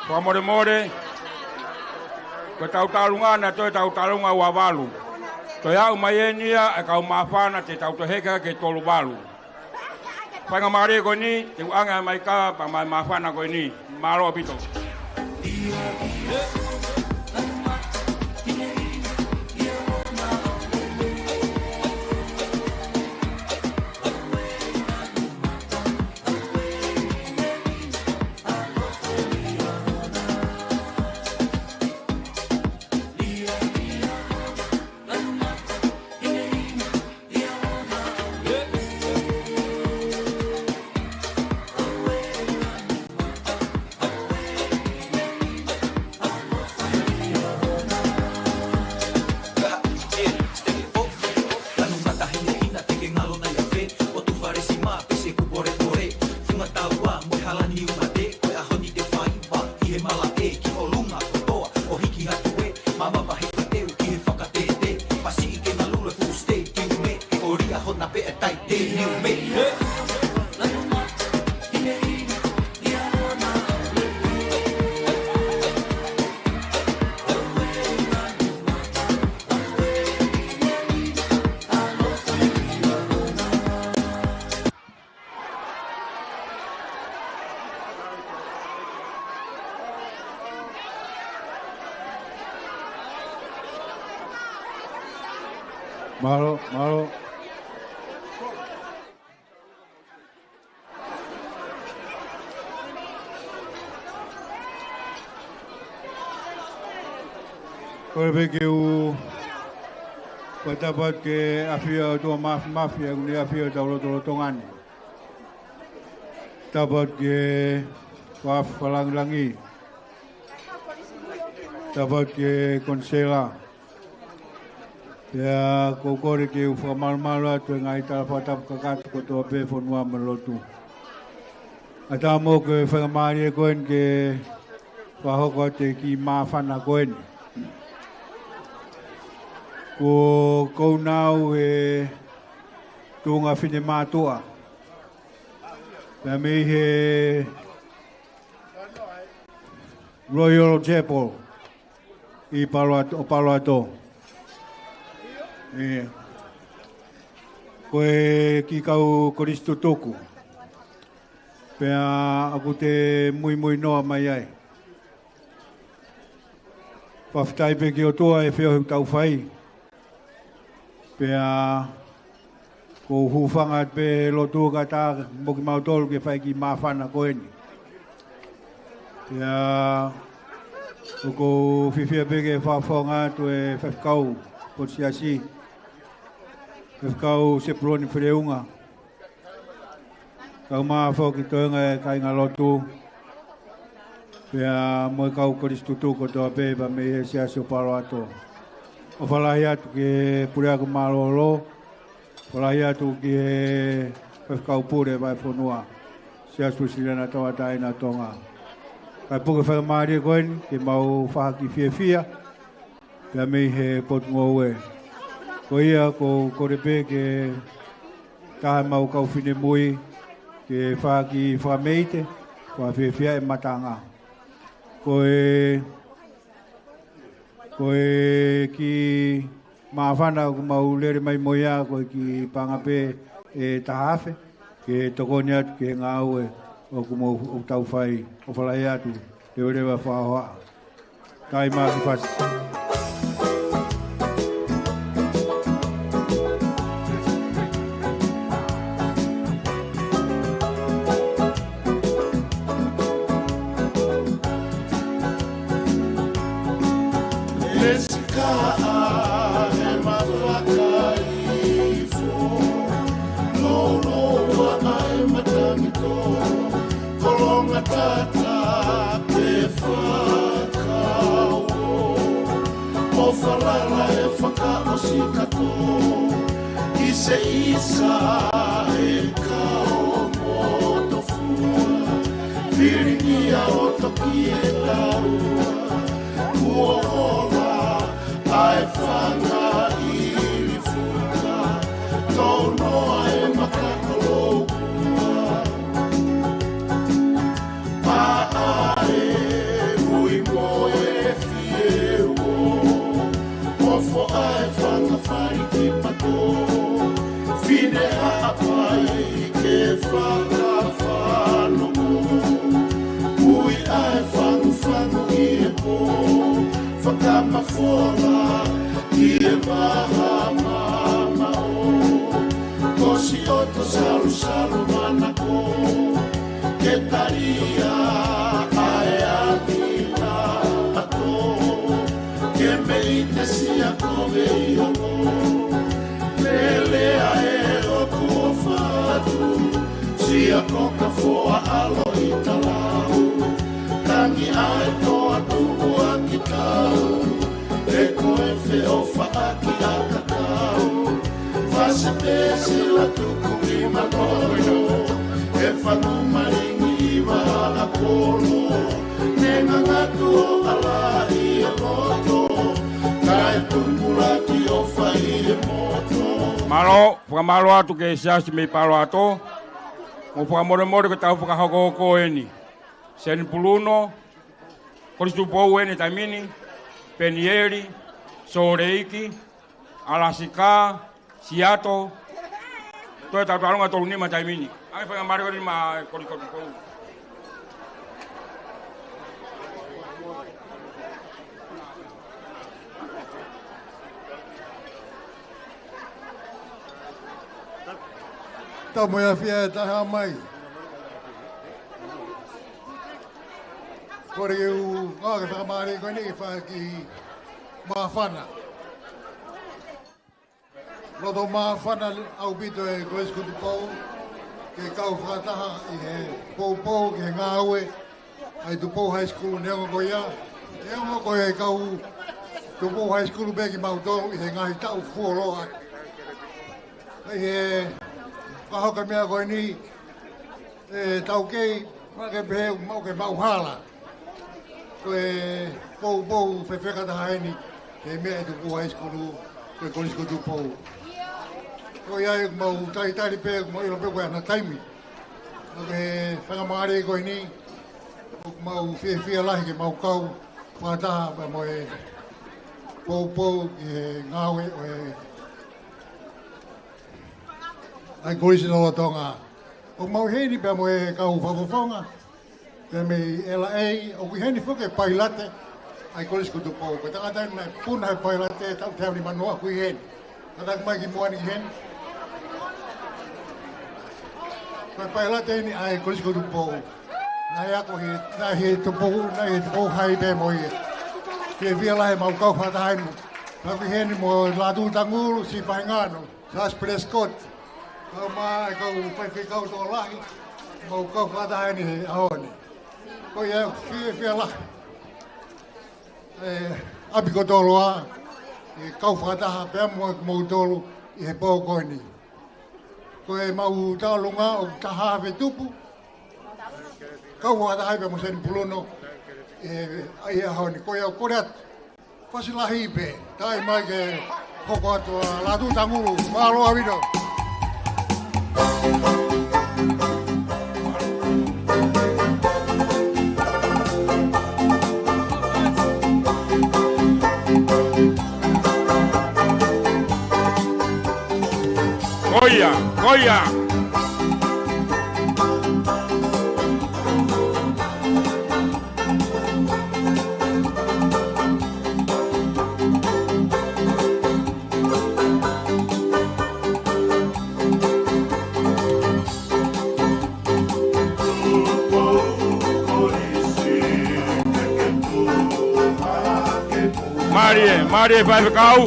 Fakamolemole. Ko e tautaulunga naʻe toe tautaulunga ua valu. Toe aʻu mai eni ia ʻa e kau māfana te tau toe heka ki he tolu valu. Faingamālie ko eni, te u ʻoange mai ka pa mai māfana ko eni. Mālō ʻaupito. Mālō, mālō. Kole pē ke u fakatapu atu ki he ʻafio ʻa e ʻOtua Māfimafi, ʻa ia ʻoku ne ʻafio ʻi hotau lotolotonga ni. Tapu atu ki he Fakalangilangi. Tapu atu ki he Konisela. Pea ʻoku ou kole ke u fakamalumalu atu he ngaahi tala fakatapu kakato kotoa pē fonua mo e lotu. ʻAtā mo e faingamālie ko eni ke fakahoko atu e kiʻi māfana ko eni. Ko ʻeku nau he tuʻunga finemātuʻa. Pea mei he Royal Chapel ʻi Palo Alto, ʻo Palo Alto. ʻE, ko e kiʻi kau Kolisi Tutuku. Pea ʻoku te muimui noa mai ai. Fakafetaʻi pē ki he ʻOtua he feohi ʻoku tau fai. Pea ʻoku ou hūfanga pē he lotu kae ʻatā mo kimautolu ke fai e kiʻi māfana ko eni. Pea ʻoku ou fiefia pē ke fakafofonga atu e faifekau potu siasi, Faifekau Sepuloni Feleunga, kae ʻumaʻā foki e toenga e kāingalotu, pea mo e kau Kolisi Tutuku kotoa pē pea mei he Siasi ʻo Palo Alto. ʻOfa lahi atu ki he Puleako Mālōlō, ʻofa lahi atu ki he Faifekau Pule Vahefonua, Siasi Uēsiliana Tauʻatāina ʻo Tonga. Kae puke e faingamālie ko eni ke mau fakahā e kiʻi fiefia, pea mei he Potungāue. Ko ia, ʻoku ou kole pē ke taha ʻemau kau finemui ke fai ha kiʻi fakameite, fakafiefia e matanga. Ko e, ko e kiʻi māfana ʻoku mau lele mai mo ia, ko e kiʻi paʻanga pē ʻe taha afe, ke tokoni atu ki he ngāue ʻoku mau, ʻoku tau fai, ʻofa lahi atu, leveleva fakahohaʻa. Taimi ki fasi. Lesikaʻa e mafaka ifo, loloa e matangi tō, kolonga tata ke fakauo. ʻO falala e fakaʻosi kātoa, ʻi se ʻisa e kao mo tofua. Vilingia ʻo toki e taua, kuo hola ʻa e fanga ʻilifuka, tō noa e maka kolokua. Paʻa e ui mo e fieuo, ofo ʻa e fanga fali ki pato. Fine Haʻapai ke fakafanongo, ui ʻa e fangufangu ʻi he pō, fakamafola ʻi he vaha mamaʻo. Ko Sioto Salusalu manako, ke talia ʻa e ʻapi ʻa ʻato, ke mei te sia ko vei olo. Lele ʻa e ʻoku ʻofa atu, sia ko ka foa ʻalo ʻi talau. Tangi ʻa e toa tuʻu ʻa ki tau, he ko e feʻofaʻaki ʻa kakau. Fasi pē sila tuku ki manono, he fanu malingi ʻi vaha ʻa kolo. Ne ngangatu ʻo ʻalaʻi e loto, kae tupulaki ʻofa ʻi he moto. Mālō, fakamālō atu ki he siasi mei Palo Alto. Mo fakamolemole ko e tau fakahokohoko eni. Seni Puluno, Kolisi Tupou eni taimi ni, Penieli, Sōleiki, Alasika, Siato, toe tau talunga tolu nima taimi ni. ʻAi fakamālō ko eni maʻa Kolisi Tupou. Tau mo ia fia e taha mai. Kole ke u, ʻa, ke fakamālō ko eni ke fai ha kiʻi māfana. Loto māfana ʻaupito e Kolisi ko Tupou, ke kau fakataha ʻi he poupou ki he ngāue ʻa e Tupou High School neongo ko ia. Neongo ko e kau Tupou High School pē kimautolu ʻi he ngaahi taʻu fuoloa. ʻI he kahoka meʻa ko eni, e taukei, ma ke pehē, mau ke mau hala. Ko e poupou fefeka taha eni, he meʻa e Tupou High School, ko e Kolisi ko Tupou. Ko ia ʻoku mau talitali pē, ʻoku mau ʻilo pē ko e ʻana taimi. Ko e fakamālō ko eni, ʻoku mau fiefia lahi ke mau kau fakataha pea mo e poupou ki he ngāue ʻo e ʻa e Kolisi lolotonga. ʻOku mau ʻi heni pea mo e kau fakafofonga, pea mei L A, ʻoku ʻi heni foki e pailate ʻa e Kolisi ko Tupou. Ko e tangata eni naʻe puna he pailate taʻu teau nimanoa ʻoku ʻi heni. Kātaki mai ki muʻa ni ki heni. Ko e pailate eni ʻa e Kolisi ko Tupou. Naʻe ako he, naʻe he Tupou, naʻe he Tupou High pē mo ia. Fiefia lahi mau kau fakataha eni. Kau ʻi heni mo Lātū Tangulu, Sipahi Ngano, Sasi Prescott. Kau mai e kau faifekau tokolahi, mau kau fakataha eni he ʻaho ni. Ko ia fiefia lahi. E, ʻapi kotoa, e kau fakataha pea mo, moutolu ʻi he pō ko eni. Ko e mau talunga ʻoku taha afe tupu, kau fakataha pea mo Seni Puluno, e, ʻi he ʻaho ni. Ko ia kole atu. Fasi lahi pē, tae mai ke Hoko atu ʻa Lātū Tangulu, mālō ʻaupito. Ko ia, ko ia. Mālie, mālie faifekau.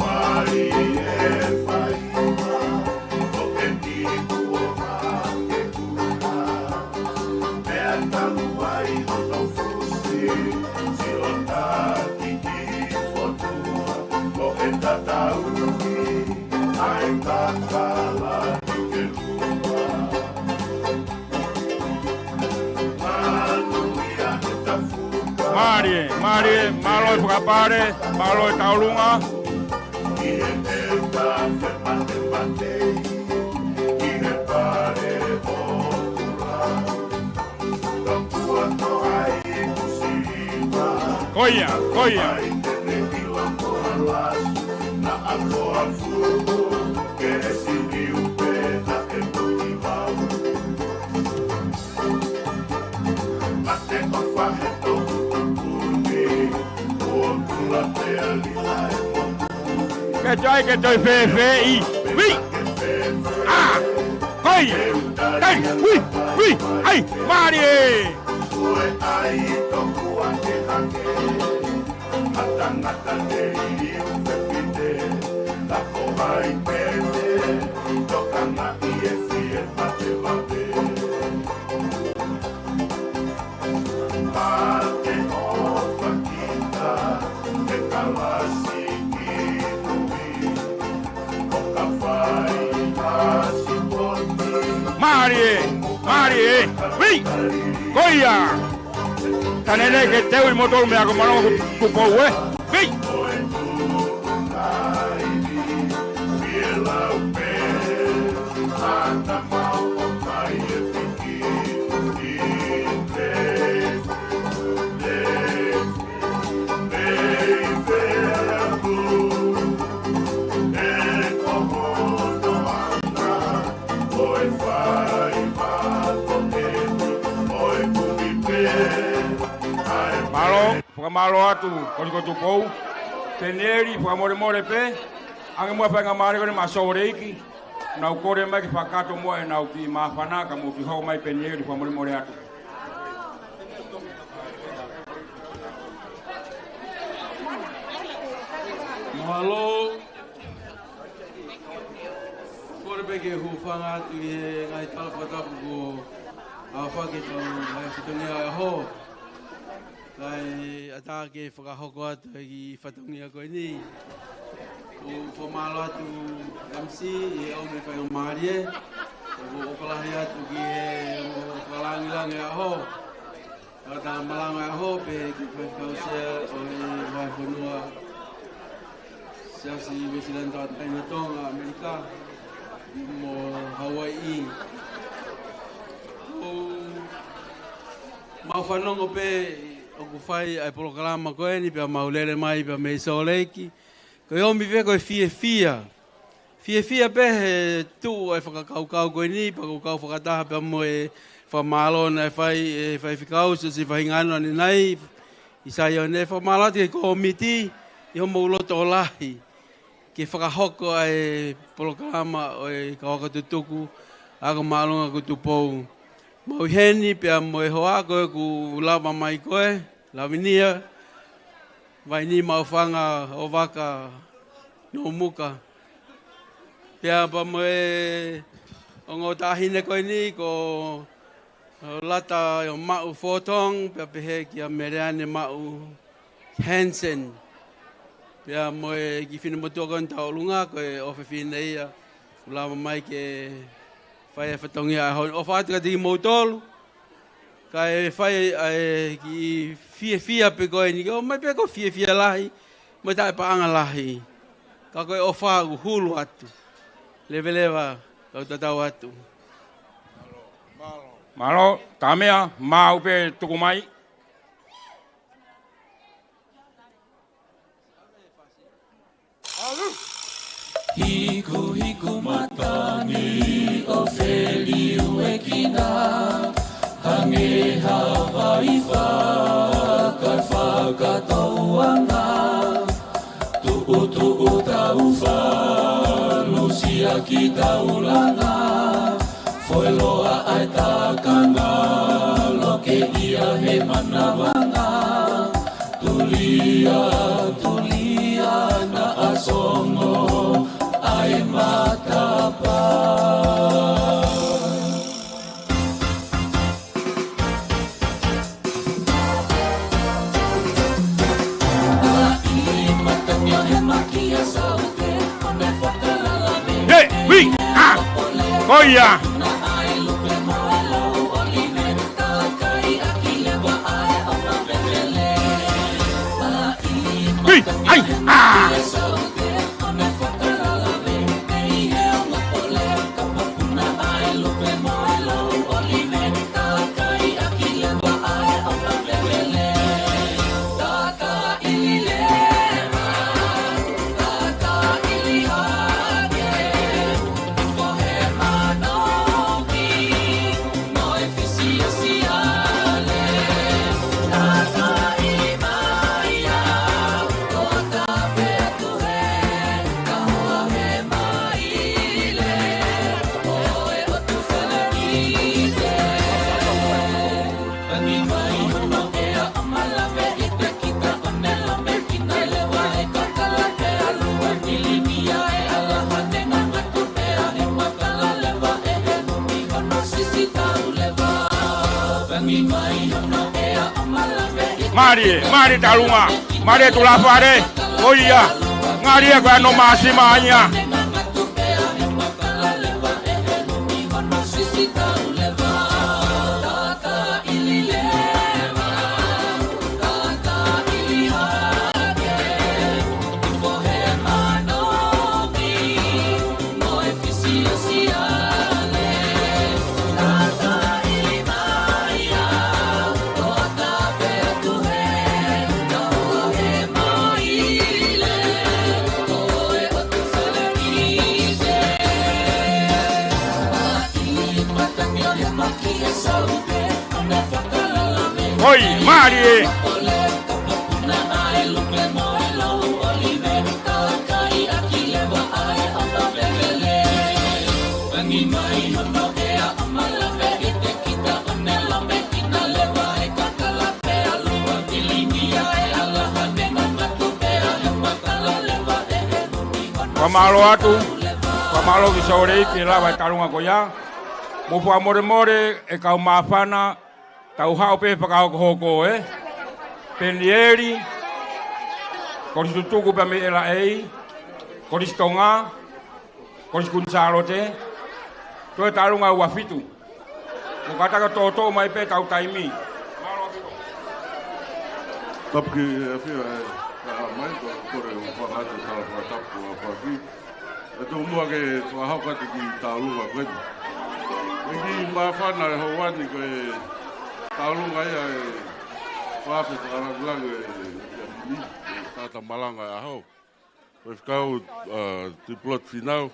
Mālie, mālie, mālō e fakapale, mālō e tauʻolunga. Ko ia, ko ia. Ke toe, ke toe fēfē ʻi. Ui! ʻĀ! Koi! Kai! Ui! Ui! ʻAi! Mālie! Mālie, mālie, ui, ko ia. Tane nei ke teu ʻi moutolu meʻa ko Malonga Tupou, ē. Ui. Mālō, fakamālō atu, Kolikotupou. Penieli, fakamolemole pē, ʻange muʻa e faingamālie ko eni maʻa Sōleki, nau kole mai ke fakakakato muʻa ʻenau kiʻi māfana, ka mou kiʻi hoko mai Penieli, fakamolemole atu. Mālō. Kole pē ke u hūfanga atu ʻi he ngaahi tala fakatapu kuo aofaki ʻetau ngaahi fatongia ʻo e ʻaho. Kae ʻatā ke fakahoko atu e kiʻi fatongia ko eni. ʻOku ou fakamālō atu M C ʻi he ʻomi e faingamālie. ʻOku ou ʻofa lahi atu ki he ongo fakalāngilangi ʻo e ʻaho. Tangata malanga ʻo e ʻaho pea ki he faifekau sea ʻo e Vahefonua Siasi Uēsiliana Tauʻatāina ʻo Tonga, ʻAmelika mo Hauaiʻi. ʻOku mau fanongo pē ʻoku fai ʻa e polokalama ko eni pea mau lele mai pea mei Sōleki. Ko e ʻomi pē ko e fiefia. Fiefia pē he tuʻu ʻa e fakakaukau ko eni, pea ʻoku ou kau fakataha pea mo e fakamālō naʻe fai ʻe he faifekau, Siosifa Hingano ʻanenai, ʻi Saione, fakamālō atu ki he kōmiti, ʻi hoʻomou loto lahi, ke fakahoko ʻa e polokalama ʻo e kau ako tutuku, ako māʻolunga ko Tupou. Mau ʻi heni pea mo e hoa ko ē ʻoku lava mai ko ē, Lavinia, Vaini Maʻufanga ʻo Vaka Nomuka. Pea pea mo e ongo taʻahine ko eni ko Lata ʻo Maʻu Fotong, pea pehē kia Meleane Maʻu Hansen. Pea mo e kiʻi finemotuʻa ko eni tauʻolunga, ko e ʻofefine ia, ʻoku lava mai ke fai e fatongia ʻo e ʻaho ni. ʻOfa atu kiate kimoutolu. Kae fai ʻa e kiʻi fiefia pē ko eni, ke ʻomai pē ko e fiefia lahi, mo e taʻepaʻanga lahi. Ka ko e ʻofa ʻoku hulu atu. Leveleva, kau tatau atu. Mālō, Tamea, maʻu pē tuku mai. Hikuhiku matangi ʻo feliuekina, hangē ha vai fakafakatouʻanga. Tuʻutuʻu tau falu siʻaki taulanga, foʻi loa ʻa e takanga, loke ia he manavanga. Tulia, tulia, naʻa songo ʻa e matapā. Hei, hui, a, ko ia. Hui, ai, a. Mālie, mālie Taulunga, mālie Tulafale, ko ia, mālie ko ano māsima ia. Oi, mālie. Fakamālō atu, fakamālō ki Sōleki he lava e Taulunga ko ia. Mo fakamolemole e kau māfana, tau haʻu pē fakahokohoko, ē. Penieli, Kolisi Tutuku pea mei ʻElaʻei, Kolisi Tonga, Kolisi Kuini Sālote, toe Taulunga ua fitu. Mo kātaki ʻo toʻotoʻo mai pē ʻetau taimi. Tapu ki he ʻafio ʻa e Tamai, ko e kole ʻo fakaʻatā ʻetau fakatapu ʻa e faki. ʻE tomuʻa ke fakahoko atu ki he Taulunga ko eni. ʻE kiʻi māfana e houa ni ko e Taulunga ia ʻe fakafe fakalāngilangi e, e, e, e tata malanga e ʻaho. Ko e fekau, ʻa, Tuʻipulotu Fīnau.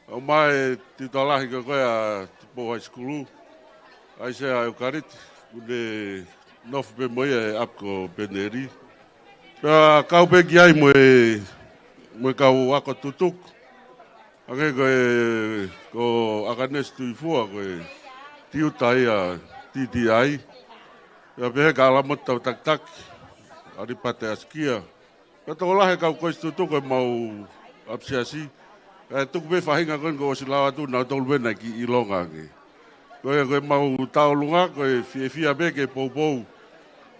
ʻOmai e tiuta lahi ko ē ʻa Tupou High School, ʻAisea ʻEukaliti, ʻoku ne nofo pē mo ia he ʻapi ko Penieli. Pea kau pē ki ai mo e, mo e kau ako tutuku. Hangē ko e, ko ʻAkanesi Tuifua, ko e tiuta ia T T I. Pea pehē kia Lamotu Tautakitaki, ʻAlipate ʻAsikia. Pea tokolahi e kau kolisi tutuku ʻemau ʻapisiasi. ʻE tuku pē faʻahinga ko eni kuo ʻosi lau atu, naʻa tolu pē naʻe kiʻi ʻilonga ange. Ko e, ko ʻemau Taulunga, ko e fiefia pē ke poupou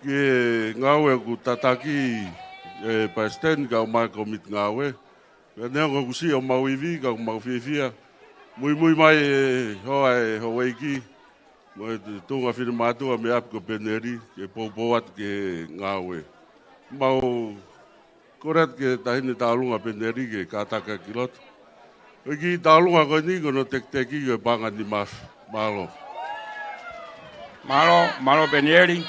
ki he ngāue ʻoku tataki ʻe Palesiteni kae ʻumaʻā e kōmiti ngāue. Pea neongo ʻoku siʻi ʻemau ivi, ka ʻoku mau fiefia. Muimui mai e hoa e houʻeiki mo e tuʻunga finemātuʻa mei ʻapi ko Penieli, ke poupou atu ki he ngāue. Mau Kole atu ki he Taʻahine Taulunga Peneli ke kātaki ki loto. Ko e kiʻi taulunga ko eni ko hono tekiteki ko e paʻanga nima afe. Mālō. Mālō, mālō Peneli.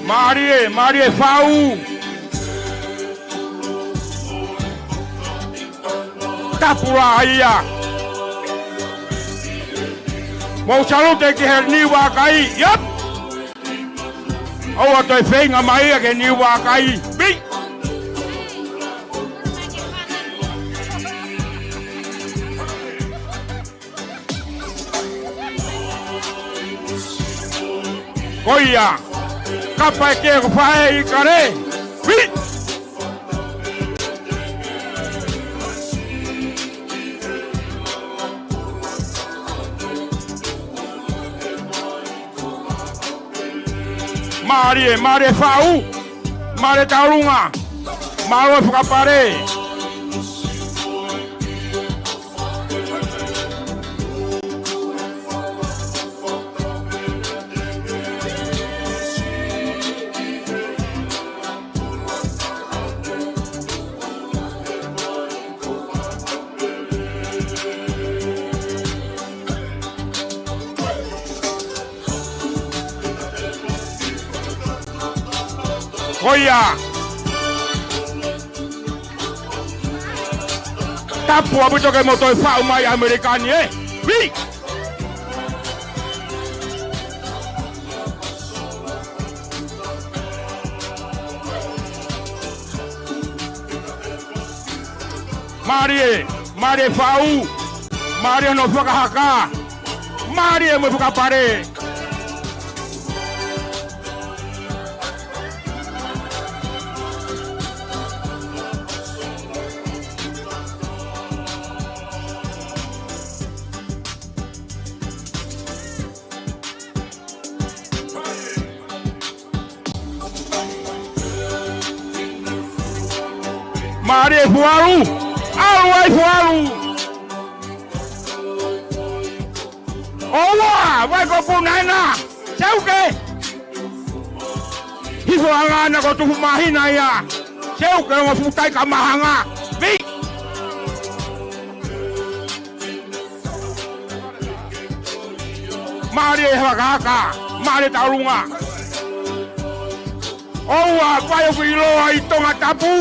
Mālie, mālie Faʻu. Tapu lā ia. Mou salute ki he niu vakai. Yep. ʻOua toe feinga mai ia ki he niu vakai. Pi. Ko ia, kapa e ke ko faʻē ʻIkale. Pi! Mālie, mālie Faʻu, mālie Taulunga, mālō e fakapale. Ko ia. Tapu ʻaupito ke mou toe faʻu mai ʻAmelika ni, ē. Pi! Mālie, mālie Faʻu, mālie hono fakahaka, mālie mo e fakapale. Mālie Fualu, ʻalu ai Fualu. ʻOua, vai ko Punaena, seuke. Hifo anga ana ko Tupu Māhina ia, seuke ongo futai ka mahanga. Pi. Mālie e fakahaka, mālie Taulunga. ʻOua, vai ʻoku ʻiloa ʻi Tongatapu.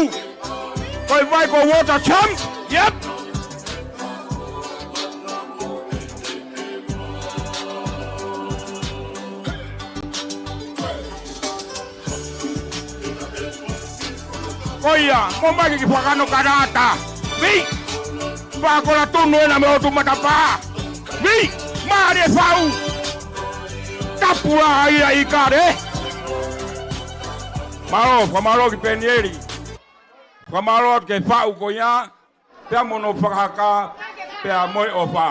Ko e vai ko Water Champ. Yep. Ko ia, mo mai ki Fakano Kalata. Pi! Pā kola tunu ena mei ʻOtu Matapā. Pi! Mālie Faʻu. Tapu lā ia ʻIkale. Mālō, fakamālō ki Penieli. Fakamālō atu ki he Faʻu ko ia. Pea mo hono fakahaka, pea mo e ʻofa.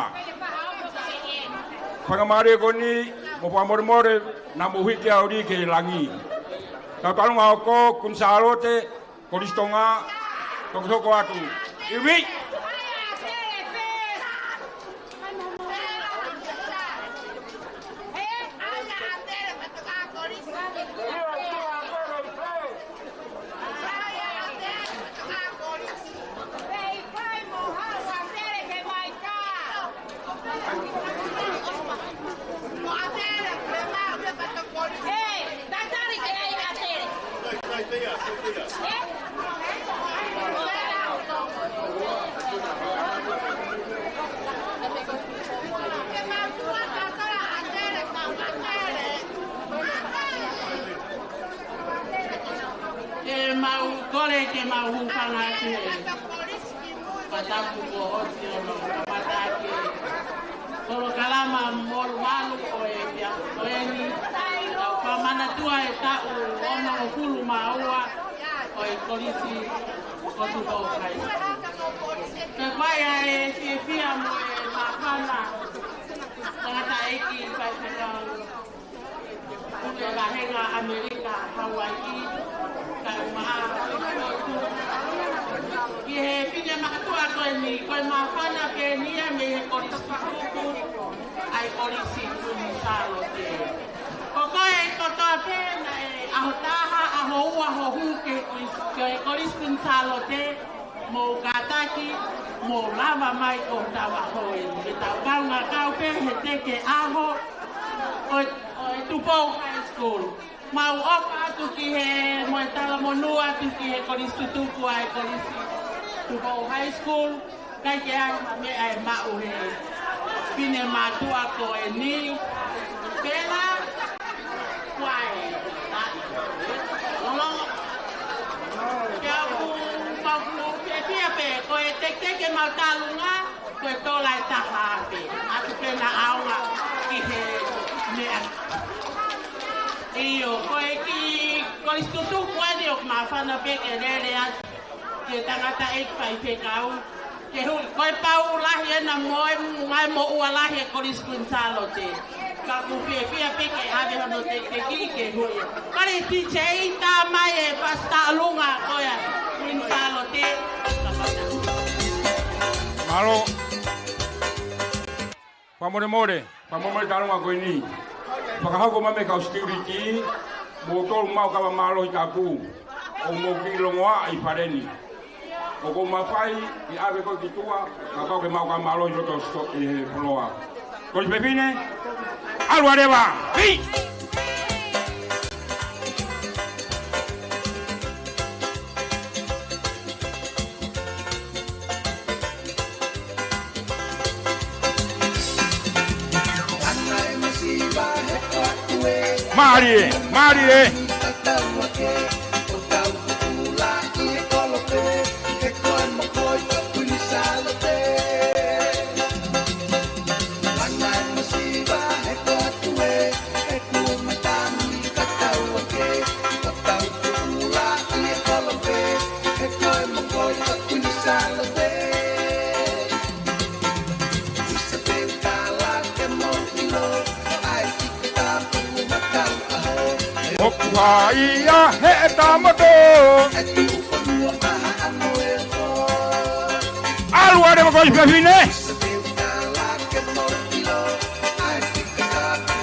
Fakamālō ko eni, mo fakamolemole, naʻa mou hiki ʻauli ki langi. Tau talunga hoko, Kuini Sālote, Kolisi Tonga, tokotoko atu. Ivi! Ke mau kole ke mau hūfanga atu he fakatapu kuo ʻosi hono kamata ʻaki. Polokalama molumalu ʻo e efiafi ko eni, ʻoku manatua e taʻu onongofulu mā ua ʻo e Kolisi ko Tupou High School. Ko e fai ʻa e fiefia mo e māfana, tangataʻeiki faifekau, Puke Vāhenga ʻAmelika Hauaiʻi, kae ʻumaʻā ki he finemātuʻa ko eni, ko e māfana pē eni ia mei he Kolisi Tutuku, ʻa e Kolisi Kuini Sālote. Ko koe kotoa pē naʻe ʻaho taha, ʻaho ua hoʻo hū ki he Kolisi, ki he Kolisi Kuini Sālote, mou kātaki, mou lava mai ki hotau ʻaho eni. Ke tau kaungā kau pē he teke ʻaho ʻo, ʻo e Tupou High School. Mau ʻofa atu ki he, mo e talamonū atu ki he Kolisi Tutuku ʻa e Kolisi Tupou High School. ʻIkai ke ʻi ai ha meʻa ʻe maʻu he finemātuʻa ko eni. Pela, kuai, taʻi. Lolo. Pea ʻoku, ʻoku fiefia pē, ko e teketeke mau tālunga, ko e tola ʻe taha pē. ʻAtu pē naʻa ʻaonga ki he meʻa. ʻIo, ko e kiʻi Kolisi Tutuku eni ʻoku māfana pē ke lele atu ki he tangataʻeiki faifekau. Ke hui, ko e pau lahi ena mo e ngai mo ua lahi e Kolisi Kuini Sālote. Ka ʻoku fiefia pē ke ʻave hono teketeki ke hui. Kole T J tā mai e fasi tālunga ko ia Kuini Sālote. Mālō. Fakamolemole, fakamolemole tālunga ko eni. Fakahoko mai mei he kau security, mou tolu mau kava mālohi tapu. ʻOku mou kiʻi longoaʻa ʻi fale ni. ʻOku mafai ke ʻave koe ki tuʻa, kapau ʻoku ke maʻu kava mālohi loto sto-, ʻi he foloa. Kolisi Fefine, ʻalu ā leva. Hei! Mālie, mālie. ʻOku hā ia he ʻeta moto. ʻAlu ā leva Kolisi Fefine.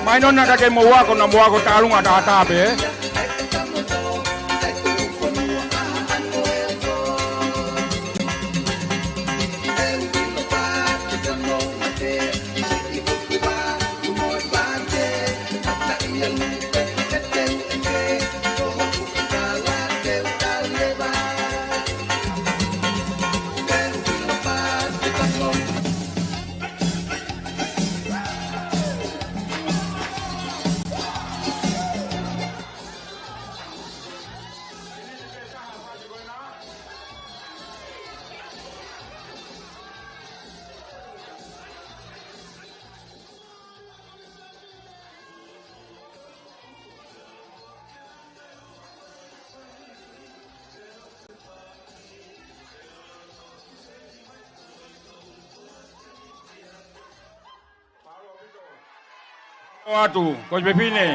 Mai nona ka ke mou ako, na mou ako tālunga tātā pē. ʻOatu, Kolisi Fefine.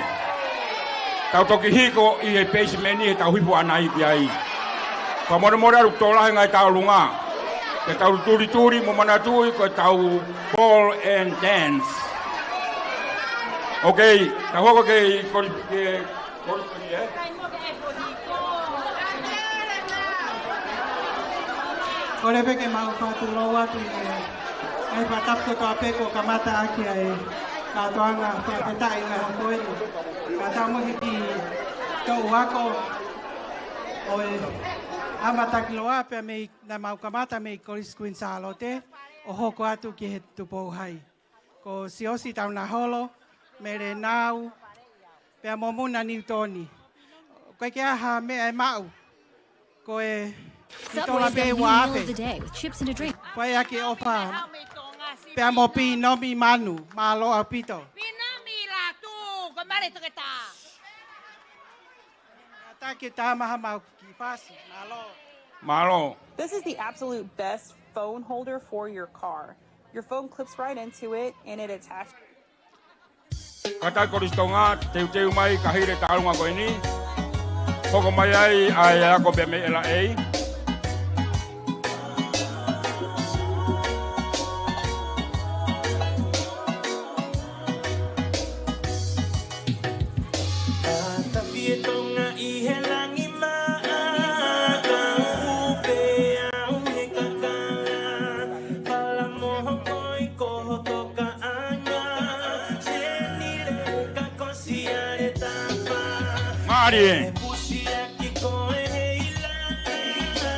Tau toki hiko ʻi he peisi meni he tau hifo ʻanai ki ai. Fakamolemole ʻalu tō lahi ngaahi tālunga. Ke tau tulituli mo manatuʻi ko e tau ball and dance. Okay, tau hoko ke, ke, Kole pē ke mau fakatulou atu ʻi he ngaahi fakatapu kotoa pē kuo kamata ʻaki ʻa e kātoanga fakafetaʻi ʻi he ngaahi hoko eni. Kae ʻumaʻā e kiʻi toʻu ako ʻo e ʻAma Takiloa pea mei, naʻa mau kamata mei Kolisi Kuini Sālote ʻo hoko atu ki he Tupou High. Ko Siosi Taunaholo, Mele Nau, pea mo Muna Niutoni. ʻOku ʻikai ke ʻi ai ha meʻa ʻe maʻu. Ko e tola pē ua ape. Fai ʻaki e ʻofa. Pea mo Pinomi Manu, mālō ʻaupito. Pinomi Latu, ko Mare Toketā. Taki tā maha mau ki fasi, mālō. Mālō. This is the absolute best phone holder for your car. Your phone clips right into it and it attaches. Kātaki Kolisi Tonga, teuteu mai ka hili e tālunga ko eni. Hoko mai ai ʻa e ako pē mei L A. Tafi e Tonga ʻi he langi maʻa, ka upe au he kakala, fala moho koi ko hoto kaʻanga, senile ka kosi ale tapa. Mālie. Pusi aki koe he ila.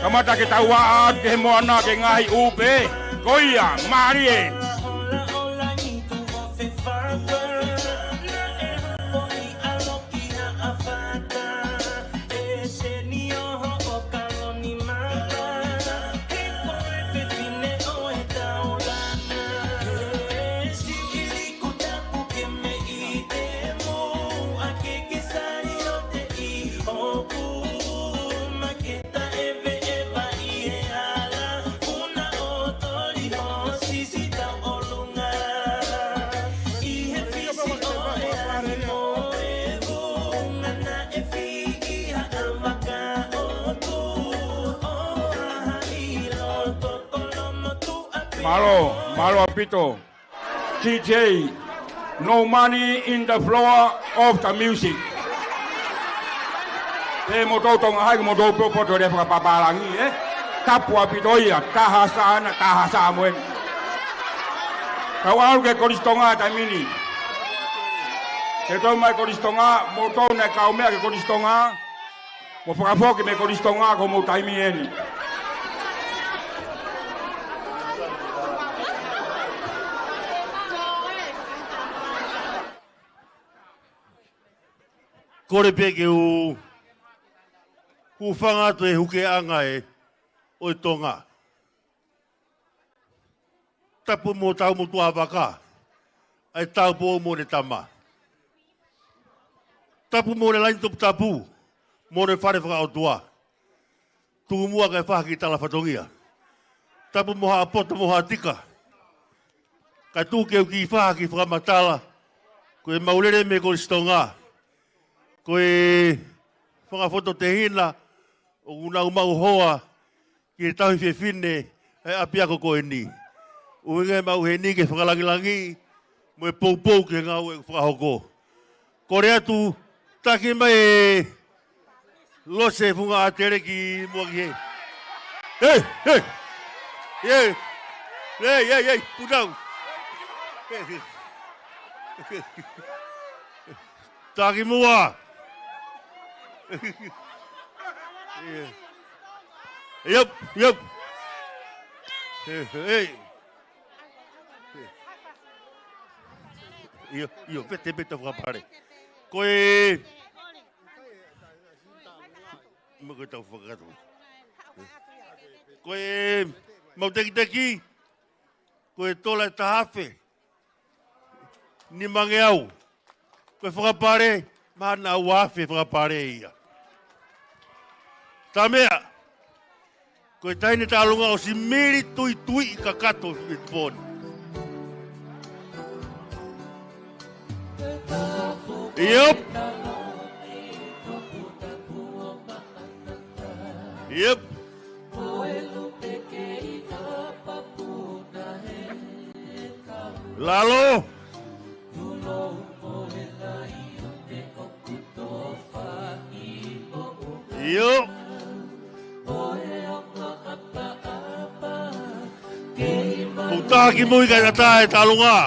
Kamata ke tau ʻā atu ki he moana ke ngaohi upe. Ko ia, mālie. Mālō, mālō ʻaupito. D J, no money in the floor of the music. Pea mo tau Tonga hai, mo tau pē poto le fakapapālangi, ē? Tapu ʻaupito ia, taha Samoa, taha Samoa. Kau ʻalu ki Kolisi Tonga taimi ni. Ke tau mai Kolisi Tonga, mo tau naʻe kau meʻa ki Kolisi Tonga. Mo fakafoki mei Kolisi Tonga ko hoʻomou taimi eni. Kole pē ke u hūfanga atu he hukeʻanga ē ʻo e Tonga. Tapu mo Taumotuʻa Vaka, ʻa e Taupo mo ʻene tama. Tapu mo ʻene laine toputapu, mo ʻene fale fakaʻotua. Tuku muʻa kae fai ha kiʻi tala fatongia. Tapu mo Haʻapoto mo Haʻatika. Kae tuku ke u kiʻi fai ha kiʻi fakamatala, ko ʻemau lele mei Kolisi Tonga. Ko e fanga fototehina ʻoku nau maʻu hoa ki he tauhi fefine ʻa e ʻapiako ko eni. ʻUhinga ʻemau ʻi heni ke fakalāngilangiʻi mo e poupou ki he ngāue ʻoku fakahoko. Kole atu, taki mai e Lose Funga ʻAtele ki muʻa ki hē. Hei, hei. Hei, hei, hei, put down. Taki muʻa. Yep, yep. Hei, hei. ʻIo, ʻio, vete, vete fakapale. Ko e, mo ko e tau fakatu. Ko e, mau tekiteki, ko e tola ʻe taha afe nimangeau. Ko e fakapale, mahalo ua afe fakapale ia. Tā meʻa, ko e taʻahine Taʻalunga ʻosi mili tuitui kakato he pō ni. Yep. Yep. Lalo. ʻIo. Kuo tā ki mui kae ʻatā e Taʻalunga.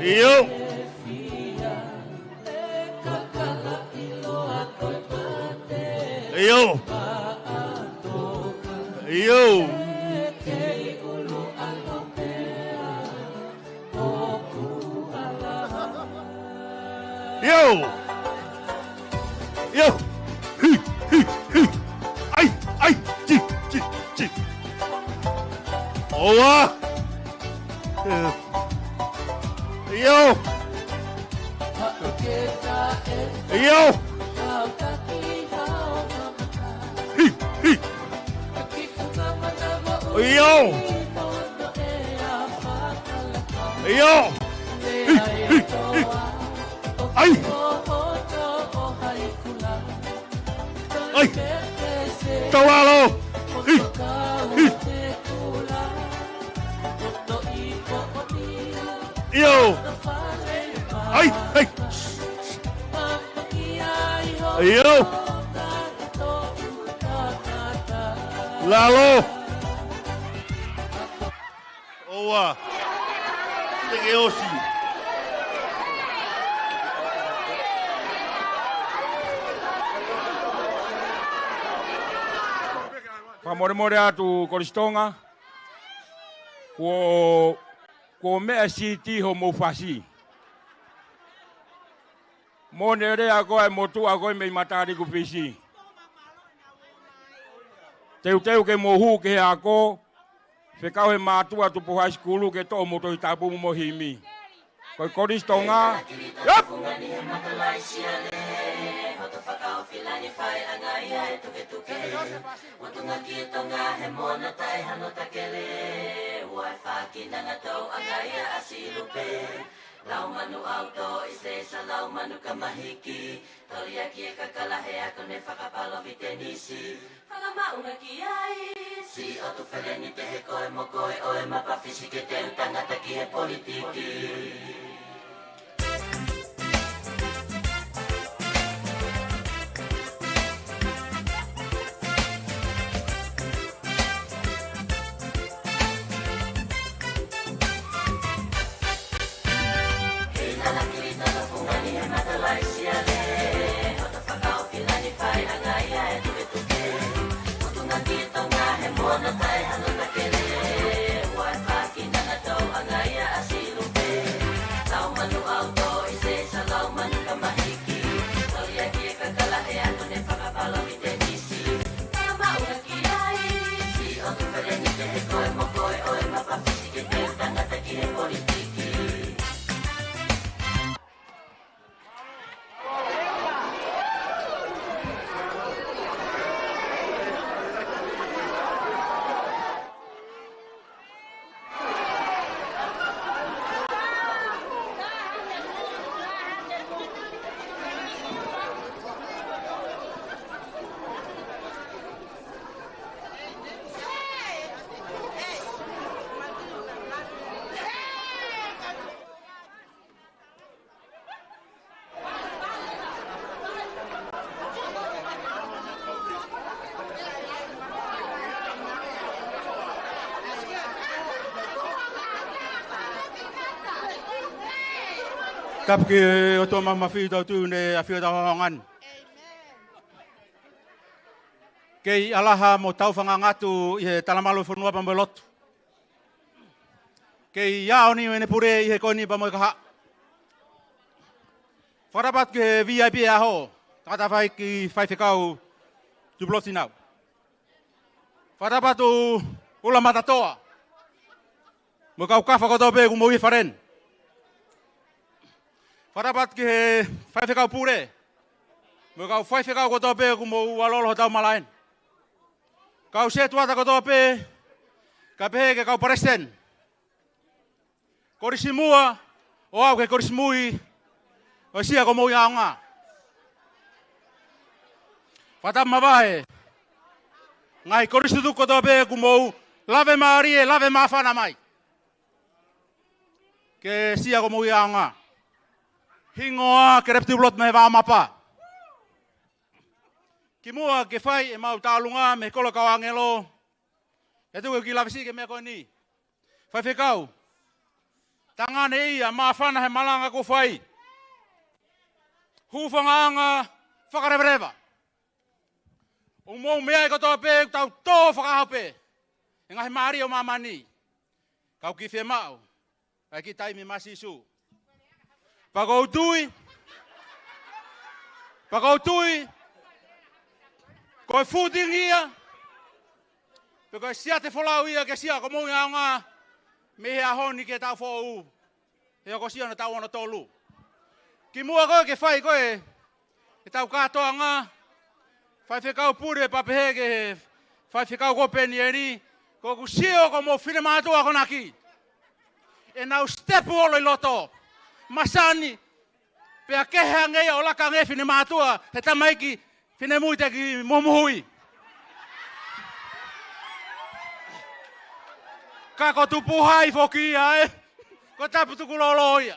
ʻIo. ʻIo. ʻIo. ʻIo. ʻIo. Hi, hi, hi. ʻAi, ʻai, ti, ti, ti. ʻOua. ʻIo. ʻIo. Hī, hī. ʻIo. ʻIo. Hī, hī, hī. ʻAi. ʻAi. Tau ʻalu. Hī, hī. ʻIo. ʻAi, ʻai. ʻIo. Lalo. ʻOua. Te ke ʻosi. Fakamolemole atu Kolisi Tonga. Kuo, kuo meʻa siti homou fasi. Mo ne lea ko e motuʻa ko e mei Mataliku Fisi. Teuteu ke mou hū ki he ako, fekau he mātuʻa tupu high school ke toʻo homou Tohi Tapu mo e himi. Ko e Kolisi Tonga. Yep! Laumanu ʻauto ʻi se sa laumanu kamahiki. Toliaki e kakala he ako ne fakapalo vitenisi. Fakamaʻunga ki ai. Siʻotu feleni te he koe mo koe ʻo e mapa Fisi ke teu tangata ki he politiki. Tapu ki he ʻOtua Māfimafi, tau tui ne ʻafio ʻi hotau ʻaonga ni. Kei ʻalaha mo tau fakangatu ʻi he talamalu ʻo e fonua pea mo e lotu. Kei ʻaonga ʻene pule ʻi he ko eni pea mo e kahaʻu. Fakatapu atu ki he V I P ʻo e ʻaho, tangataʻeiki faifekau Tupulotu Tinau. Fakatapu atu Ula Matatoa mo e kau kafa kotoa pē kuo mou ʻi he fale ni. Fakatapu atu ki he faifekau pule mo e kau faifekau kotoa pē kuo mou ʻalu ʻo hotau malaʻe ni. Kau setuata kotoa pē, kae pehē ki he kau palesiteni. Kolisi Muʻa, ʻo aʻu ki he Kolisi Mui, ʻo Sia ko homou ʻaonga. Fakatapu mavahe, ngaahi kolisi tutuku kotoa pē kuo mou lave mālie, lave māfana mai. Ke Sia ko homou ʻaonga. Hingoa, ke Lefty Blood mei he Vaomapa. Kimuʻa ke fai ʻemau tauʻolunga mei he kolo kau ʻāngelo, ʻe tuku ke u kiʻi lave siʻi ki he meʻa ko eni. Faifekau, tangane ia, māfana he malanga kuo fai. Hūfangaʻanga fakalevaleva. ʻOku mou meaʻi kotoa pē, tau tō fakaʻaho pē he ngaahi mālie ʻo māmani. Ka ʻoku kiʻi fiemaʻu ʻa e kiʻi taimi maʻa Sīsū. Pea ʻoku ou tui, pea ʻoku ou tui, ko e footing ia, Pea ko e siate folau ia ke sia ko mou ia aonga mei he ʻaho ni ki he taʻu foʻou. He ʻoku sia na taʻu ono tolu. Kimuʻa ko ē ke fai ko ē ʻetau kātoanga, faifekau pule pea pehē ki he faifekau ko Penieli, ʻoku ou sio ko mou finemātuʻa akonaki. ʻEnau step holo ʻi loto. Masani, pea kehe ange ia ʻo laka ange finemātuʻa, he tamaiki finemui te ki muhumuhui. Ka ko tupu hai foki ia ē. Ko tapu tukulolo ia.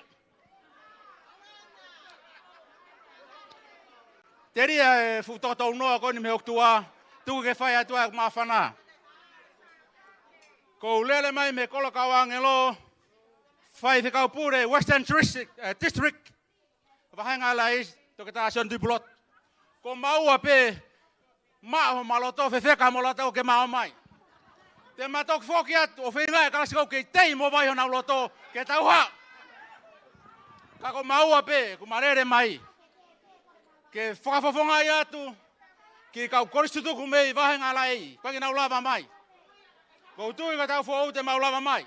Telia e fuʻu totonu noa ko eni mei he ʻOtua, tuku ke fai atu ʻa e māfana. ʻOku ou lele mai mei he kolo kau ʻāngelo, faifekau pule Western District, eh, District, Vahenga Laʻi, Toketā Sione Tuʻipulotu. Ko maua pē, maʻu homau loto fefeka mo loto ke maʻu mai. Te ma toki foki atu ʻo feinga e kalasi ʻoku kei tei mo vai honau loto ke tauha. Ka ko maua pē, ʻoku ma lele mai ke fakafofongaʻi atu ki he kau kolisi tutuku mei Vahenga Laʻi, ʻoku ʻikai ke nau lava mai. ʻOku ou tui ko e taʻu foʻou te mau lava mai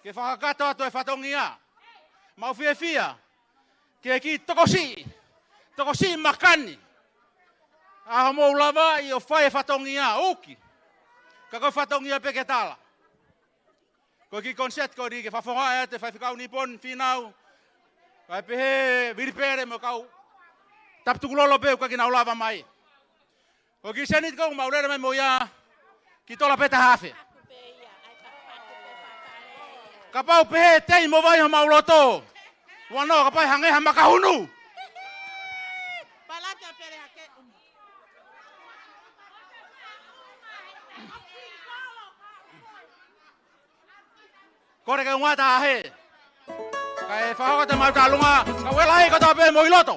ke fakakakato atu e fatongia. Mau fiefia ke ki tokosiʻi, tokosiʻi makani ʻa hoʻomou lavaʻi ʻo fai e fatongia ʻuki. Ka ko e fatongia pē ke tala. Ko e kiʻi concert ko eni ke fakafofongaʻi atu e faifekau Nipon Finau, kae pehē Vili Pele mo e kau tapu tukulolo pē ʻoku ʻikai ke nau lava mai. Ko e kiʻi seniti ʻoku mau lele mai mo ia, kiʻi tola pē taha afe. Kapau pehē tei mo vai homau loto, ua noa kapau hangē ha makahunu. Kole ke ungata hē. Kae fakahoko atu ʻemau tālunga, ka uela ai kotoa pē mo ʻi loto.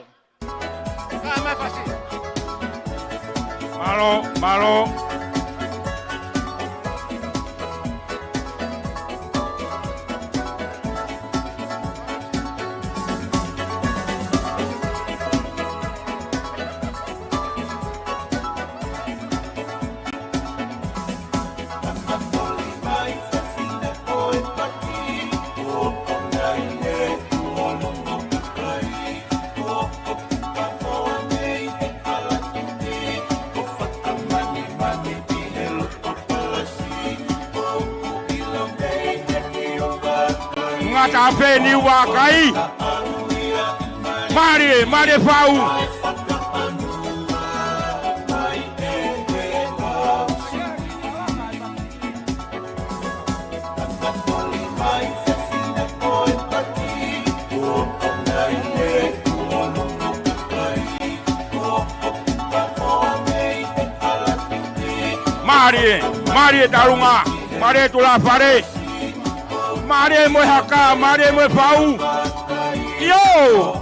Kae mai fasi. Mālō, mālō. Ngata pē ni vakai. Mālie, mālie Fau. Mālie, mālie tālunga, mālie tulafale, mālie mo e haka, mālie mo e Fau. ʻIo!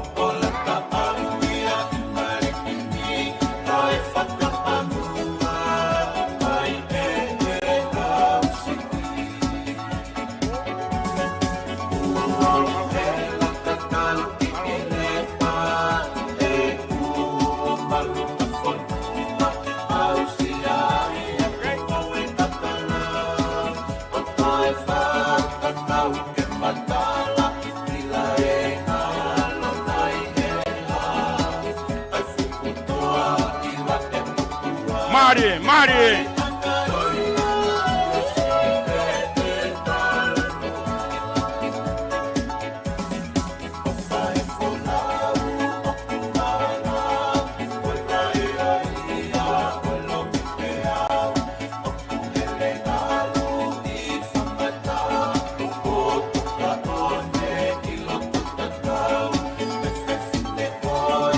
Mālie, mālie.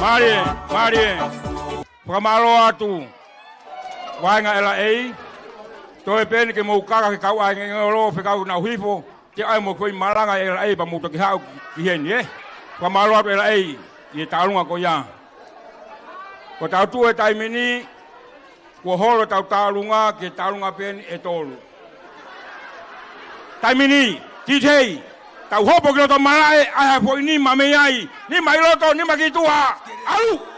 Mālie, mālie. Fakamālō atu. Vahenga ʻEla ʻEi. Toe pē eni ke mou kaka ki he kau ʻāngelo fekau ke nau hifo. Ke ʻai mo e foʻi malanga ʻa ʻEla ʻEi pea mou toki haʻu ki heni, ē. Fakamālō atu ʻEla ʻEi ʻi he tālunga ko ia. Ko e tau tuʻu he taimi ni, kuo holo ʻetau tālunga ki he tālunga pē eni ʻe tolu. Taimi ni, titei, tau hopo ki loto malaʻe, ʻai ha foʻi nima mei ai, nima ʻi loto, nima ki tuʻa, ʻalu!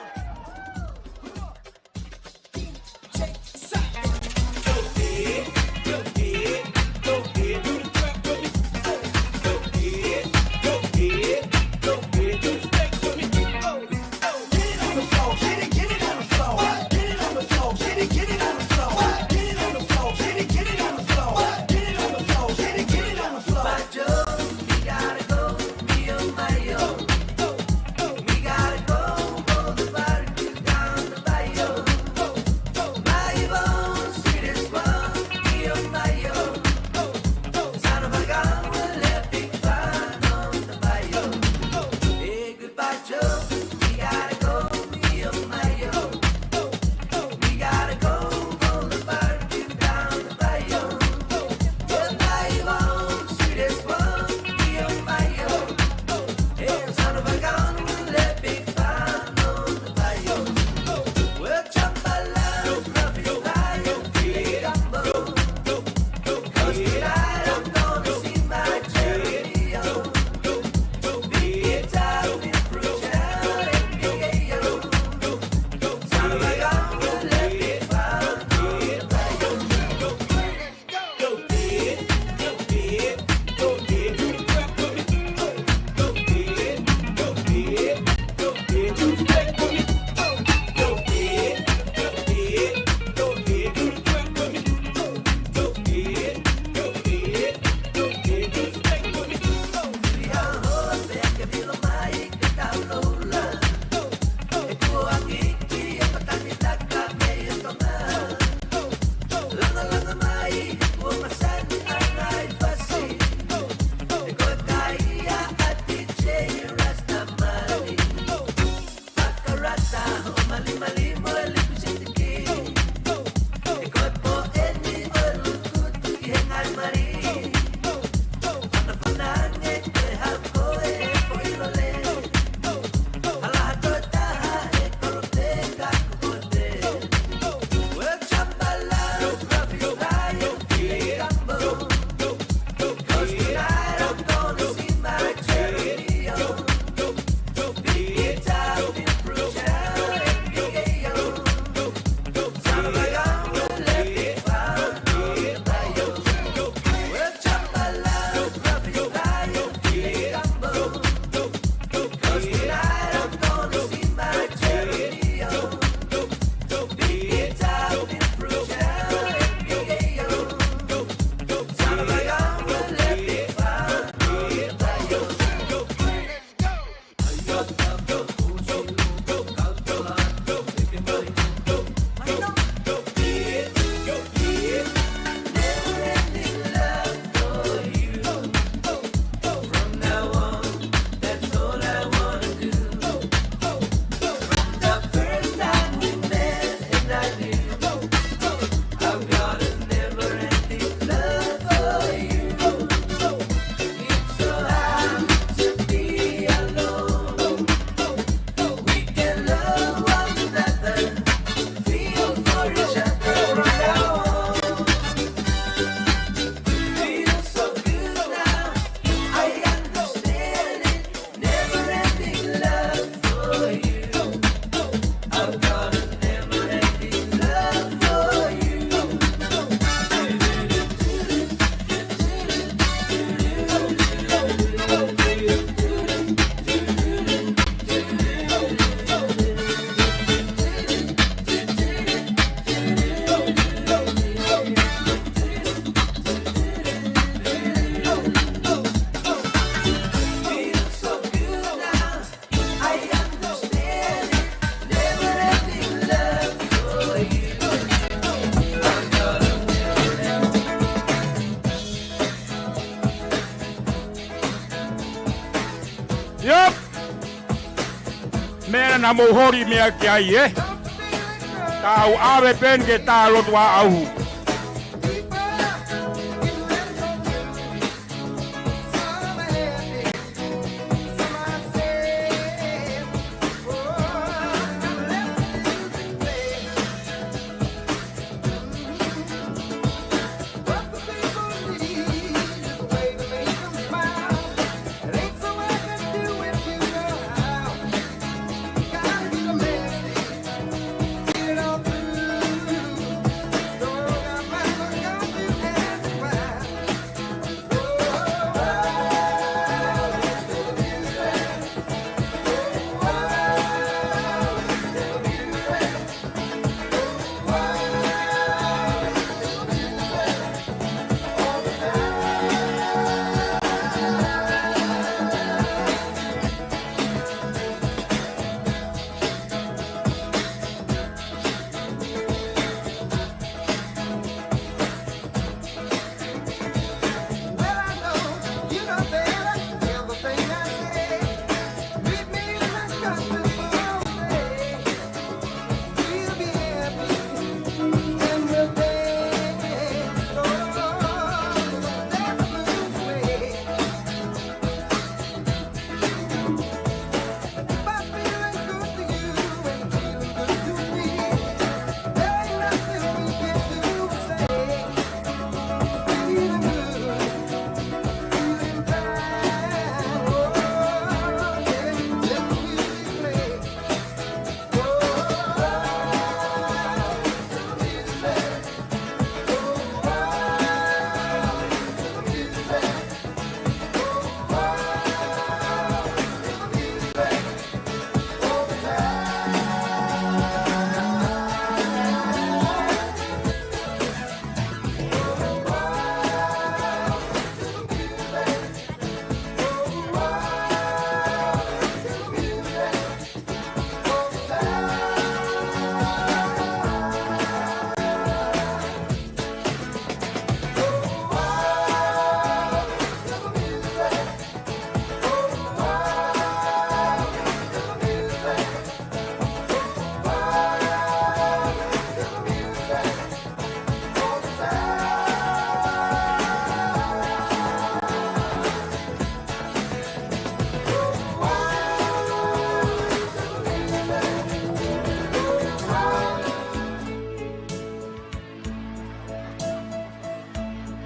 Yep. Meʻa naʻa mou holi meʻa ki ai, ē? Tau ʻave pē eni ke tā lotu ʻa ʻauhu.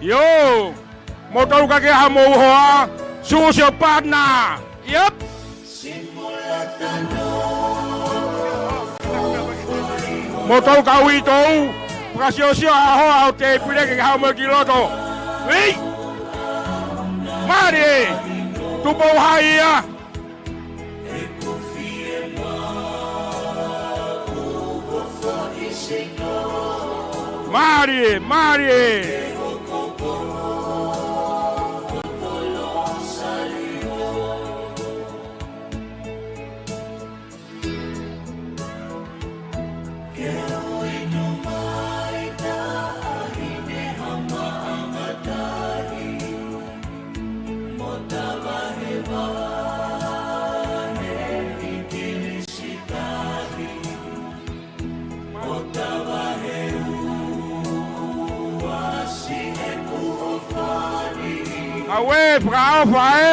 Yo, mou tolu ka ke ʻaho mou hoa, choose your partner. Yep. Mou tolu ka uitou, fakasiosio ʻa hoa ʻo te pile ke ʻaho mou ki loto. Hei! Mālie, tupu hai ia. Mālie, mālie. Aue, fakaʻofa ē.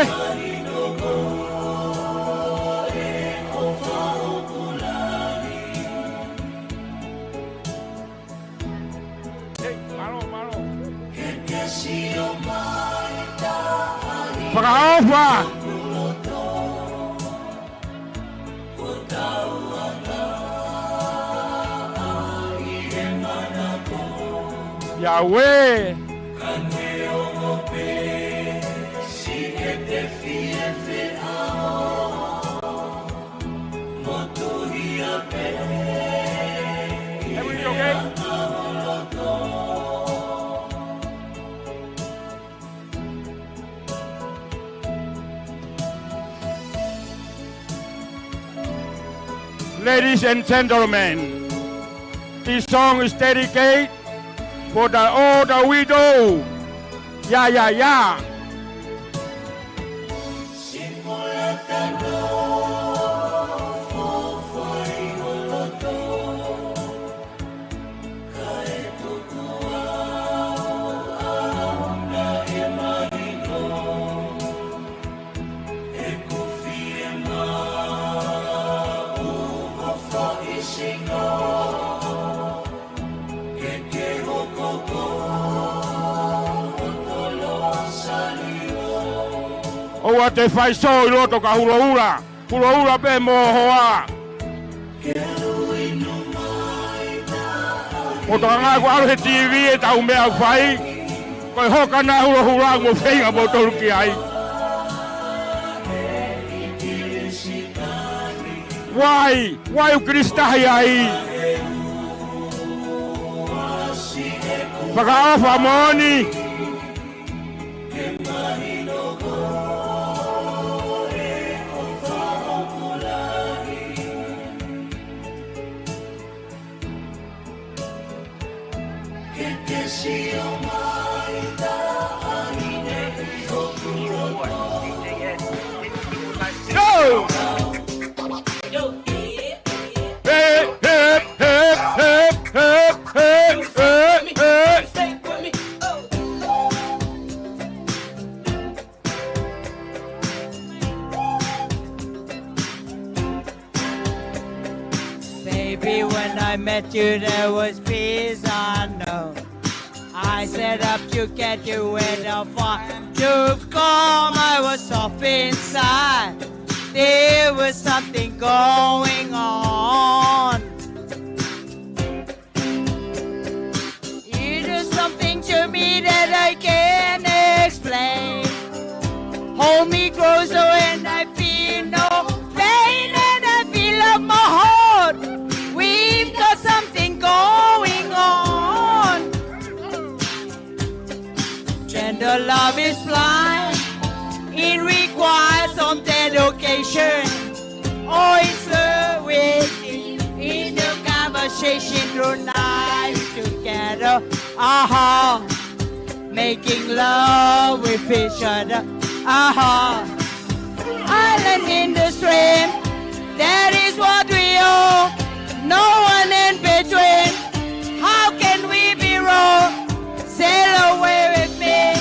Fakaʻofa. Yahweh. Everything okay? Ladies and gentlemen, this song is dedicated for the, all the widow. Yeah, yeah, yeah. ʻOua te fai sō ʻi loto ka hulohula. Hulohula pē mo hoa. Mo toka ngā ko ʻalu he T V ʻetau meʻa ʻoku fai. Ko e hoka naʻa hulohula mo feinga mo tolu ki ai. Why? Why ʻoku kilisitahi ai? Fakaʻofa moʻoni. Go! Hip, hip, hip. Baby, when I met you, there was peace, I know. I set up to get you where the fire to come. I was soft inside. There was something going on. You do something to me that I can't explain. Hold me closer and I feel no pain, and I feel up my heart. We've got something going on. Tender love is blind. It requires some dedication. Always waiting in the conversation through night together. Aha. Making love with each other. Aha. Island in the stream. That is what we are. No one in between. How can we be wrong? Sail away with me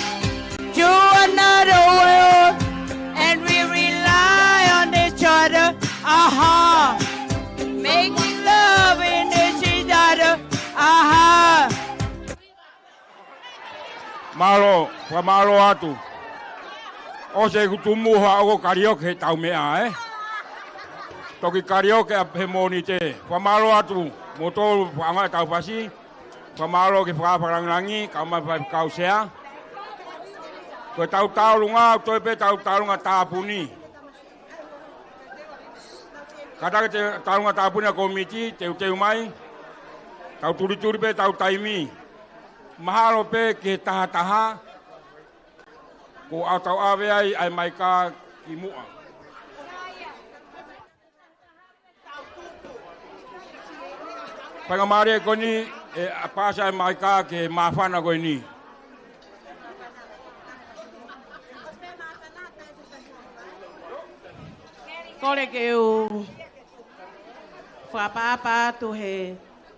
to another world, and we rely on each other. Aha. Making love in each other. Aha. Mālō, fakamālō atu. ʻOsi ʻeku tumu ha ʻoku kalioke he tau meʻa, ē? Toki kalioke ʻa he Mōnite. Fakamālō atu, mou tolu, fakaʻaongaʻi ʻetau fasi. Fakamālō ki he Fakaafe Langilangi, kae ʻumaʻā e Faifekau Sea. Ko ʻetau tālunga, ʻoku toe pē ʻetau tālunga tāpuni. Kātaki ʻetau tālunga tāpuni ʻa e kōmiti, teuteu mai. Tau tulituli pē ʻetau taimi. Mahalo pē ki he taha taha, kuo tau ʻave ai ʻa e maika ki muʻa. Faingamālie ko eni, ʻe, ʻa pasa ʻa e maika ki he māfana ko eni. Kole ke u fakaʻapaʻapa atu he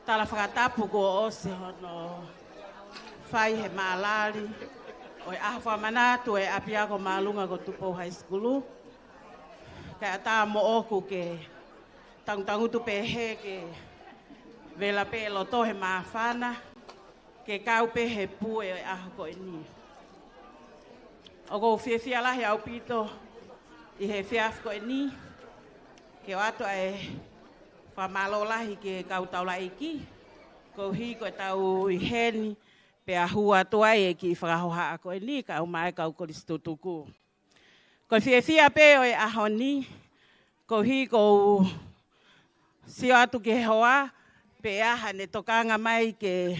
tala fakatapu kuo ʻosi hono fai he mālali ʻo e ʻaho fakamanatu ʻa e ʻapiako māʻolunga ko Tupou High School. Kae ʻatā moʻoku ke tangutangutu pehē ke vela pē loto he māfana, ke kau pē he pue ʻo e ʻaho ko eni. ʻOku ou fiefia lahi ʻaupito ʻi he efiafi ko eni, ke ʻoatu ʻa e fakamālō lahi ki he kau taulaʻeiki, koeʻuhi ko ʻetau ʻi heni, pea hū atu ai e kiʻi fakahohaʻa ko eni, kae ʻumaʻā e kau kolisi tutuku. Ko e fiefia pē ʻo e ʻaho ni, koeʻuhi ʻoku ou sio atu ki he hoa, pe ʻe ʻi ai haʻane tokanga mai ke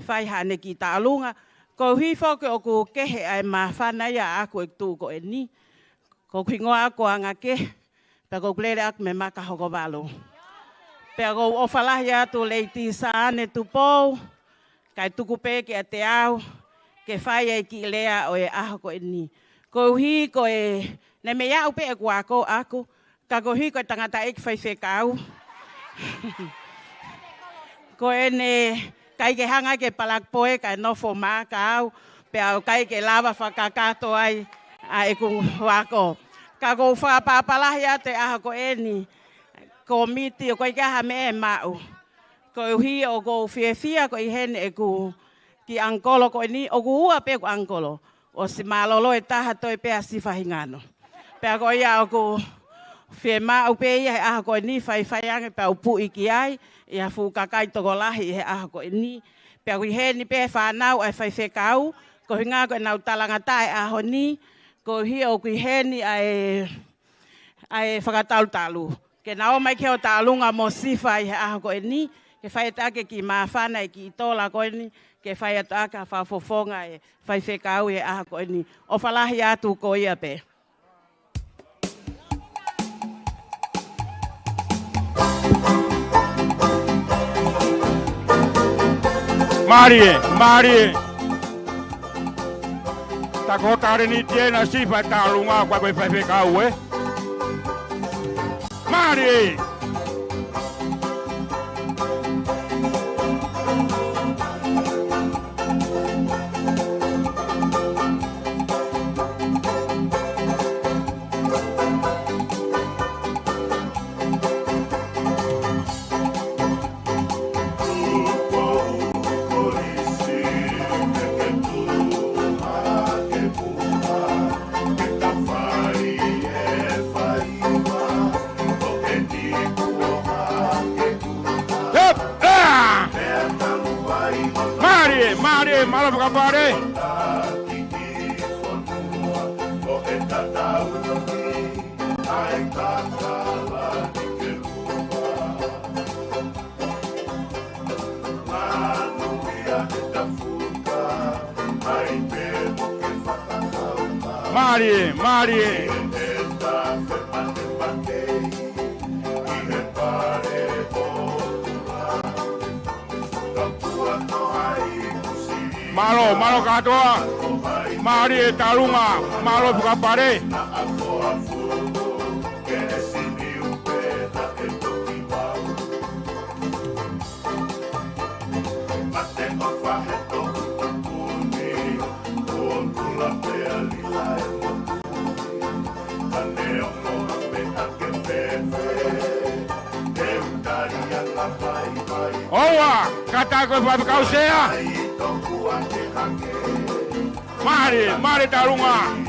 fai haʻane kiʻi tālunga, koeʻuhi foki ʻoku kehe ʻa e māfana ia ʻaʻaku ʻeku tuʻu ko eni. Ko hoku hingoa ko Angakehe, pea ʻoku ou lele ʻaʻaku mei Makahokovalu. Pea ʻoku ou ʻofa lahi atu Lady Sāne Tupou, kae tuku pē kiate au ke fai ʻa e kiʻi lea ʻo e ʻaho ko eni. Koeʻuhi ko e, naʻe mei aʻu pē ʻeku ako ʻaʻaku, ka koeʻuhi ko e tangataʻeiki faifekau. Ko ʻene ʻikai ke hanga ke palaki poe kae nofo maka au, pea ʻoku ʻikai ke lava fakakakato ai ʻa ʻeku ako. Ka ʻoku ou fakaʻapaʻapa lahi atu he ʻaho ko eni, kōmiti, ʻoku ʻikai ke ʻi ai ha meʻa ʻe maʻu. Koeʻuhi ʻoku ou fiefia ko e ʻi heni ʻeku kiʻi ʻangikolo ko eni, ʻoku ua pē ʻeku ʻangikolo. ʻOsi mālōlō e taha, toe pē ʻa Sifa Hingano. Pea ko ia ʻoku fiemaʻu pē ia he ʻaho ko eni, faifai ange pea u puʻi ki ai, ʻi ha fuʻu kakai tokolahi ʻi he ʻaho ko eni. Pea ʻoku ʻi heni pē fānau ʻa e faifekau, ko e ʻuhinga ko ʻenau talangataʻa he ʻaho ni, koeʻuhi ʻoku ʻi heni ʻa e, ʻa e fakatalutalu. Ke na ō mai ki hoʻo tālunga mo Sifa ʻi he ʻaho ko eni, ke fai atu ʻaki e kiʻi māfana e kiʻi tola ko eni, ke fai atu ʻaki ha fakafofonga e faifekau ʻi he ʻaho ko eni. ʻOfa lahi atu, ko ia pē. Mālie, mālie. Tā ko e talēniti ʻena Sifa he tālunga, ʻoku ʻikai ko e faifekau, ē? Mālie. Hep! ʻEā! Mālie, mālie, mālō fakapale. Mālie, mālie. Mālō, mālō kātoa. Mālie tālunga, mālō fakapale. ʻOua, kātaki ko e faifekau Sea. Mare, mare Talunga.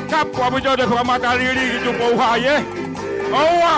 Kapu ʻaupito e fakamatalili ki Tupou High, ē. ʻOua.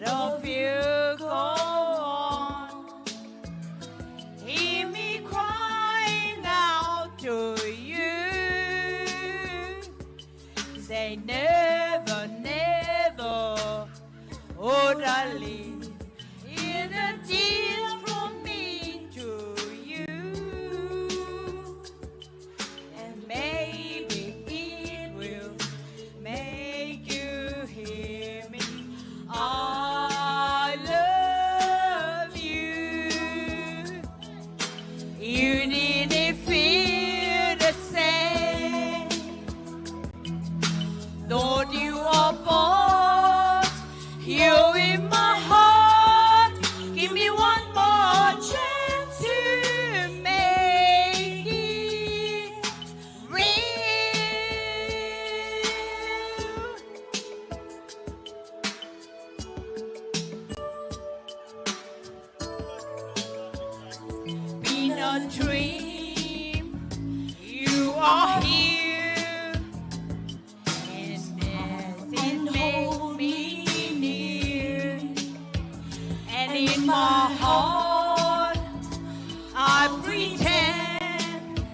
Of you go on. Hear me crying out to you. Say never, never, oh darling, is a tear from me to you. And maybe it will make you hear me. I love you. You didn't feel the same. Don't you apart? You're in my heart. Give me one more chance to make it real. Been a dream, you are here. It's nothing hold me near. And in my heart, I pretend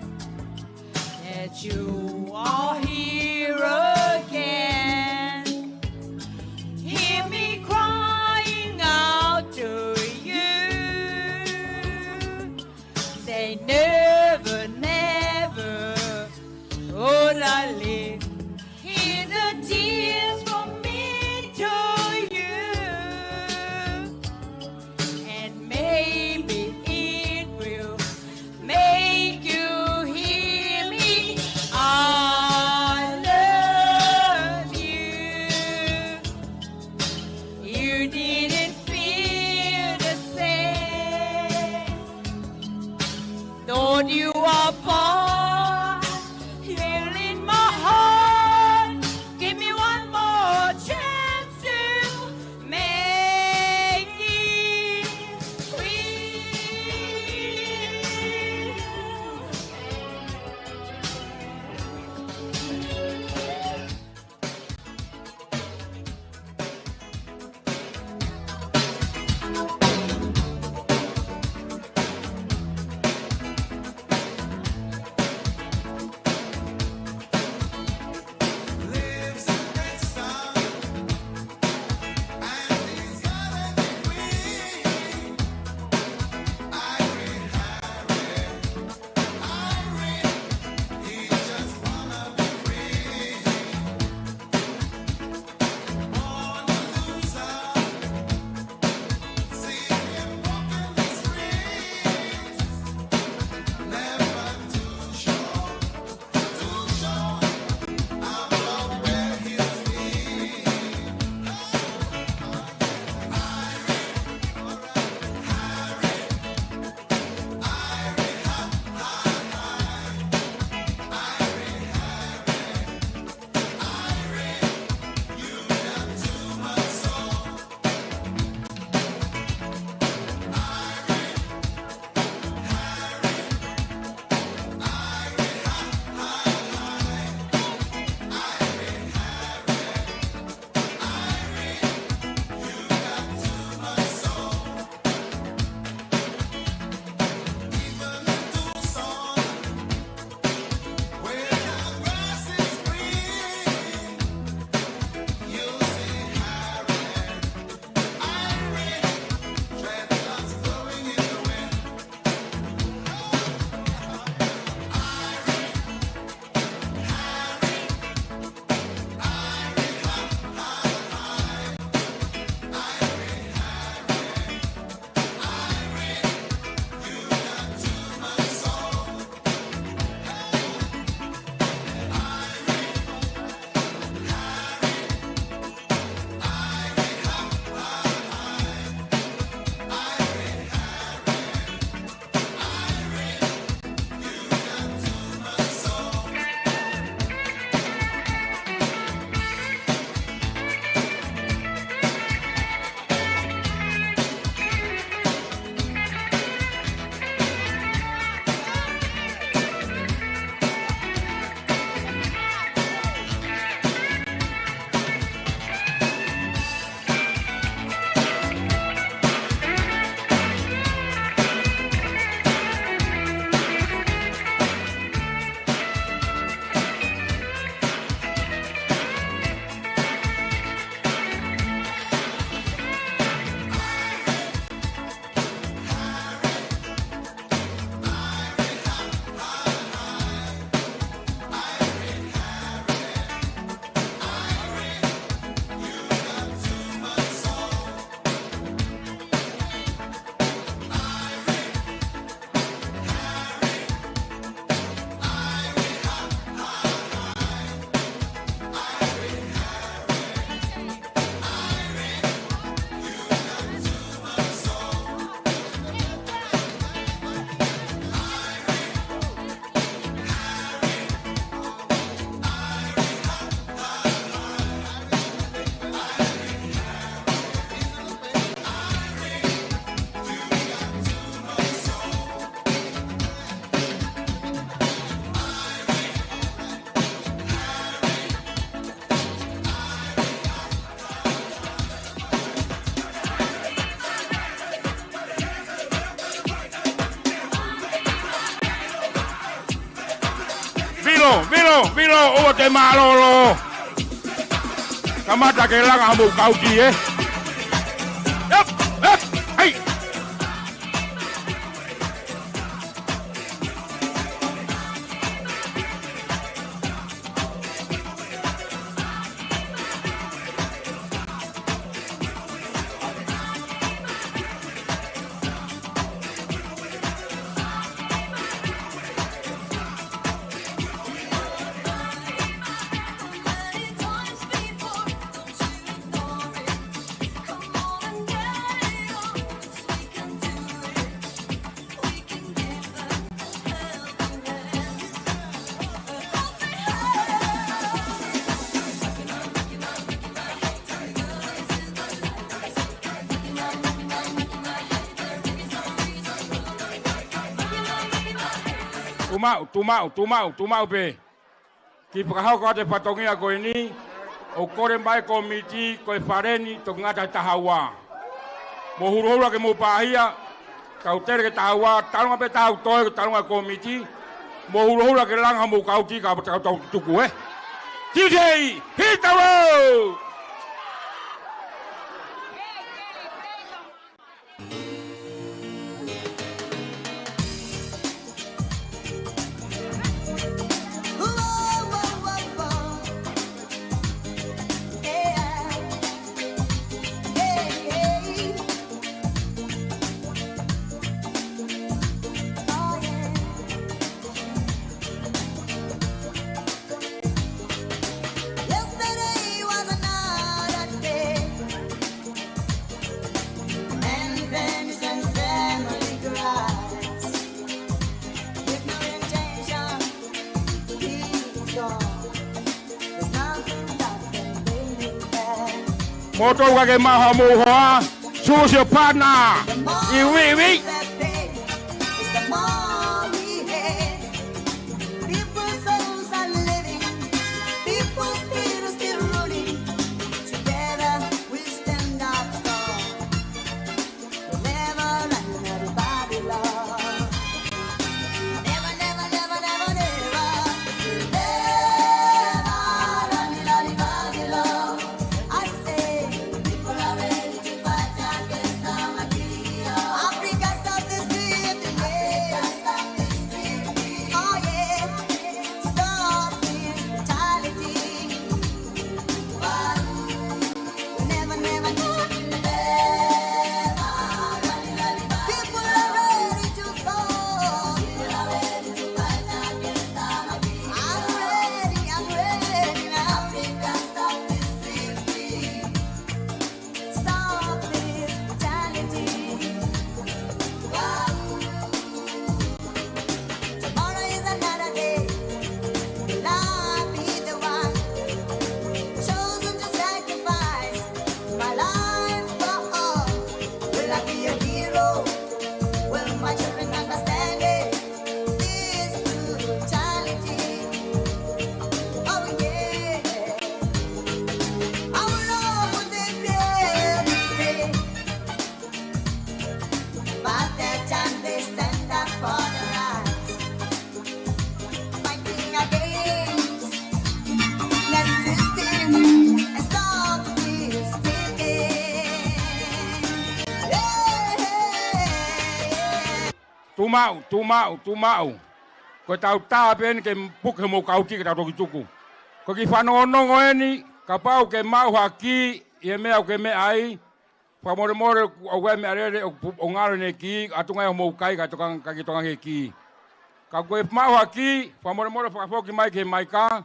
that you are here again. Hear me crying out to you. Say never, never, oh darling, hear the tears from me to you. And maybe it will make you hear me. I love you. You didn't feel the same. Don't you apart? Here in my heart. Give me one more chance to make it real. ʻOua te mālōlō. Kamata ke langa homou kauti, ē. Ep, ep, ai. Tuʻu maʻu, tuʻu maʻu, tuʻu maʻu, tuʻu maʻu pē. Kiʻi fakahoko atu e fatongia ko eni, ʻoku kole mai e kōmiti ko e fale ni toki ngata he taha ua. Mou hulohula ke mou pāhia, tau tele ki he taha ua, talonga pē taha ua toe, talonga kōmiti, mou hulohula ke langa homou kauti ka tau tau tuku, ē. D J, hit the road! Yesterday was another day. And vanished and family cries. With no intention, he's gone. There's nothing that can bring him back. Mou toki ke maha mou hoa. Choose your partner. Iwi, iwi. It's the more we hate. People's souls are living. People's spirit is still ruling. Together we stand up strong. Never run anybody, Lord. Never, never, never, never, never. Never run anybody, Lord. I say, people are ready to fight against the material. Africa, stop this thieving. Africa, stop this thieving. Oh, yeah. Stop this brutality. Whoa. Tomorrow is another day. Will I be the one chosen to sacrifice my life for all? Will I be a hero? Will my children understand it? This brutality. Oh, yeah. How long will they bear this pain? But their time they stand up for the rights. Fighting against the system and stop this wicked. Yeah, yeah, yeah. Tuʻu maʻu, tuʻu maʻu, tuʻu maʻu. Ko e tau tā pē eni ke puke homou kauti ke tau toki tuku. Ko e kiʻi fanongonongo eni, kapau ke maʻu ha kī ʻi he meʻa ʻoku ke meʻa ai, fakamolemole, ʻoku ʻi ai e meʻalele ʻoku pu-, ʻoku ngalo ʻene kī, ʻatunga ia homou kai, ka toka, ka ke toka he kī. Ka ko e maʻu ha kī, fakamolemole fakafoki mai ki he maika,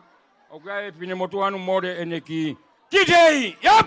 ʻoku ʻi ai e finemotuʻa ʻoku mole ʻene kī. D J, yep!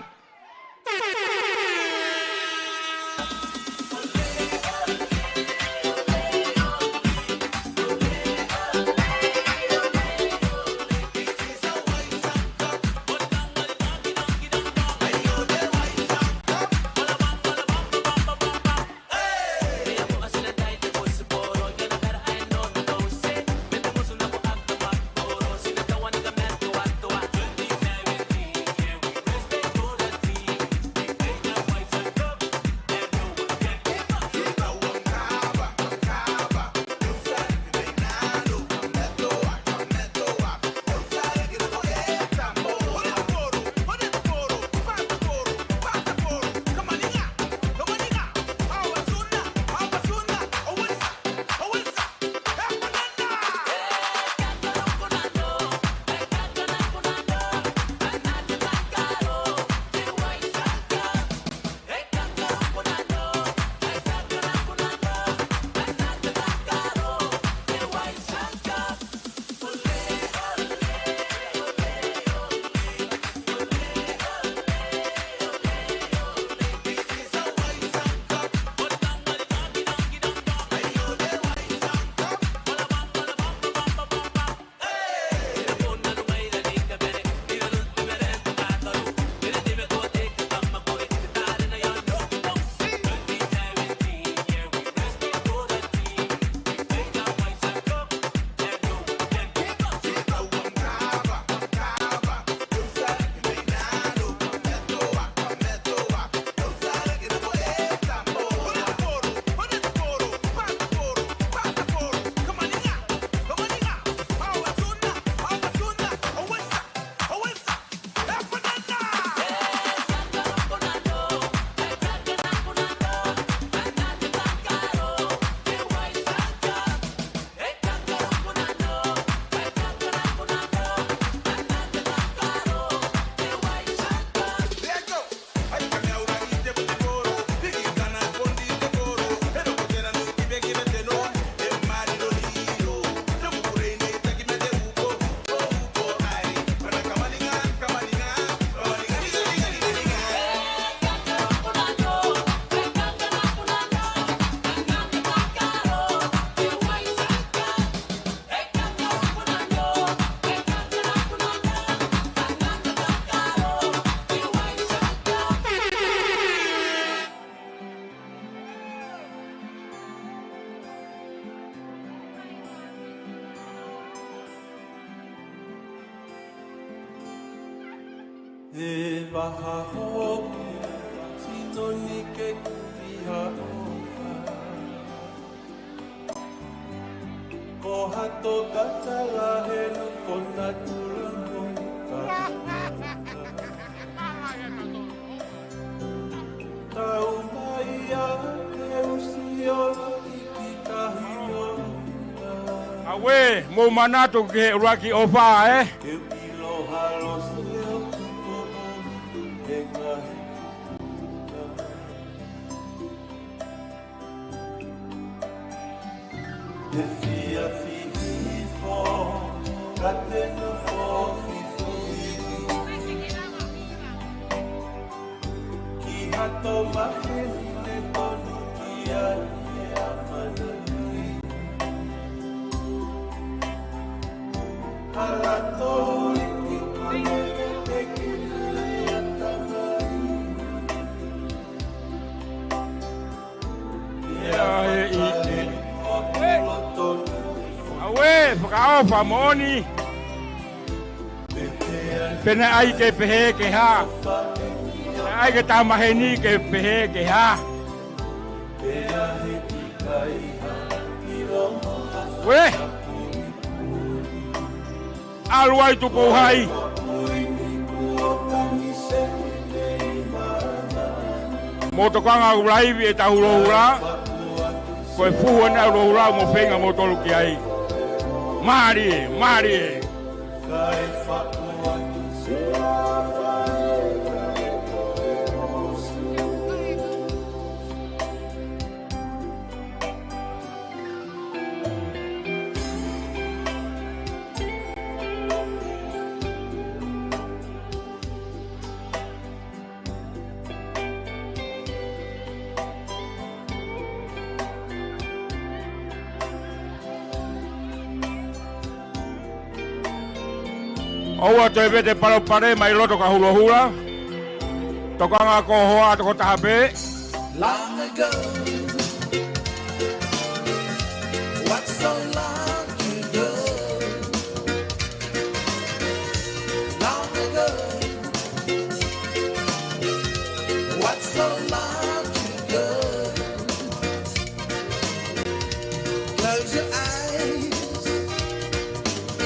Faha hoku sino ni ke kumi ha ʻofa. Ko hato katala he nufo natula mo ka. Tau mai ia ke usi ola ki ki tahi o. Auē, mou manatu ki he ʻuluaki ʻofa, ē? Ke u ʻilo halo se o kuko o he ngahi. Te fia fihifo, ka te nofo fifo iwi. Ki hato maheni ne tonu ki ai e amanaki. Hala tolu i ki kone te kune a tamai. Ia he ʻi. Auē, fakaʻofa moʻoni. Pe naʻe ʻai ke pehē ke hā? Naʻe ʻai ke tā maheni ke pehē ke hā? Uē! ʻAlu ai Tupou Hai. Mou tokanga ʻoku laivi ʻetau hulohula. Ko e fuhu ʻena hulohula mo feinga moutolu ki ai. Mālie, mālie. ʻOua toe vete palopalema ʻi loto ka hulohula. Tokanga ko hoa toko taha pē. Long ago, what's so long ago? Long ago, what's so long ago? Close your eyes.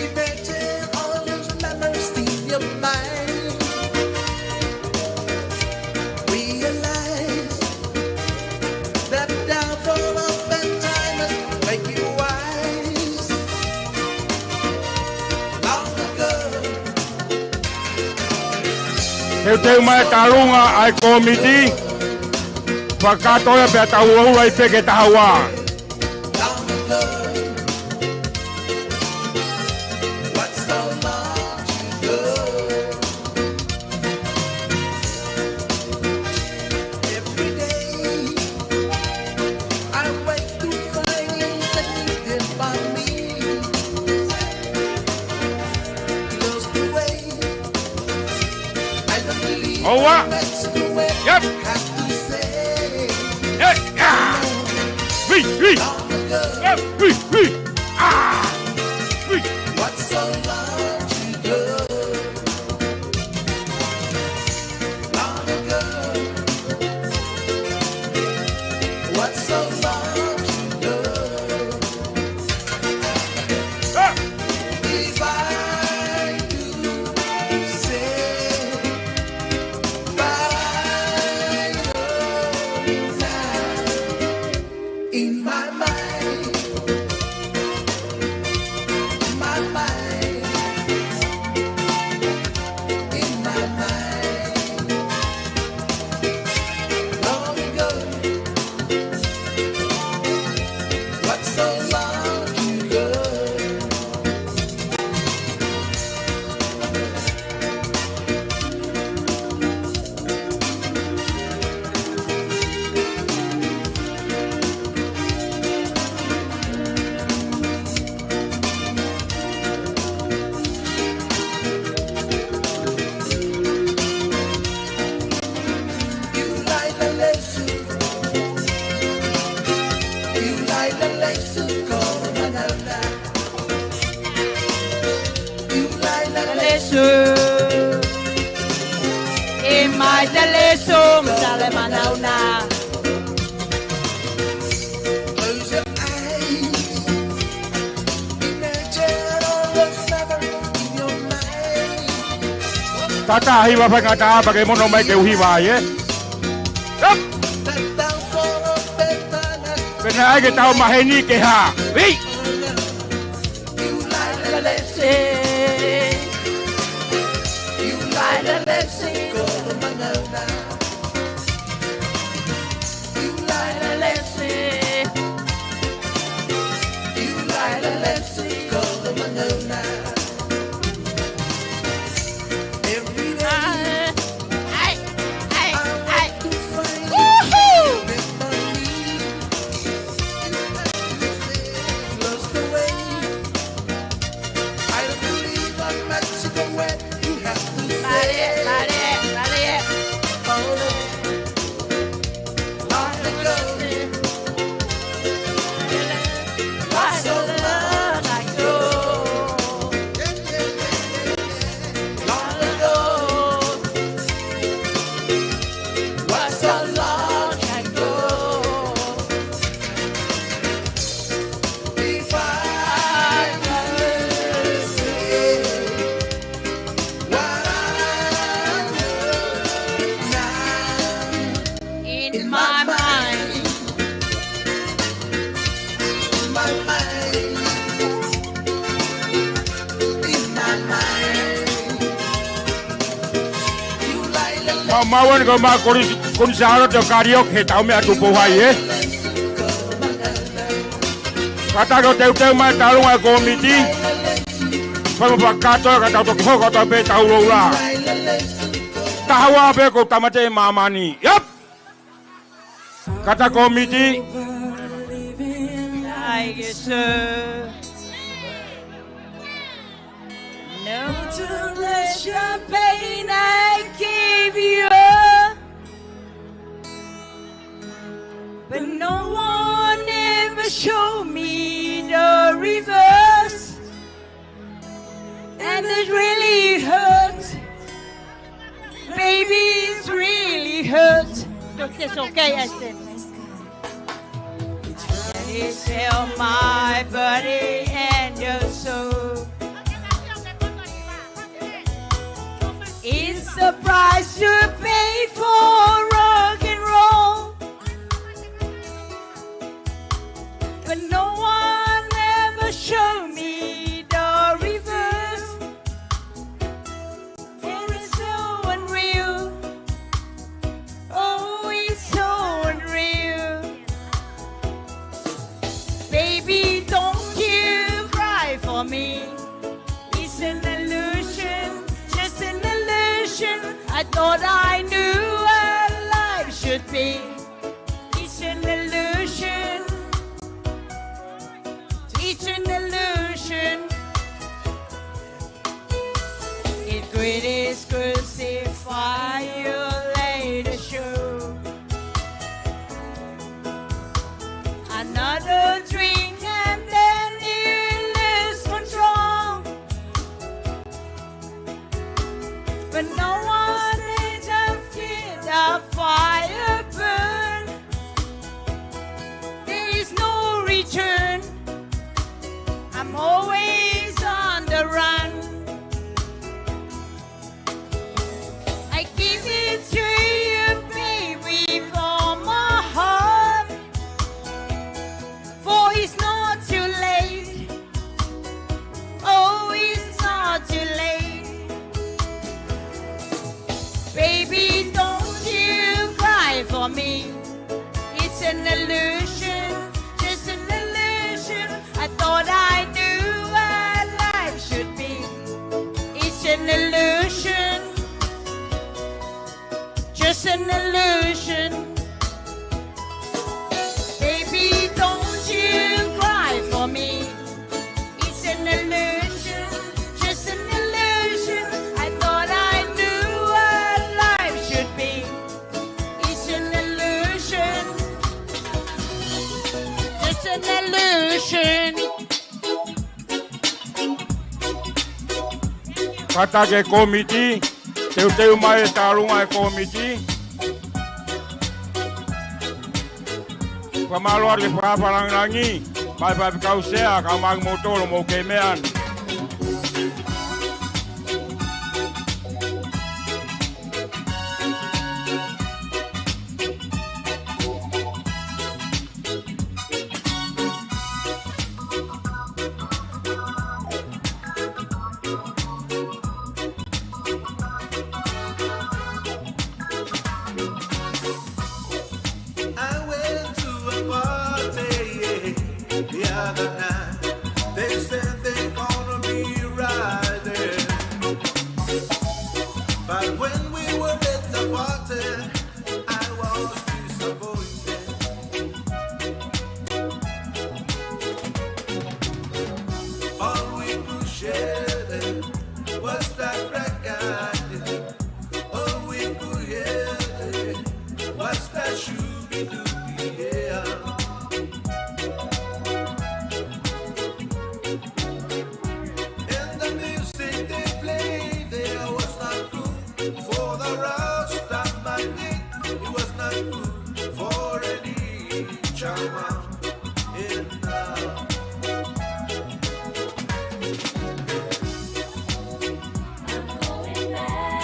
Imagine all those memories in your mind. Realize that downfall of the time make you wise. Long ago. Teuteu mai e tālunga ʻa e kōmiti. Fakatoe pea tau ʻoua ʻi pē ke taha ua. ʻOua. Yep. Hey, ah. Hui, hui. Yep, hui, hui. Ah. Hui. Te leso, mtale manauna. Close your eyes. Imagine all the smother in your mind. Tata, hiva fanga tapa ke mono mai ke u hiva ai, ē? Up! That down for a better life. Pena ai ke tau maheni ke hā. Vei! Every day. Ai, ai, ai. Woohoo! Lost the way. I don't believe I'm not sure what you have to say. Vale, vale, vale. Oh, no. Long ago. What so long ago. Long ago. What so long ago. If I could say what I know now. In my mind. In my mind. In my mind. Mau, mau eni ko ma koni, koni sālo te o karaoke he tau meʻa tupu hai, ē? Kātaki ʻo teuteu mai e talunga e kōmiti. Fai mo fakatoe ka tau toki hoko atu pē tau loula. Taha ua pē ko tamate māmani. Yep! Kātaki kōmiti. I guess so. No to the champagne I gave you. But no one ever showed me the reverse. And it really hurts. Baby, it really hurts. Look, it's okay, Ashton. They sell my body and your soul. It's the price to pay for rock and roll. But no one ever showed me the reverse. It is so unreal. Oh, it's so unreal. Baby, don't you cry for me. It's an illusion, just an illusion. I thought I knew what life should be. It's an illusion. It's an illusion. It greatest crucify your later show. Another drink and then you lose control. But no one is a fire burn. There is no return. I'm always on the run. I give it to you, baby, from my heart. For it's not too late. Oh, it's not too late. Baby, don't you cry for me. It's an illusion, just an illusion. I thought I knew what life should be. It's an illusion, just an illusion. Baby, don't you cry for me. It's an illusion, just an illusion. I thought I knew what life should be. It's an illusion, just an illusion. Kātaki e kōmiti. Teuteu mai e tauʻolunga e kōmiti. Fakamālō atu ki he Fakaafe Langilangi, mai Faifekau Sea, kae ʻumaʻā kimoutolu mou kei meʻa ʻanai. I went to a party, yeah, the other night. They said they gonna be right there. But when we were at the party, I was disappointed. All we could share was that reggae. All we could hear was that shooby-dooby, yeah. And the music they played there was not good for the rest of my day. It was not good for any child. And, uh, I'm going back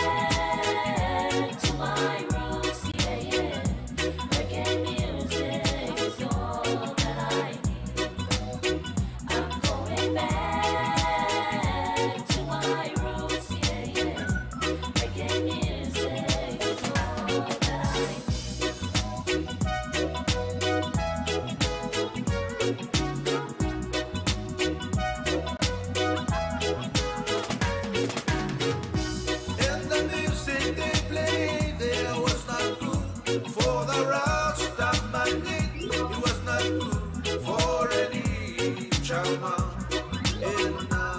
to my roots, yeah, yeah. Reggae music is all that I need. I'm going back to my roots, yeah, yeah. Reggae music is all that I need. And the music they played there was not good for the rest of my day. It was not good for any child. And, uh,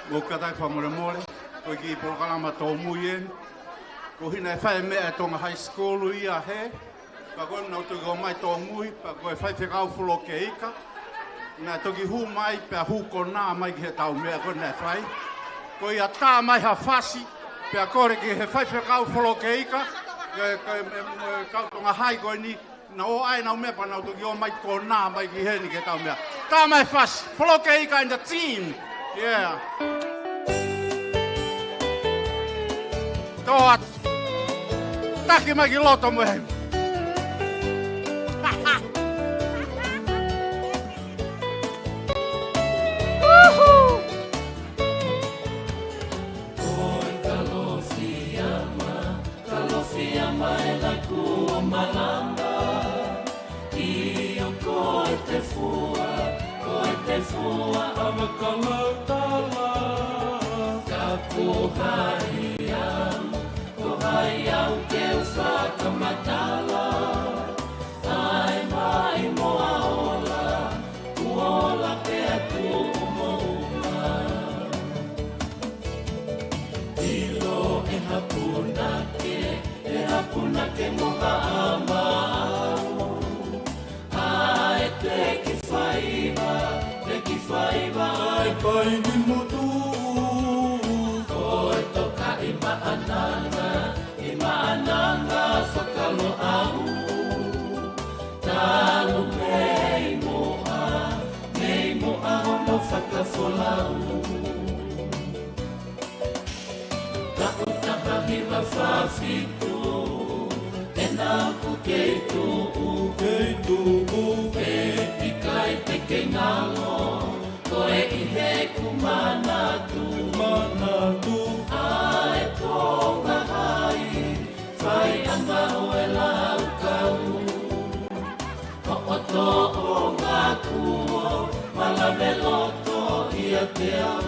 Mou kātaki fakamolemole, ko e kiʻi polokalama tōmui eni. Ko e hā naʻe fai e meʻa ʻa e Tonga High School ia he, pea ko ē naʻa nau toki ō mai tōmui, pea ko e faifekau Folokeika naʻe toki hū mai, pea hū konā mai ki heʻetau meʻa ko ē naʻe fai. Ko ia tā mai ha fasi, pea kole ki he faifekau Folokeika, ke, ke, me, me, kau Tonga High ko eni, naʻa nau ʻai ʻenau meʻa pea nau toki ō mai konā mai ki heni ki heʻetau meʻa. Tā mai e fasi, Folokeika and the team. Yeah. Tō atu. Taki mai ki loto mo e hemi. Woohoo! Oi, Kalofiama, Kalofiama e laku ʻo Malama. ʻIo, ko e tefua, ko e tefua ʻa Makalautala. Ka ko hai au, ko hai au ke u fakamatala? ʻAi mai mo e ola, kuo ola pē ʻa e tuʻu moʻunga. ʻIlo e hā punake, e hā punake mo Haʻamau. ʻAi teki faiva, teki faiva, ʻai kai ni motu. Ko e toka ʻi Maʻananga, ʻi Maʻananga Fakaloʻau. Talu mei muʻa, mei muʻa hono fakafolau. Taʻu taha hiva fā fitu, ʻena ʻoku kei tuʻu, kei tuʻu, kei ʻikai te kei ngalo, ko e ʻi heʻeku manatu, manatu, ʻa e Tonga High, faiʻanga ʻo e laukau. Hoʻo tōʻonga kuo malave loto ʻiate au.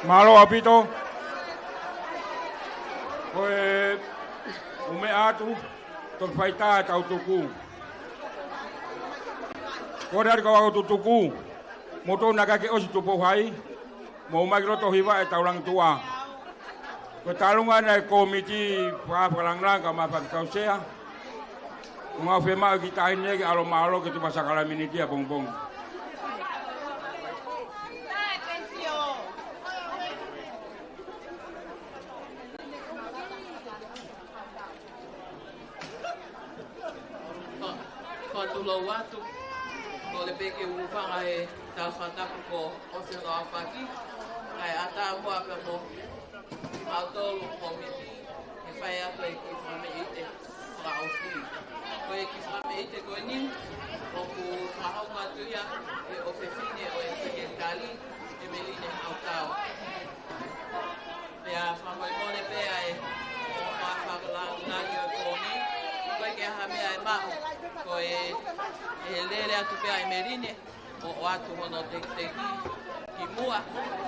Mālō ʻaupito. Ko e ʻOku meʻa atu, toki fai tā ʻetau tuku. Ko e ʻalu ka ʻoku tutuku, mou tonu naʻa ke ʻosi Tupou Hai, mou ō mai ki loto hiva ʻetau langi tuʻa. Ko e tālunga ʻeni ʻa e kōmiti fakalangilangi kae ʻumaʻā e faifekau sea. ʻOku ou fiemaʻu ki he taʻahine ke ʻalu mālō ke tuku ʻa e sākalamēniti ʻapongipongi. Fa-, fakatulou atu, kole pē ke u hūfanga he tala fakatapu kuo ʻosi hono aofaki, kae ʻatā muʻa pē mo kimautolu kōmiti, ke fai atu e kiʻi fakameʻite fakaʻosi. Ko e kiʻi fakameʻite ko eni, ʻoku fakahoko atu ia ʻe he ʻofefine ʻo e Sekelitali, ʻEmeline Hautao. Pea fakamolemole pē ʻa e ʻofa fakalangilangi ʻo e pō ni. ʻOku ʻikai ke ʻi ai ha meʻa ʻe maʻu, ko e, ʻe lele atu pē ʻa ʻEmeline ʻo ʻoatu hono tekiteki ki muʻa.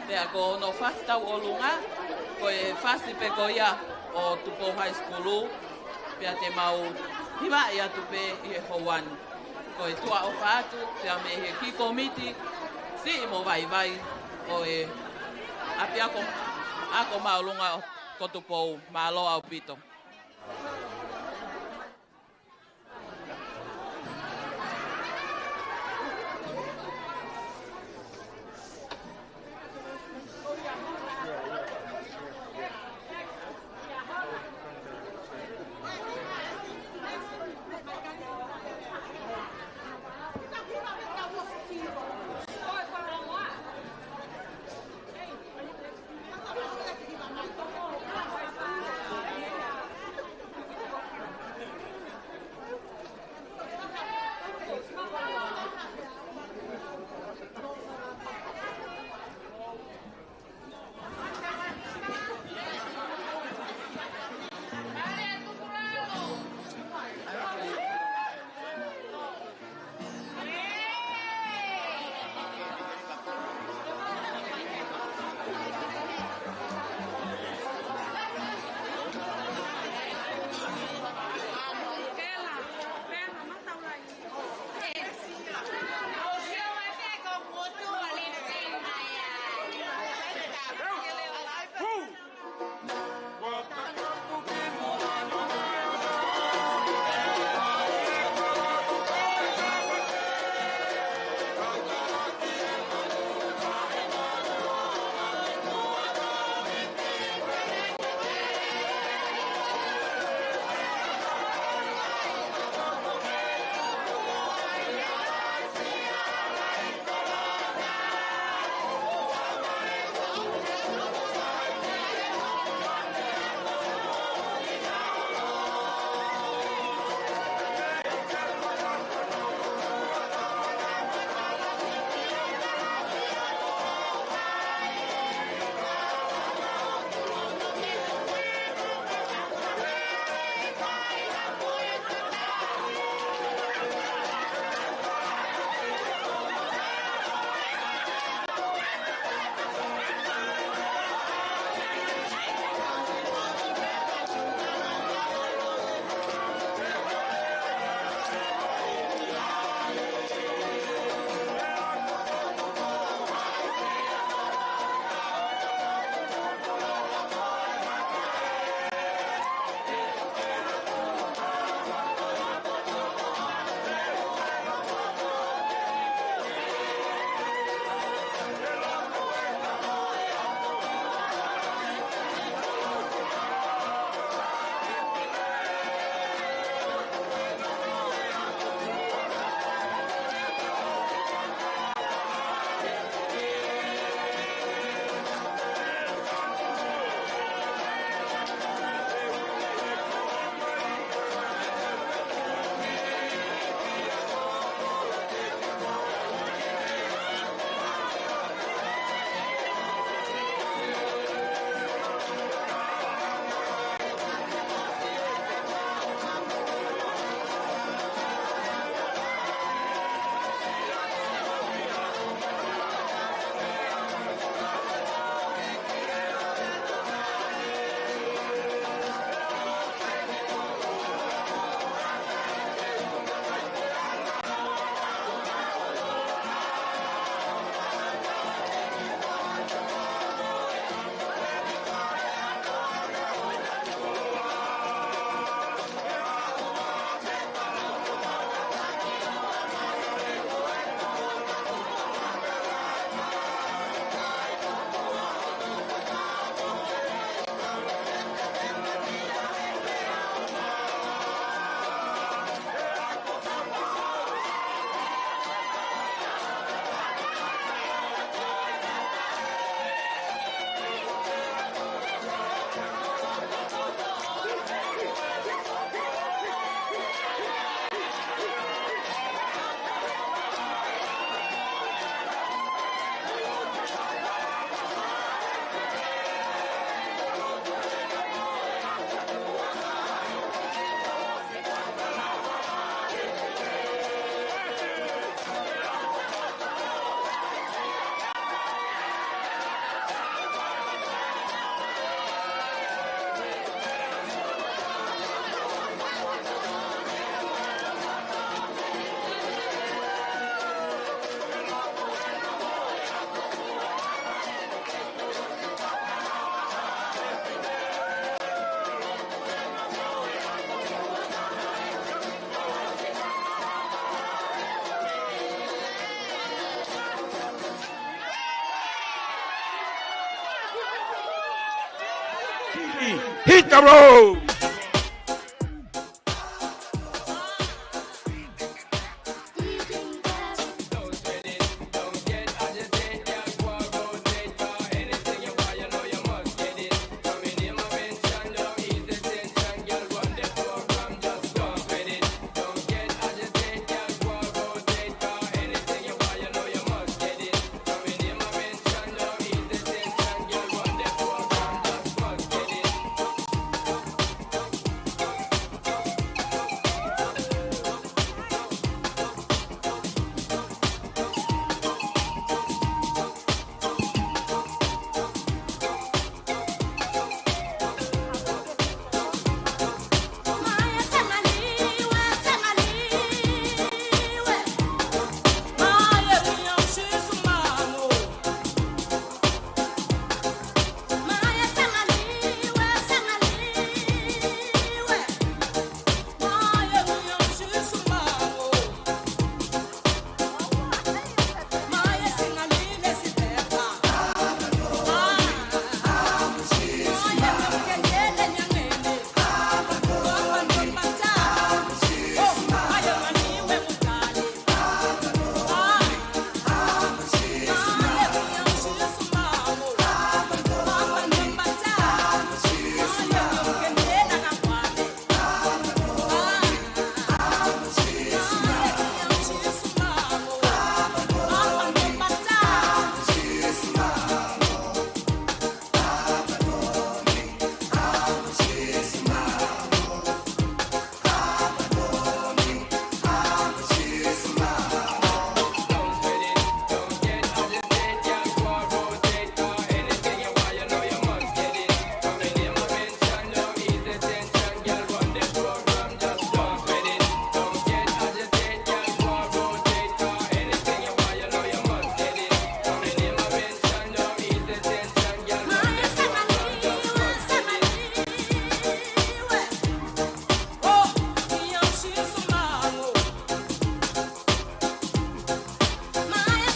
Pea ko hono fasi tauʻolunga, ko e fasi pē ko ia ʻo Tupou High School, pea te mau hivaʻi atu pē ʻi he houa ni. Ko e tuʻa ʻofa atu, pea mei he kiʻi kōmiti siʻi mo vaivai ʻo e ʻApiako, ako māʻolunga ko Tupou, mālō ʻaupito. Hit the road!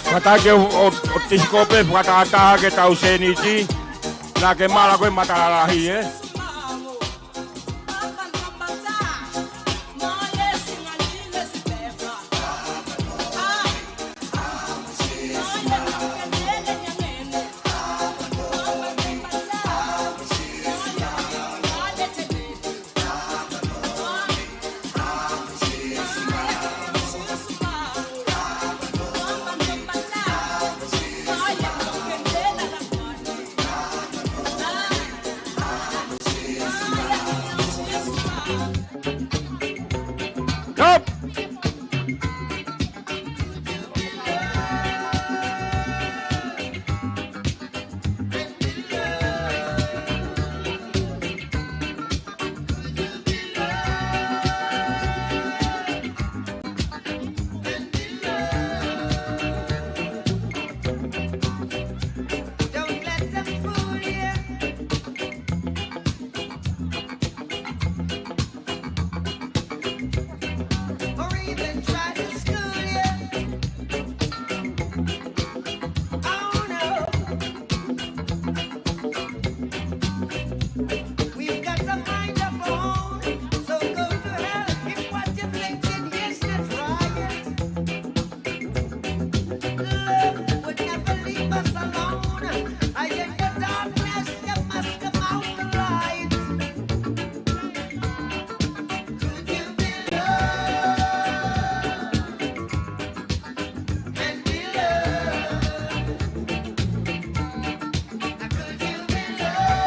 Fakataki ʻo, ʻo, ʻo tisikope, fakatātā ke tau sēniti. Naʻa ke mala ko e matalalahi, ē? Up! Or even try to school you. Oh no. We've got a mind of our own, so go to hell if what you're thinking is not right. Love would never leave us alone. I in the darkness, you must come out the light. Could you be loved and be loved? Could you be loved and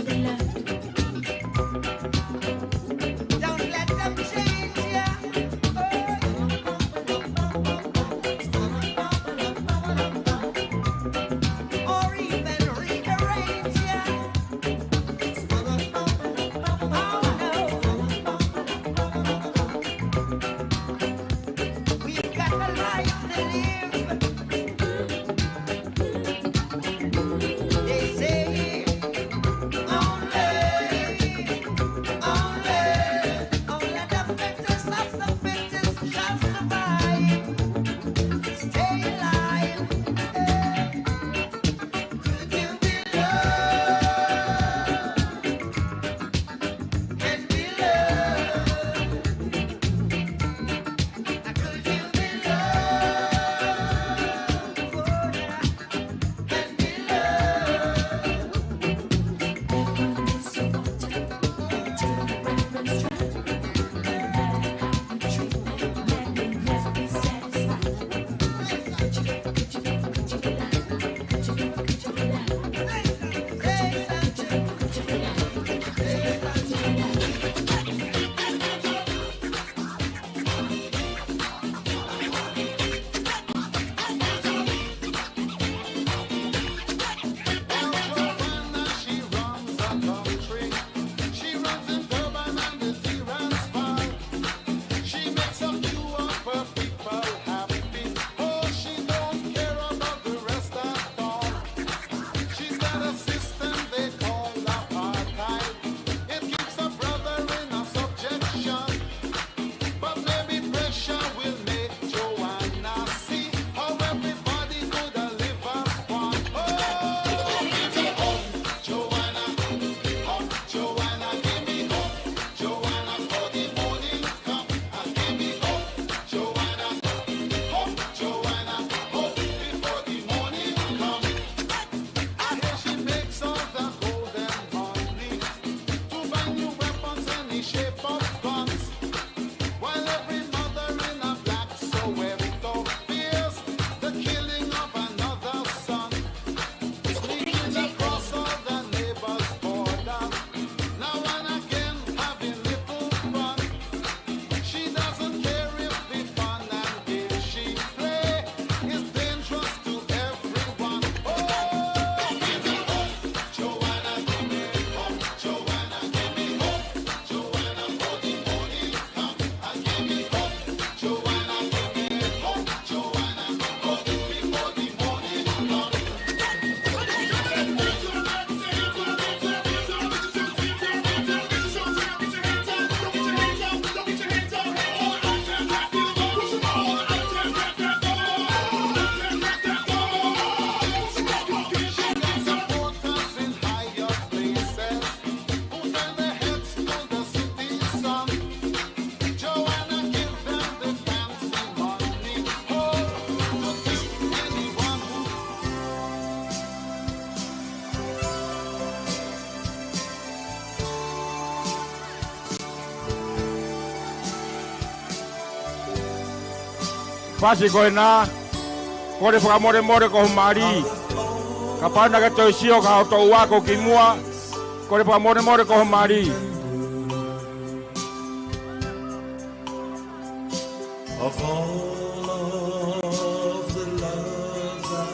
be loved? Fasi ko ena, kole fakamolemole ko ho mali. Kapau naʻa ke toe sio ki hoʻo toʻu ako kimuʻa, kole fakamolemole ko ho mali. Of all of the loves I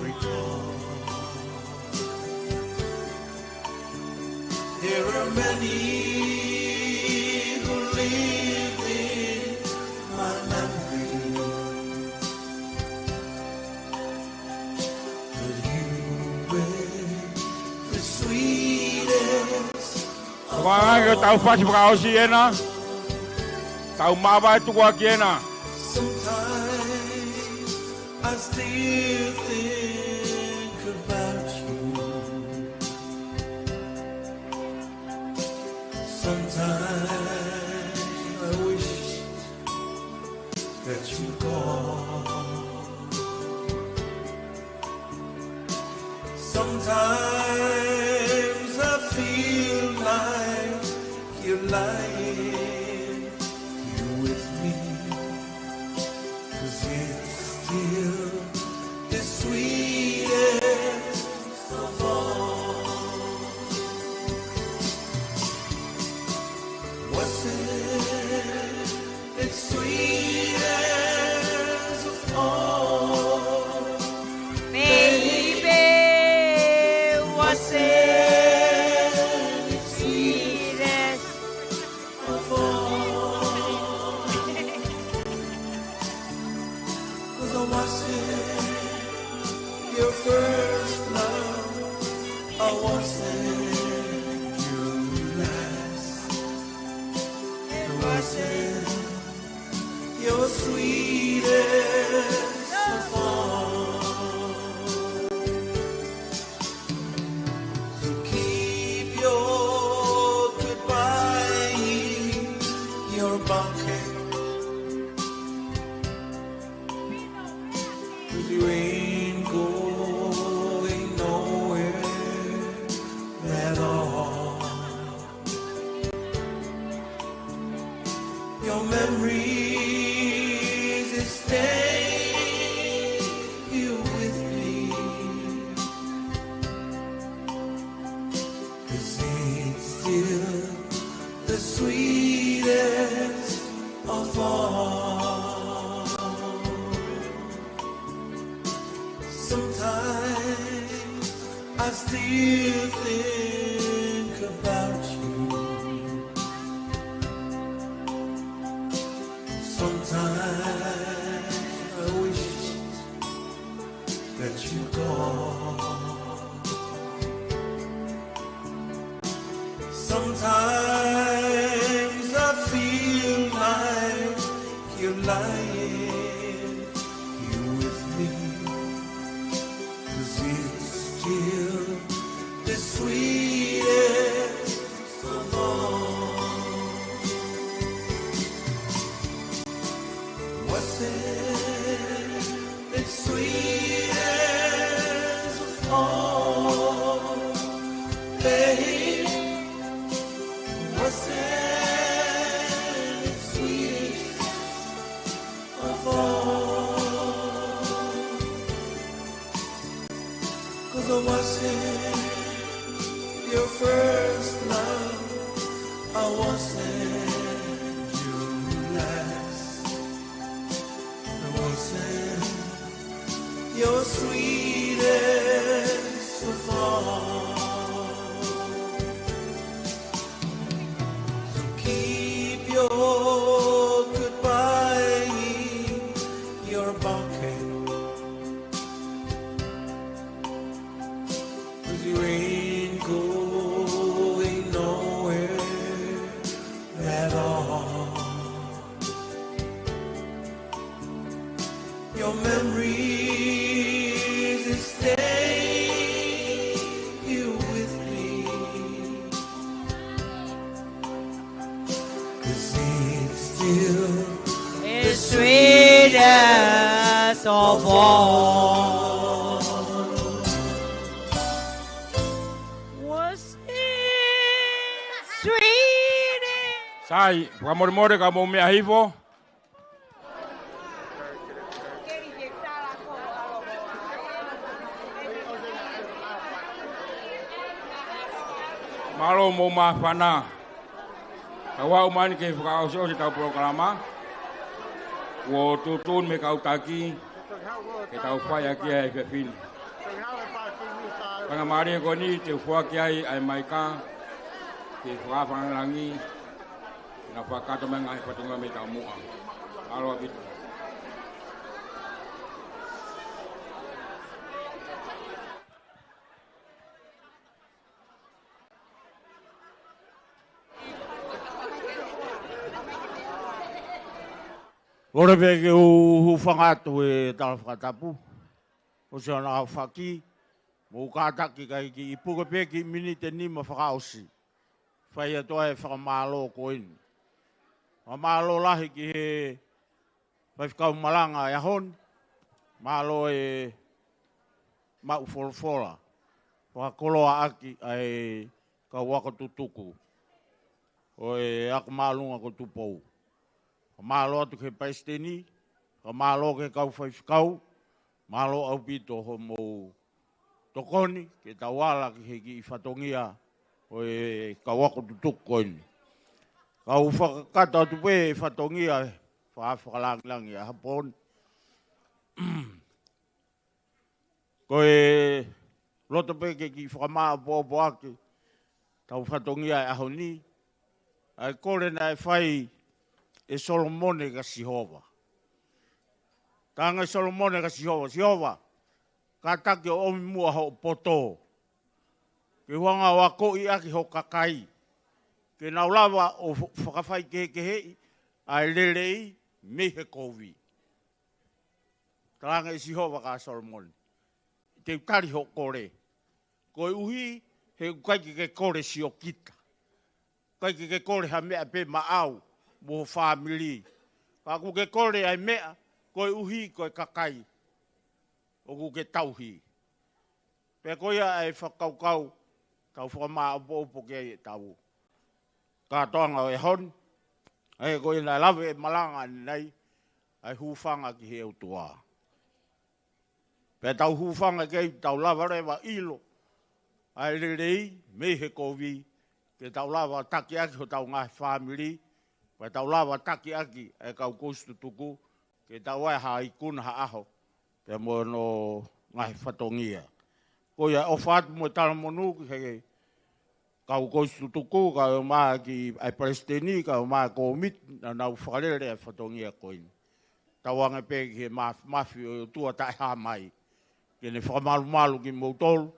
recall, there are many who live in my memory, but you were the sweetest. Ko e anga ko e tau fasi fakaʻosi ena, tau māvae tukuakiʻi ena. Sometimes I still think about you. Sometimes I wish that you gone. Sometimes I feel like you're lying here with me, 'cause it's still the sweetest of all. Was it the sweetest of all? Baby, was it the sweetest of all? 'Cause I wasn't your first love. I wasn't your last. I wasn't your sweetest of all. So keep your goodbye in your pocket, 'cause you ain't going nowhere at all. Your memories is staying here with me, 'cause it's still the sweetest of all. Sometimes I still think about you. Sometimes I wish that you gone. Sometimes I feel like you're lying here with me, 'cause it's still the sweetest of all. Was it the sweetest of all, babe? Was it the sweetest of all? 'Cause I wasn't your first love, I wasn't your last. I wasn't your sweetest of all. So keep your goodbye in your pocket, 'cause you ain't going nowhere at all. Your memories is staying here with me, 'cause it's still the sweetest of all. Was it sweet? Sai, fakamolemole ka mou meʻa hifo. Mālō mo māfana. Tau aʻu mai eni ke fakaʻosiʻosi ʻetau polokalama. Kuo tuʻutuʻuni mei he kau taki ke tau fai ʻaki ʻa e efiafi ni. Faingamālie ko eni te u foaki ai ʻa e maika ki he fakaafe langilangi ke na fakakakato mai e ngaahi fatongia mei taumuʻa. Mālō ʻaupito. Kole pē ke u hūfanga atu he tala fakatapu. ʻOsi ʻa e aofaki, mou kātaki kae kiʻi puke pē kiʻi miniti ʻe nima fakaʻosi. Fai atu ai e fakamālō ko eni. Fakamālō lahi ki he faifekau malanga ʻo e ʻaho ni. Mālō e maʻu folofola fakakoloa ʻaki ʻa e kau ako tutuku ʻo e ako māʻolunga ko Tupou. Fakamālō atu ki he palesiteni, fakamālō ki he kau faifekau, mālō ʻaupito hoʻomou tokoni ke tau ala ki he kiʻi fatongia ʻo e kau ako tutuku ko eni. Kau fakakakato atu pē e fatongia, fakaafe langilangi ʻa e ʻaho ni. Ko e loto pē ke kiʻi fakamāʻopoʻopo ʻaki ʻetau fatongia ʻo e ʻaho ni, ʻa e kole naʻe fai ʻe Solomone kia Sihova. Talaange ʻe Solomone kia Sihova, Sihova, kātaki ʻo ʻomi muʻa hoʻo poto, ke u hanga ʻo akoʻi ʻaki ho kakai, ke nau lava ʻo fakafaikehekeheʻi ʻa e lelei mei he kovi. Talaange ʻe Sihova kia Solomone, te u tali hoʻo kole. Koeʻuhi he ʻoku ʻikai ke ke kole siokita. ʻIkai ke ke kole ha meʻa pē maʻau mo ho fāmili. Ka ʻoku ke kole ʻa e meʻa koeʻuhi ko e kakai ʻoku ke tauhi. Pea ko ia ʻa e fakakaukau tau fakamāʻopoʻopo ki ai ʻetau kātoanga ʻo e ʻaho ni. ʻA ia ko ia naʻe lave ʻe he malanga ʻanenai, ʻa e hūfanga ki he ʻOtua. Pea tau hūfanga ki ai, tau lava leva ʻilo ʻa e lelei mei he kovi, ke tau lava taki ʻaki hotau ngaahi fāmili, pea tau lava taki ʻaki ʻa e kau kosi tutuku, ke tau ʻai ha ikuna ha ʻaho pea mo hono ngaahi fatongia. Ko ia ʻofa atu mo e talamonū ki he kau kosi tutuku, kae ʻumaʻā ki ai palesiteni, kae ʻumaʻā e kōmiti, naʻa nau fakalele ʻa e fatongia ko eni. Tauange pē ki he maf-, mafi ʻo e ʻOtua taʻehāmai, ke ne fakamalumalu kimoutolu.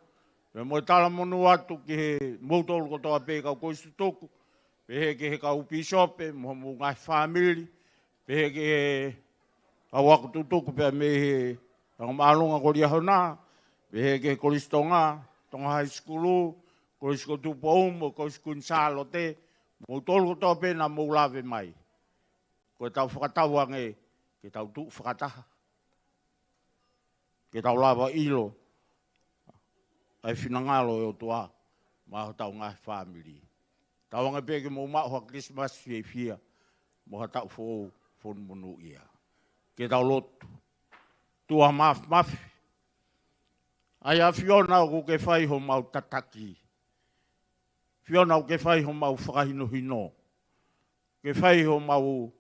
Pea mo e talamonū atu ki he moutolu kotoa pē kau kosi tutuku, pehē ki he kau pīsope, mo hoʻomou ngaahi fāmili, pehē ki he kau ako tutuku pea mei he Ako Māʻolunga ko Liahona, pehē ki he Kolisi Tonga, Tonga High School, Kolisi ko Tupou mo Kolisi Kuini Sālote, moutolu kotoa pē naʻa mou lave mai. Ko ʻetau fakatauange ke tau tuʻu fakataha, ke tau lava ʻilo ʻa e finangalo ʻo e ʻOtua maʻa hotau ngaahi fāmili. Tauange pē ke mou maʻu ha Kilisimasi fiefia mo ha taʻu foʻou fonu monūʻia. Ke tau lotu. ʻOtua Māfimafi, ʻa e ʻAfiona ʻoku ke fai homau tataki. ʻAfiona ʻoku ke fai homau fakahinohino. Ke fai homau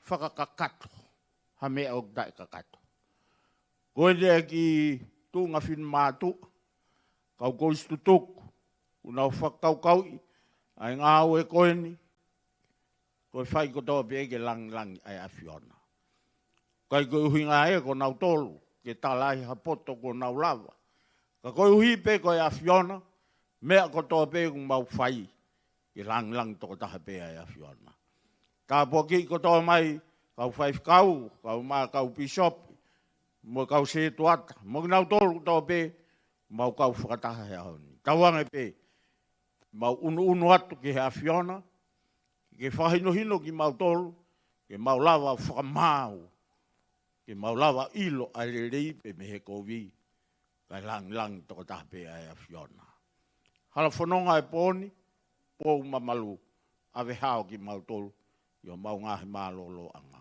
fakakakato ha meʻa ʻoku taʻekakato. Ko eni ʻa e kiʻi tuʻunga finemātuʻa, kau kosi tutuku, ʻoku nau fakakaukauʻi ʻa e ngāue ko eni, ko e fai kotoa pē ke langilangi ʻa e ʻAfiona. ʻIkai ko e ʻuhinga ia ko nautolu ke tala ai ha poto kuo nau lava. Ka koeʻuhi pē ko e ʻAfiona, meʻa kotoa pē ʻoku mau fai, ke langilangi tokotaha pē ʻa e ʻAfiona. Tāpuakiʻi kotoa mai kau faifekau, kae ʻumaʻā kau pīsope, mo e kau sētuata, mo kinautolu kotoa pē ʻoku mau kau fakataha he ʻaho ni. Tauange pē, mau ʻunuʻunu atu ki he ʻAfiona, ke fakahinohino kimautolu, ke mau lava fakamaau, ke mau lava ʻilo ʻa e lelei pea mei he kovi, kae langilangi tokotaha pē ʻa e ʻAfiona. Hala fononga ʻo e pō ni, pō ʻoku mamalu, ʻave hao kimautolu ʻi homau ngaahi mālōlōʻanga.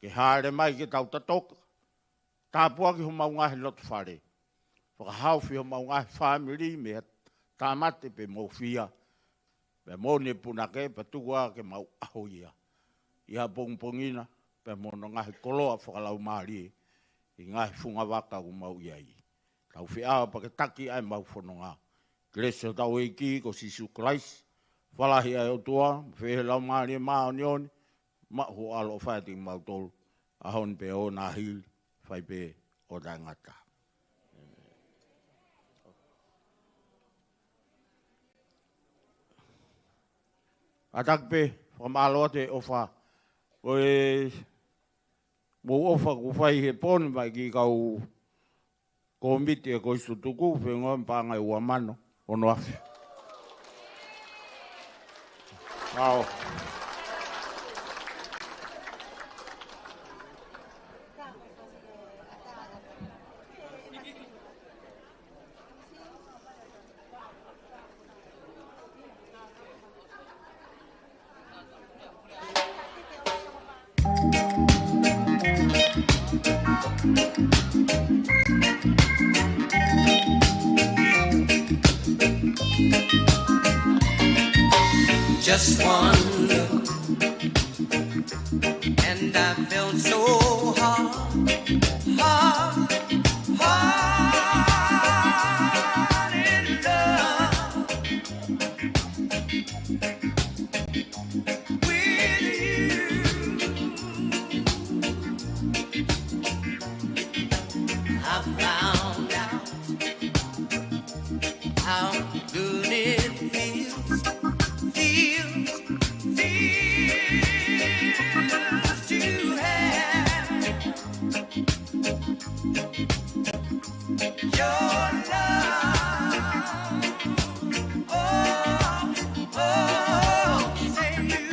Ke hāʻele mai ke tau tatoka, tāpuaki homau ngaahi loto fale. Fakahaofi homau ngaahi fāmili mei ha tāmate pe mou fia, pea moʻoni e punake, pea tuku ā ke mau ʻaho ia ʻi ha pongipongi na, pea mo hono ngaahi koloa fakalaumālie ʻi he ngaahi fungavaka ʻoku mau ʻi ai. Tau feʻao pea ke taki ʻa e mau fononga. Kelesi ʻa hotau ʻEiki ko Sīsū Kalaisi, falala ʻa e ʻOtua, feohi ʻa e Laumālie Māʻoniʻoni, maʻu hoʻo ʻaloʻofa ʻiate kimautolu, ʻaho ni pea ʻo nāhili, fai pē ʻo taʻengata. Kātaki pē, fakamālō atu he ʻofa, ko e moʻuʻofa kuo fai he pō ni mai ki he kau kōmiti ʻa e Kolisi Tutuku, fengoa paʻanga ʻe ua mano ono afe. ʻAo. Just one look, and I felt so hard, hard, hard in love with you. I found out how good it feels, feels, feels to have your love. Oh, oh, say you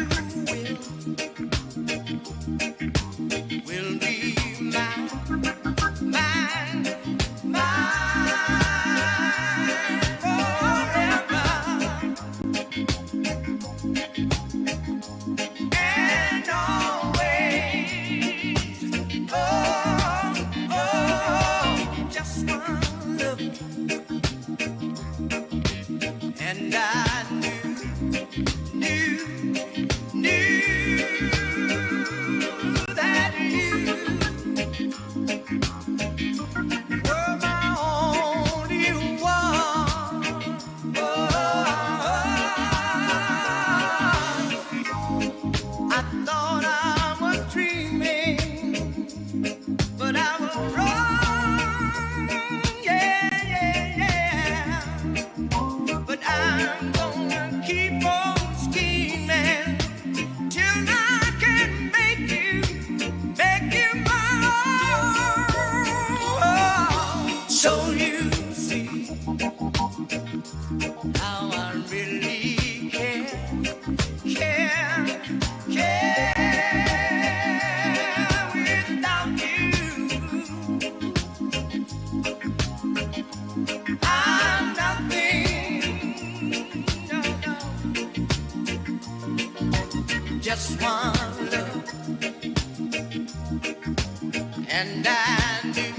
will, will be mine, mine, mine forever. And always, oh, oh, just one look, and I knew, knew, knew that you were my only one. Oh, I thought I was dreaming, but I was wrong. Yeah, yeah, yeah. But I'm gonna keep on scheming till I can make you, make you my own. So you see how I really care, care, care without you. I'm nothing, no, no. Just one look, and I knew,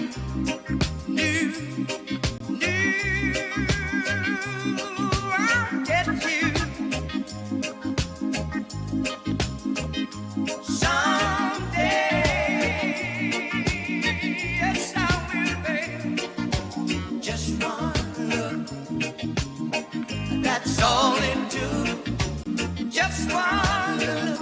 knew, knew I'd get you someday. Yes, I will, babe. Just one look, that's all it took. Just one look,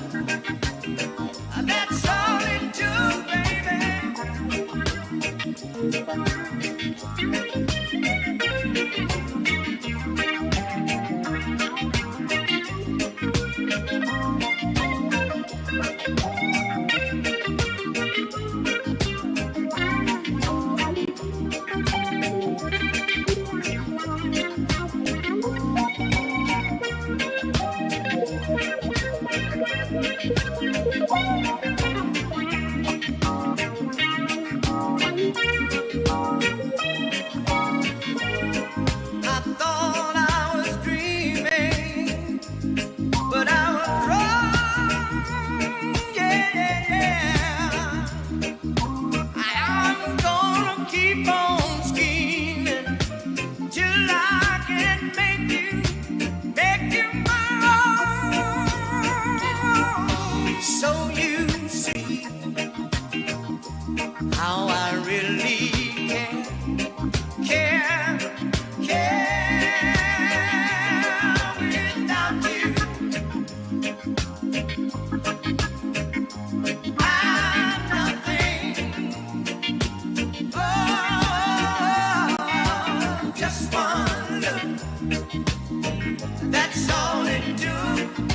That's all it took.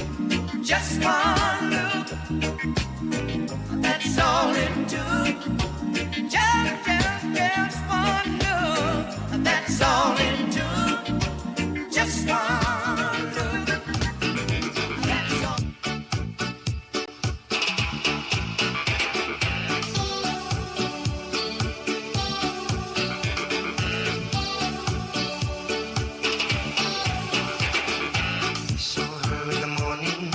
Just one look. That's all it took. Just, just, just one look. That's all it took. Just one look. That's all. Saw her in the morning,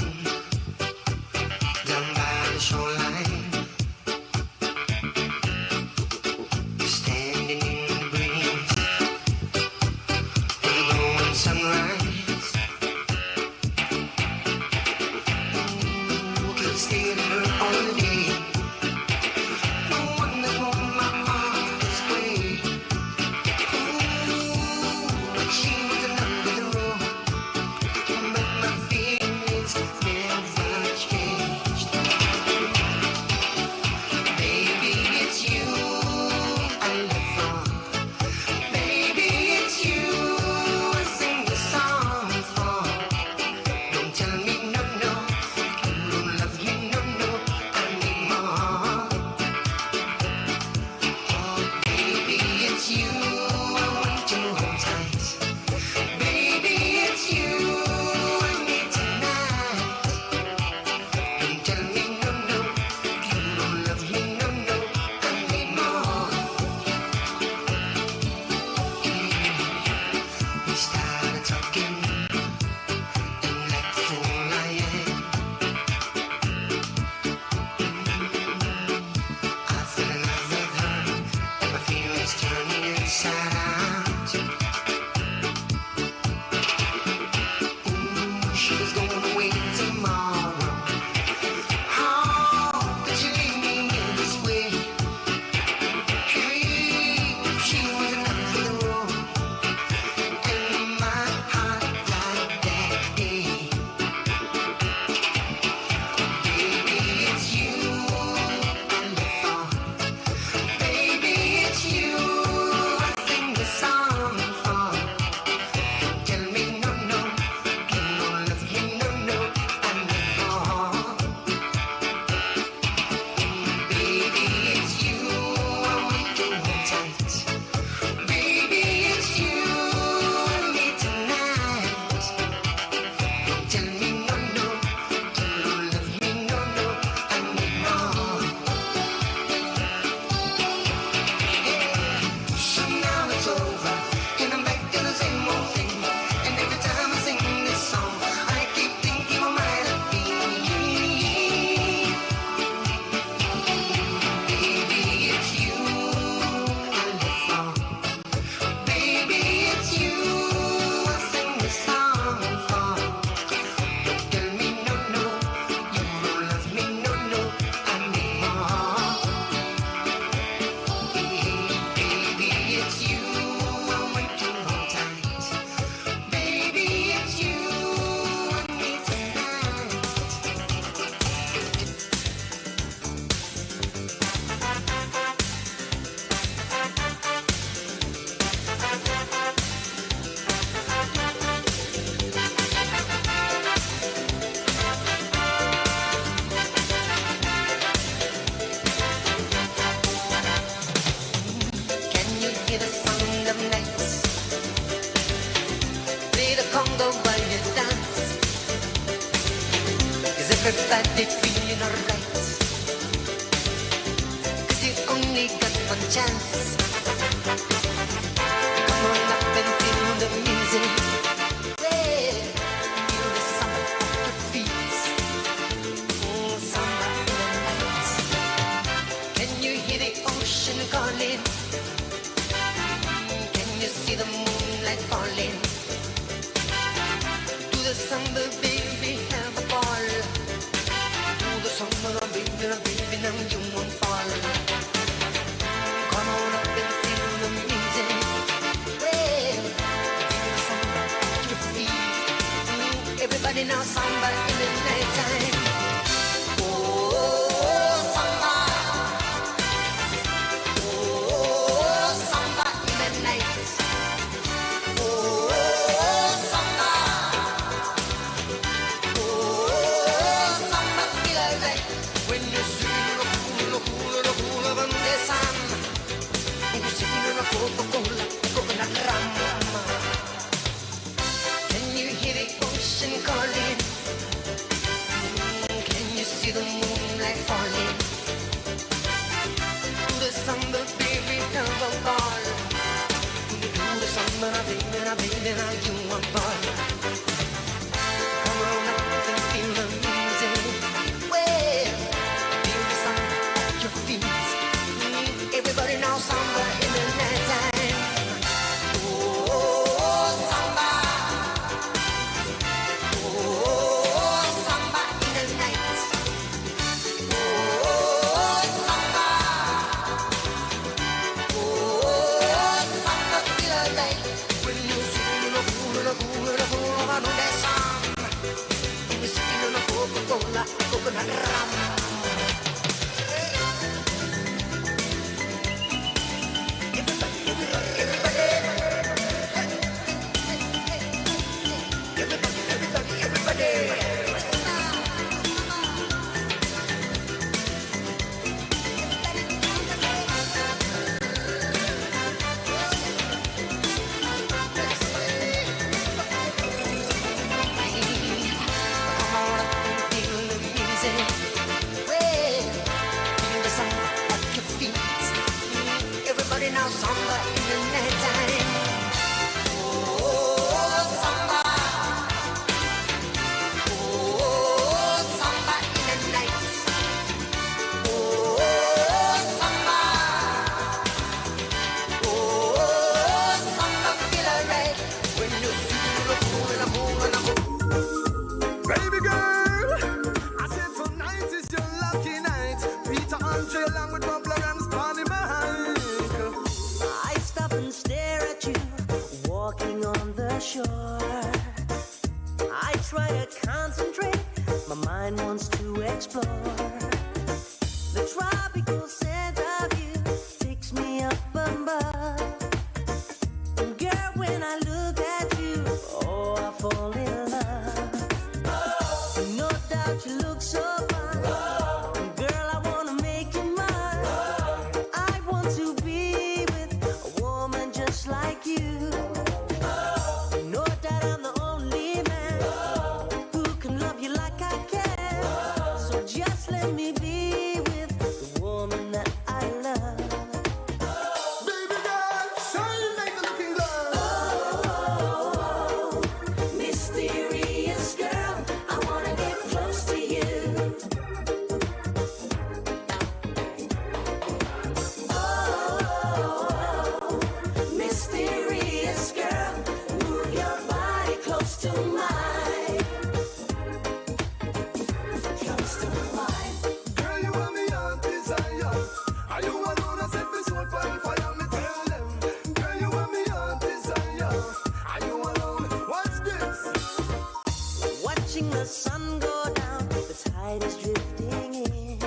down by the shoreline, standing in the breeze, with the glowing sunrise. Ooh, can't stay in her all day. No wonder why my heart is afraid. Ooh, but she was in love with the road, but my feelings never changed. Baby, it's you I live for. Baby, it's you I sing the song for. Don't tell me no, no, you don't love me no, no, I need more. Oh, baby, it's you I want to hold tight. Baby, it's you I need tonight. Don't tell me no, no, you don't love me no, no, I need more. We started talking, and like a fool I am, I fell in love with her, and my feelings turning inside out. Ooh, she was going away tomorrow. How could she leave me in this way? Hey, she was in love with the road, and my heart died that day. Baby, it's you I live for. Baby, it's you I sing the song for. Don't tell me no, no, you don't love me no, no, I need more. Baby, it's you I want to hold tight. Baby, it's you I need tonight. Don't tell me no, no, you don't love me no, no, I need more. Yeah. So now it's over, and I'm back to the same old thing. And every time I sing this song, I keep thinking what might have been. Baby, it's you I live for. Baby, it's you I sing the song for. Don't tell me no, no, you don't love me no, no, I need more. Baby, it's you I want to hold tight. Baby, it's you I need tonight. Can you hear the sound of night? Play the conga while you dance. Is everybody feeling alright? 'Cause you only got one chance. Come on up and feel the music. Hey, feel the samba at your feet. Mm, samba in the night. Can you hear the ocean calling? Can you see the moonlight falling? Do the samba, baby, have a ball. Do the samba, baby, baby, now you won't fall. Come on up and feel the music. Hey, feel the samba at your feet. Mm, everybody now samba in the nighttime. Oh, samba. Oh, samba in the night. Oh, Then I'll do one for you. Come on up and feel the music. Well, feel the sound at your feet. Everybody now, samba in the nighttime. Oh, samba. Oh, samba in the night. Oh, samba. Oh, samba, feel alright. When you sip on a cool, on a cool, on a cool, on a cool, that samba. When you sip on a Coca-Cola, coconut rum. Everybody, everybody, everybody. Everybody, everybody, everybody. Come on up and feel the music. Well, feel the sound at your feet. Everybody now, samba in the nighttime. Oh, samba. Oh, samba in the night. Oh, samba. Oh, samba, feel alright. When you see the cool and the cool and the cool. Baby girl, I said tonight is your lucky night. Peter Andre along with Pablo and Spanny Michael. I stop and stare at you, walking on the shore. I try to concentrate, my mind wants to explore. The tropical scent of you takes me up above. And girl, when I look at you, oh, I fall in love. No doubt you look so fine. Girl, I wanna make you mine. I want to be with a woman just like you. No doubt I'm the only man who can love you like I can. So just let me be with the woman that I love. Baby girl, shine like a looking glass. Oh, mysterious girl, I wanna get close to you. Oh, mysterious girl, move your body close to mine. Close to mine. Girl, you are me heart desire. Are you alone? I set me soul on fire, me tell them. Girl, you are me heart desire. Are you alone? What's this? Watching the sun go down, the tide is drifting in.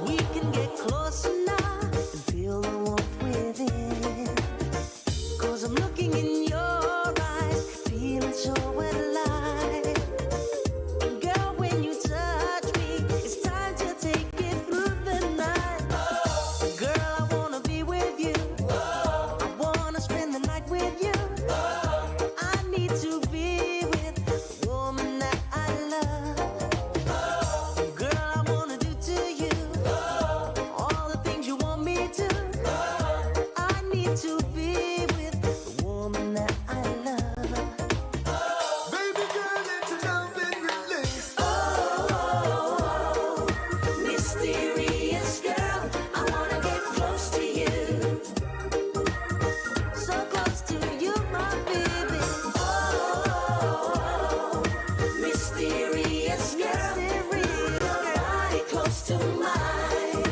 We can get closer now and feel the warmth within. 'Cause I'm looking in your eyes, feeling so alive. And girl, when you touch me, it's time to take it through the night. Girl, I wanna be with you. I wanna spend the night with you. I need to be with the woman that I love. Girl, I wanna do to you all the things you want me to. I need to be with the woman that I love. Baby girl, let your loving release. Oh, mysterious girl, I wanna get close to you. So close to you, my baby. Oh, mysterious girl, mysterious girl, body close to mine.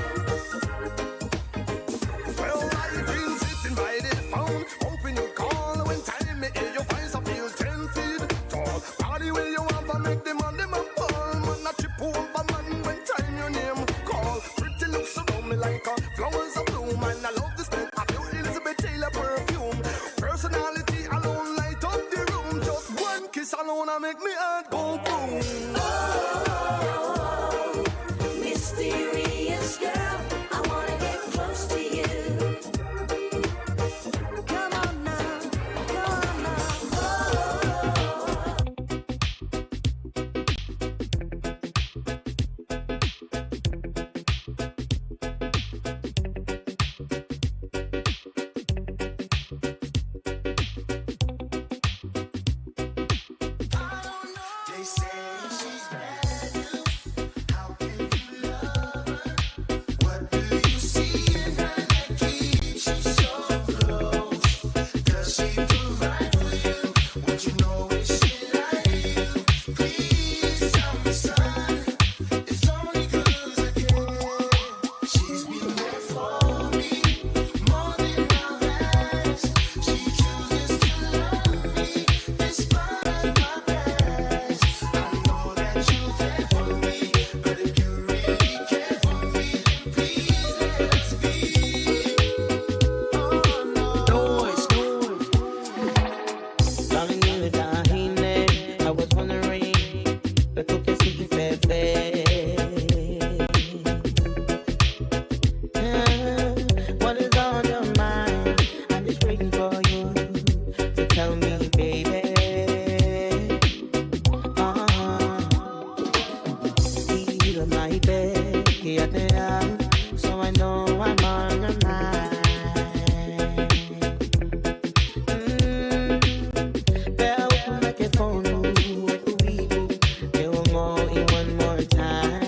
Well, I've been sitting by the phone, hoping you call. When time me hear your voice, I feel ten feet tall. Body where you have, I make the man them a fall. Man, I trip over man when time your name call. Pretty looks surround me like a flowers a bloom. And I love the smell of your Elizabeth Taylor perfume. Personality alone light up the room. Just one kiss alone, I make me heart go boom. Oh, mysterious girl, I wanna get close to you. Come on now, come on now. Oh. Tahine, I was wondering, pe ko e kiʻi fefe. What is on your mind? I'm just waiting for you to tell me, baby. Uh-huh. Ila mai pē kiate au, so I know I'm on your mind. Mm, pea ʻoku make fonu e kuiku, te u ongoʻi one more time.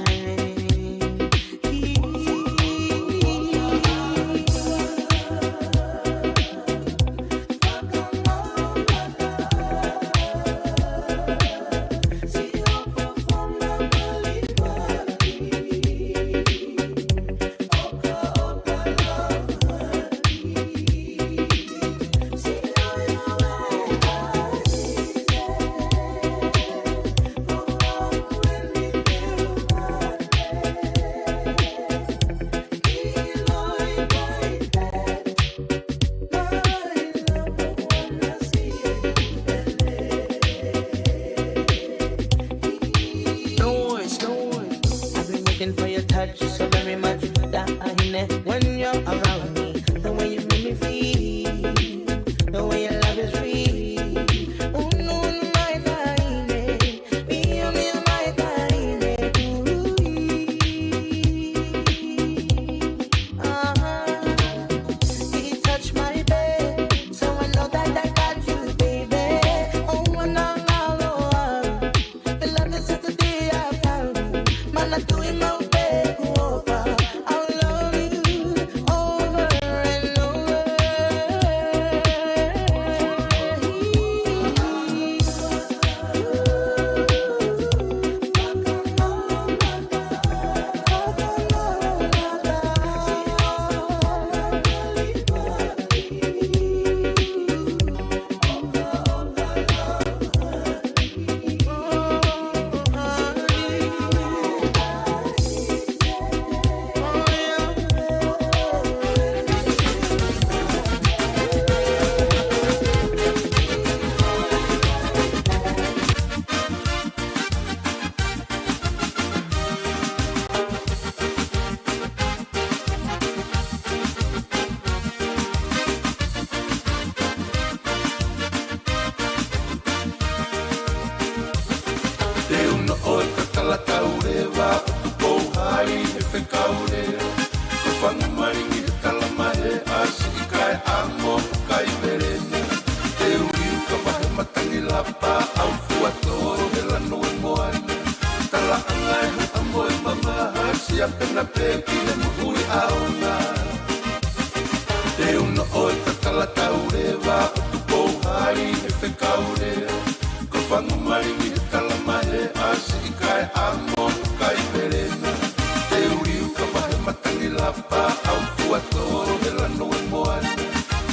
I've been waiting for your touch so very much. Tahine, when you're around me, the way you make me feel, the way your love is real. Unu, unu, mai tahine, mio, mio, mai tahine, ui. Uh-huh. He touched my bed, so I know that I got you, baby. Oh, wanna know. The love is to be a fountain. Man, I do it my way over. I love you over and over. Te u noʻo ʻo tatala tau leva, ʻo tuʻu pou hai he fekau lea. Ko e fangu malingi he tala mai ʻa siʻi kaeʻamo kai melena. Te u liu ka vahe matangi lapa, ʻau fua tō he lanu e moana. Talaʻanga e huʻa mo e mamaha, sia pena pē ki he moʻui ʻaonga. Te u noʻo ʻo tatala tau leva, ʻo tuʻu pou hai he fekau lea. Ko e fangu malingi he tala mai ʻa siʻi kaeʻamo kai melena. Te u liu ka vahe matangi lapa, ʻau fua tō he lanu e moana.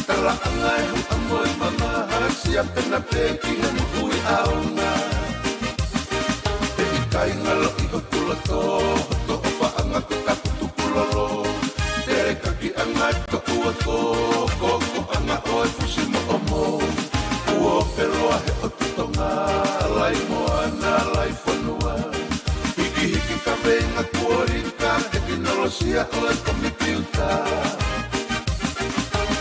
Talaʻanga e huʻa mo e mamaha, sia pena pē ki he moʻui ʻaonga. Pea ʻikai ngalo ʻi hoku loto, hoto ʻofaʻanga ko tapu tukulolo. Telekaki ʻanga e toʻu ako, kokoʻanga ʻo e fusi moʻomo. Kuo peloa he ʻotu Tonga, Laʻi Moana, Laʻi Fonua. Hikihiki kaveinga kuo lika, tekinolosia ʻo e komipiuta.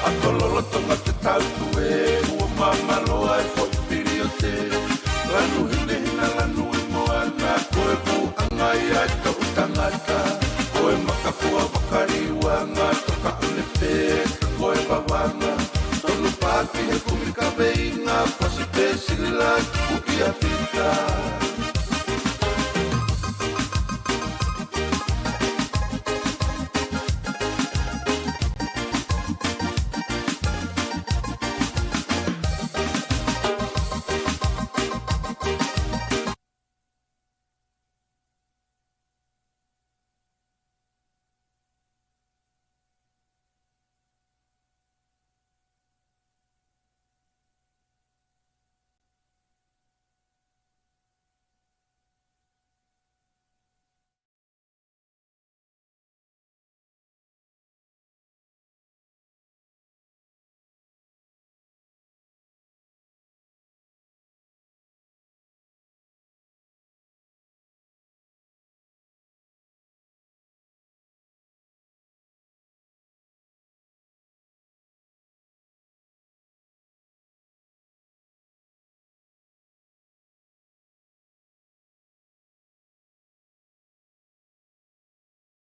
Ako lolotonga te tau tue, ua mamaloa e foʻi piliote. Lanu hinehina, lanu e moana, ko e puʻanga ia e toʻu tangata. Ko e makafua vakaliuanga, toka ʻone pē, ka ko e vavanga. Tonu paki he kumi kaveinga, pasi pē sila ki kuki a pita.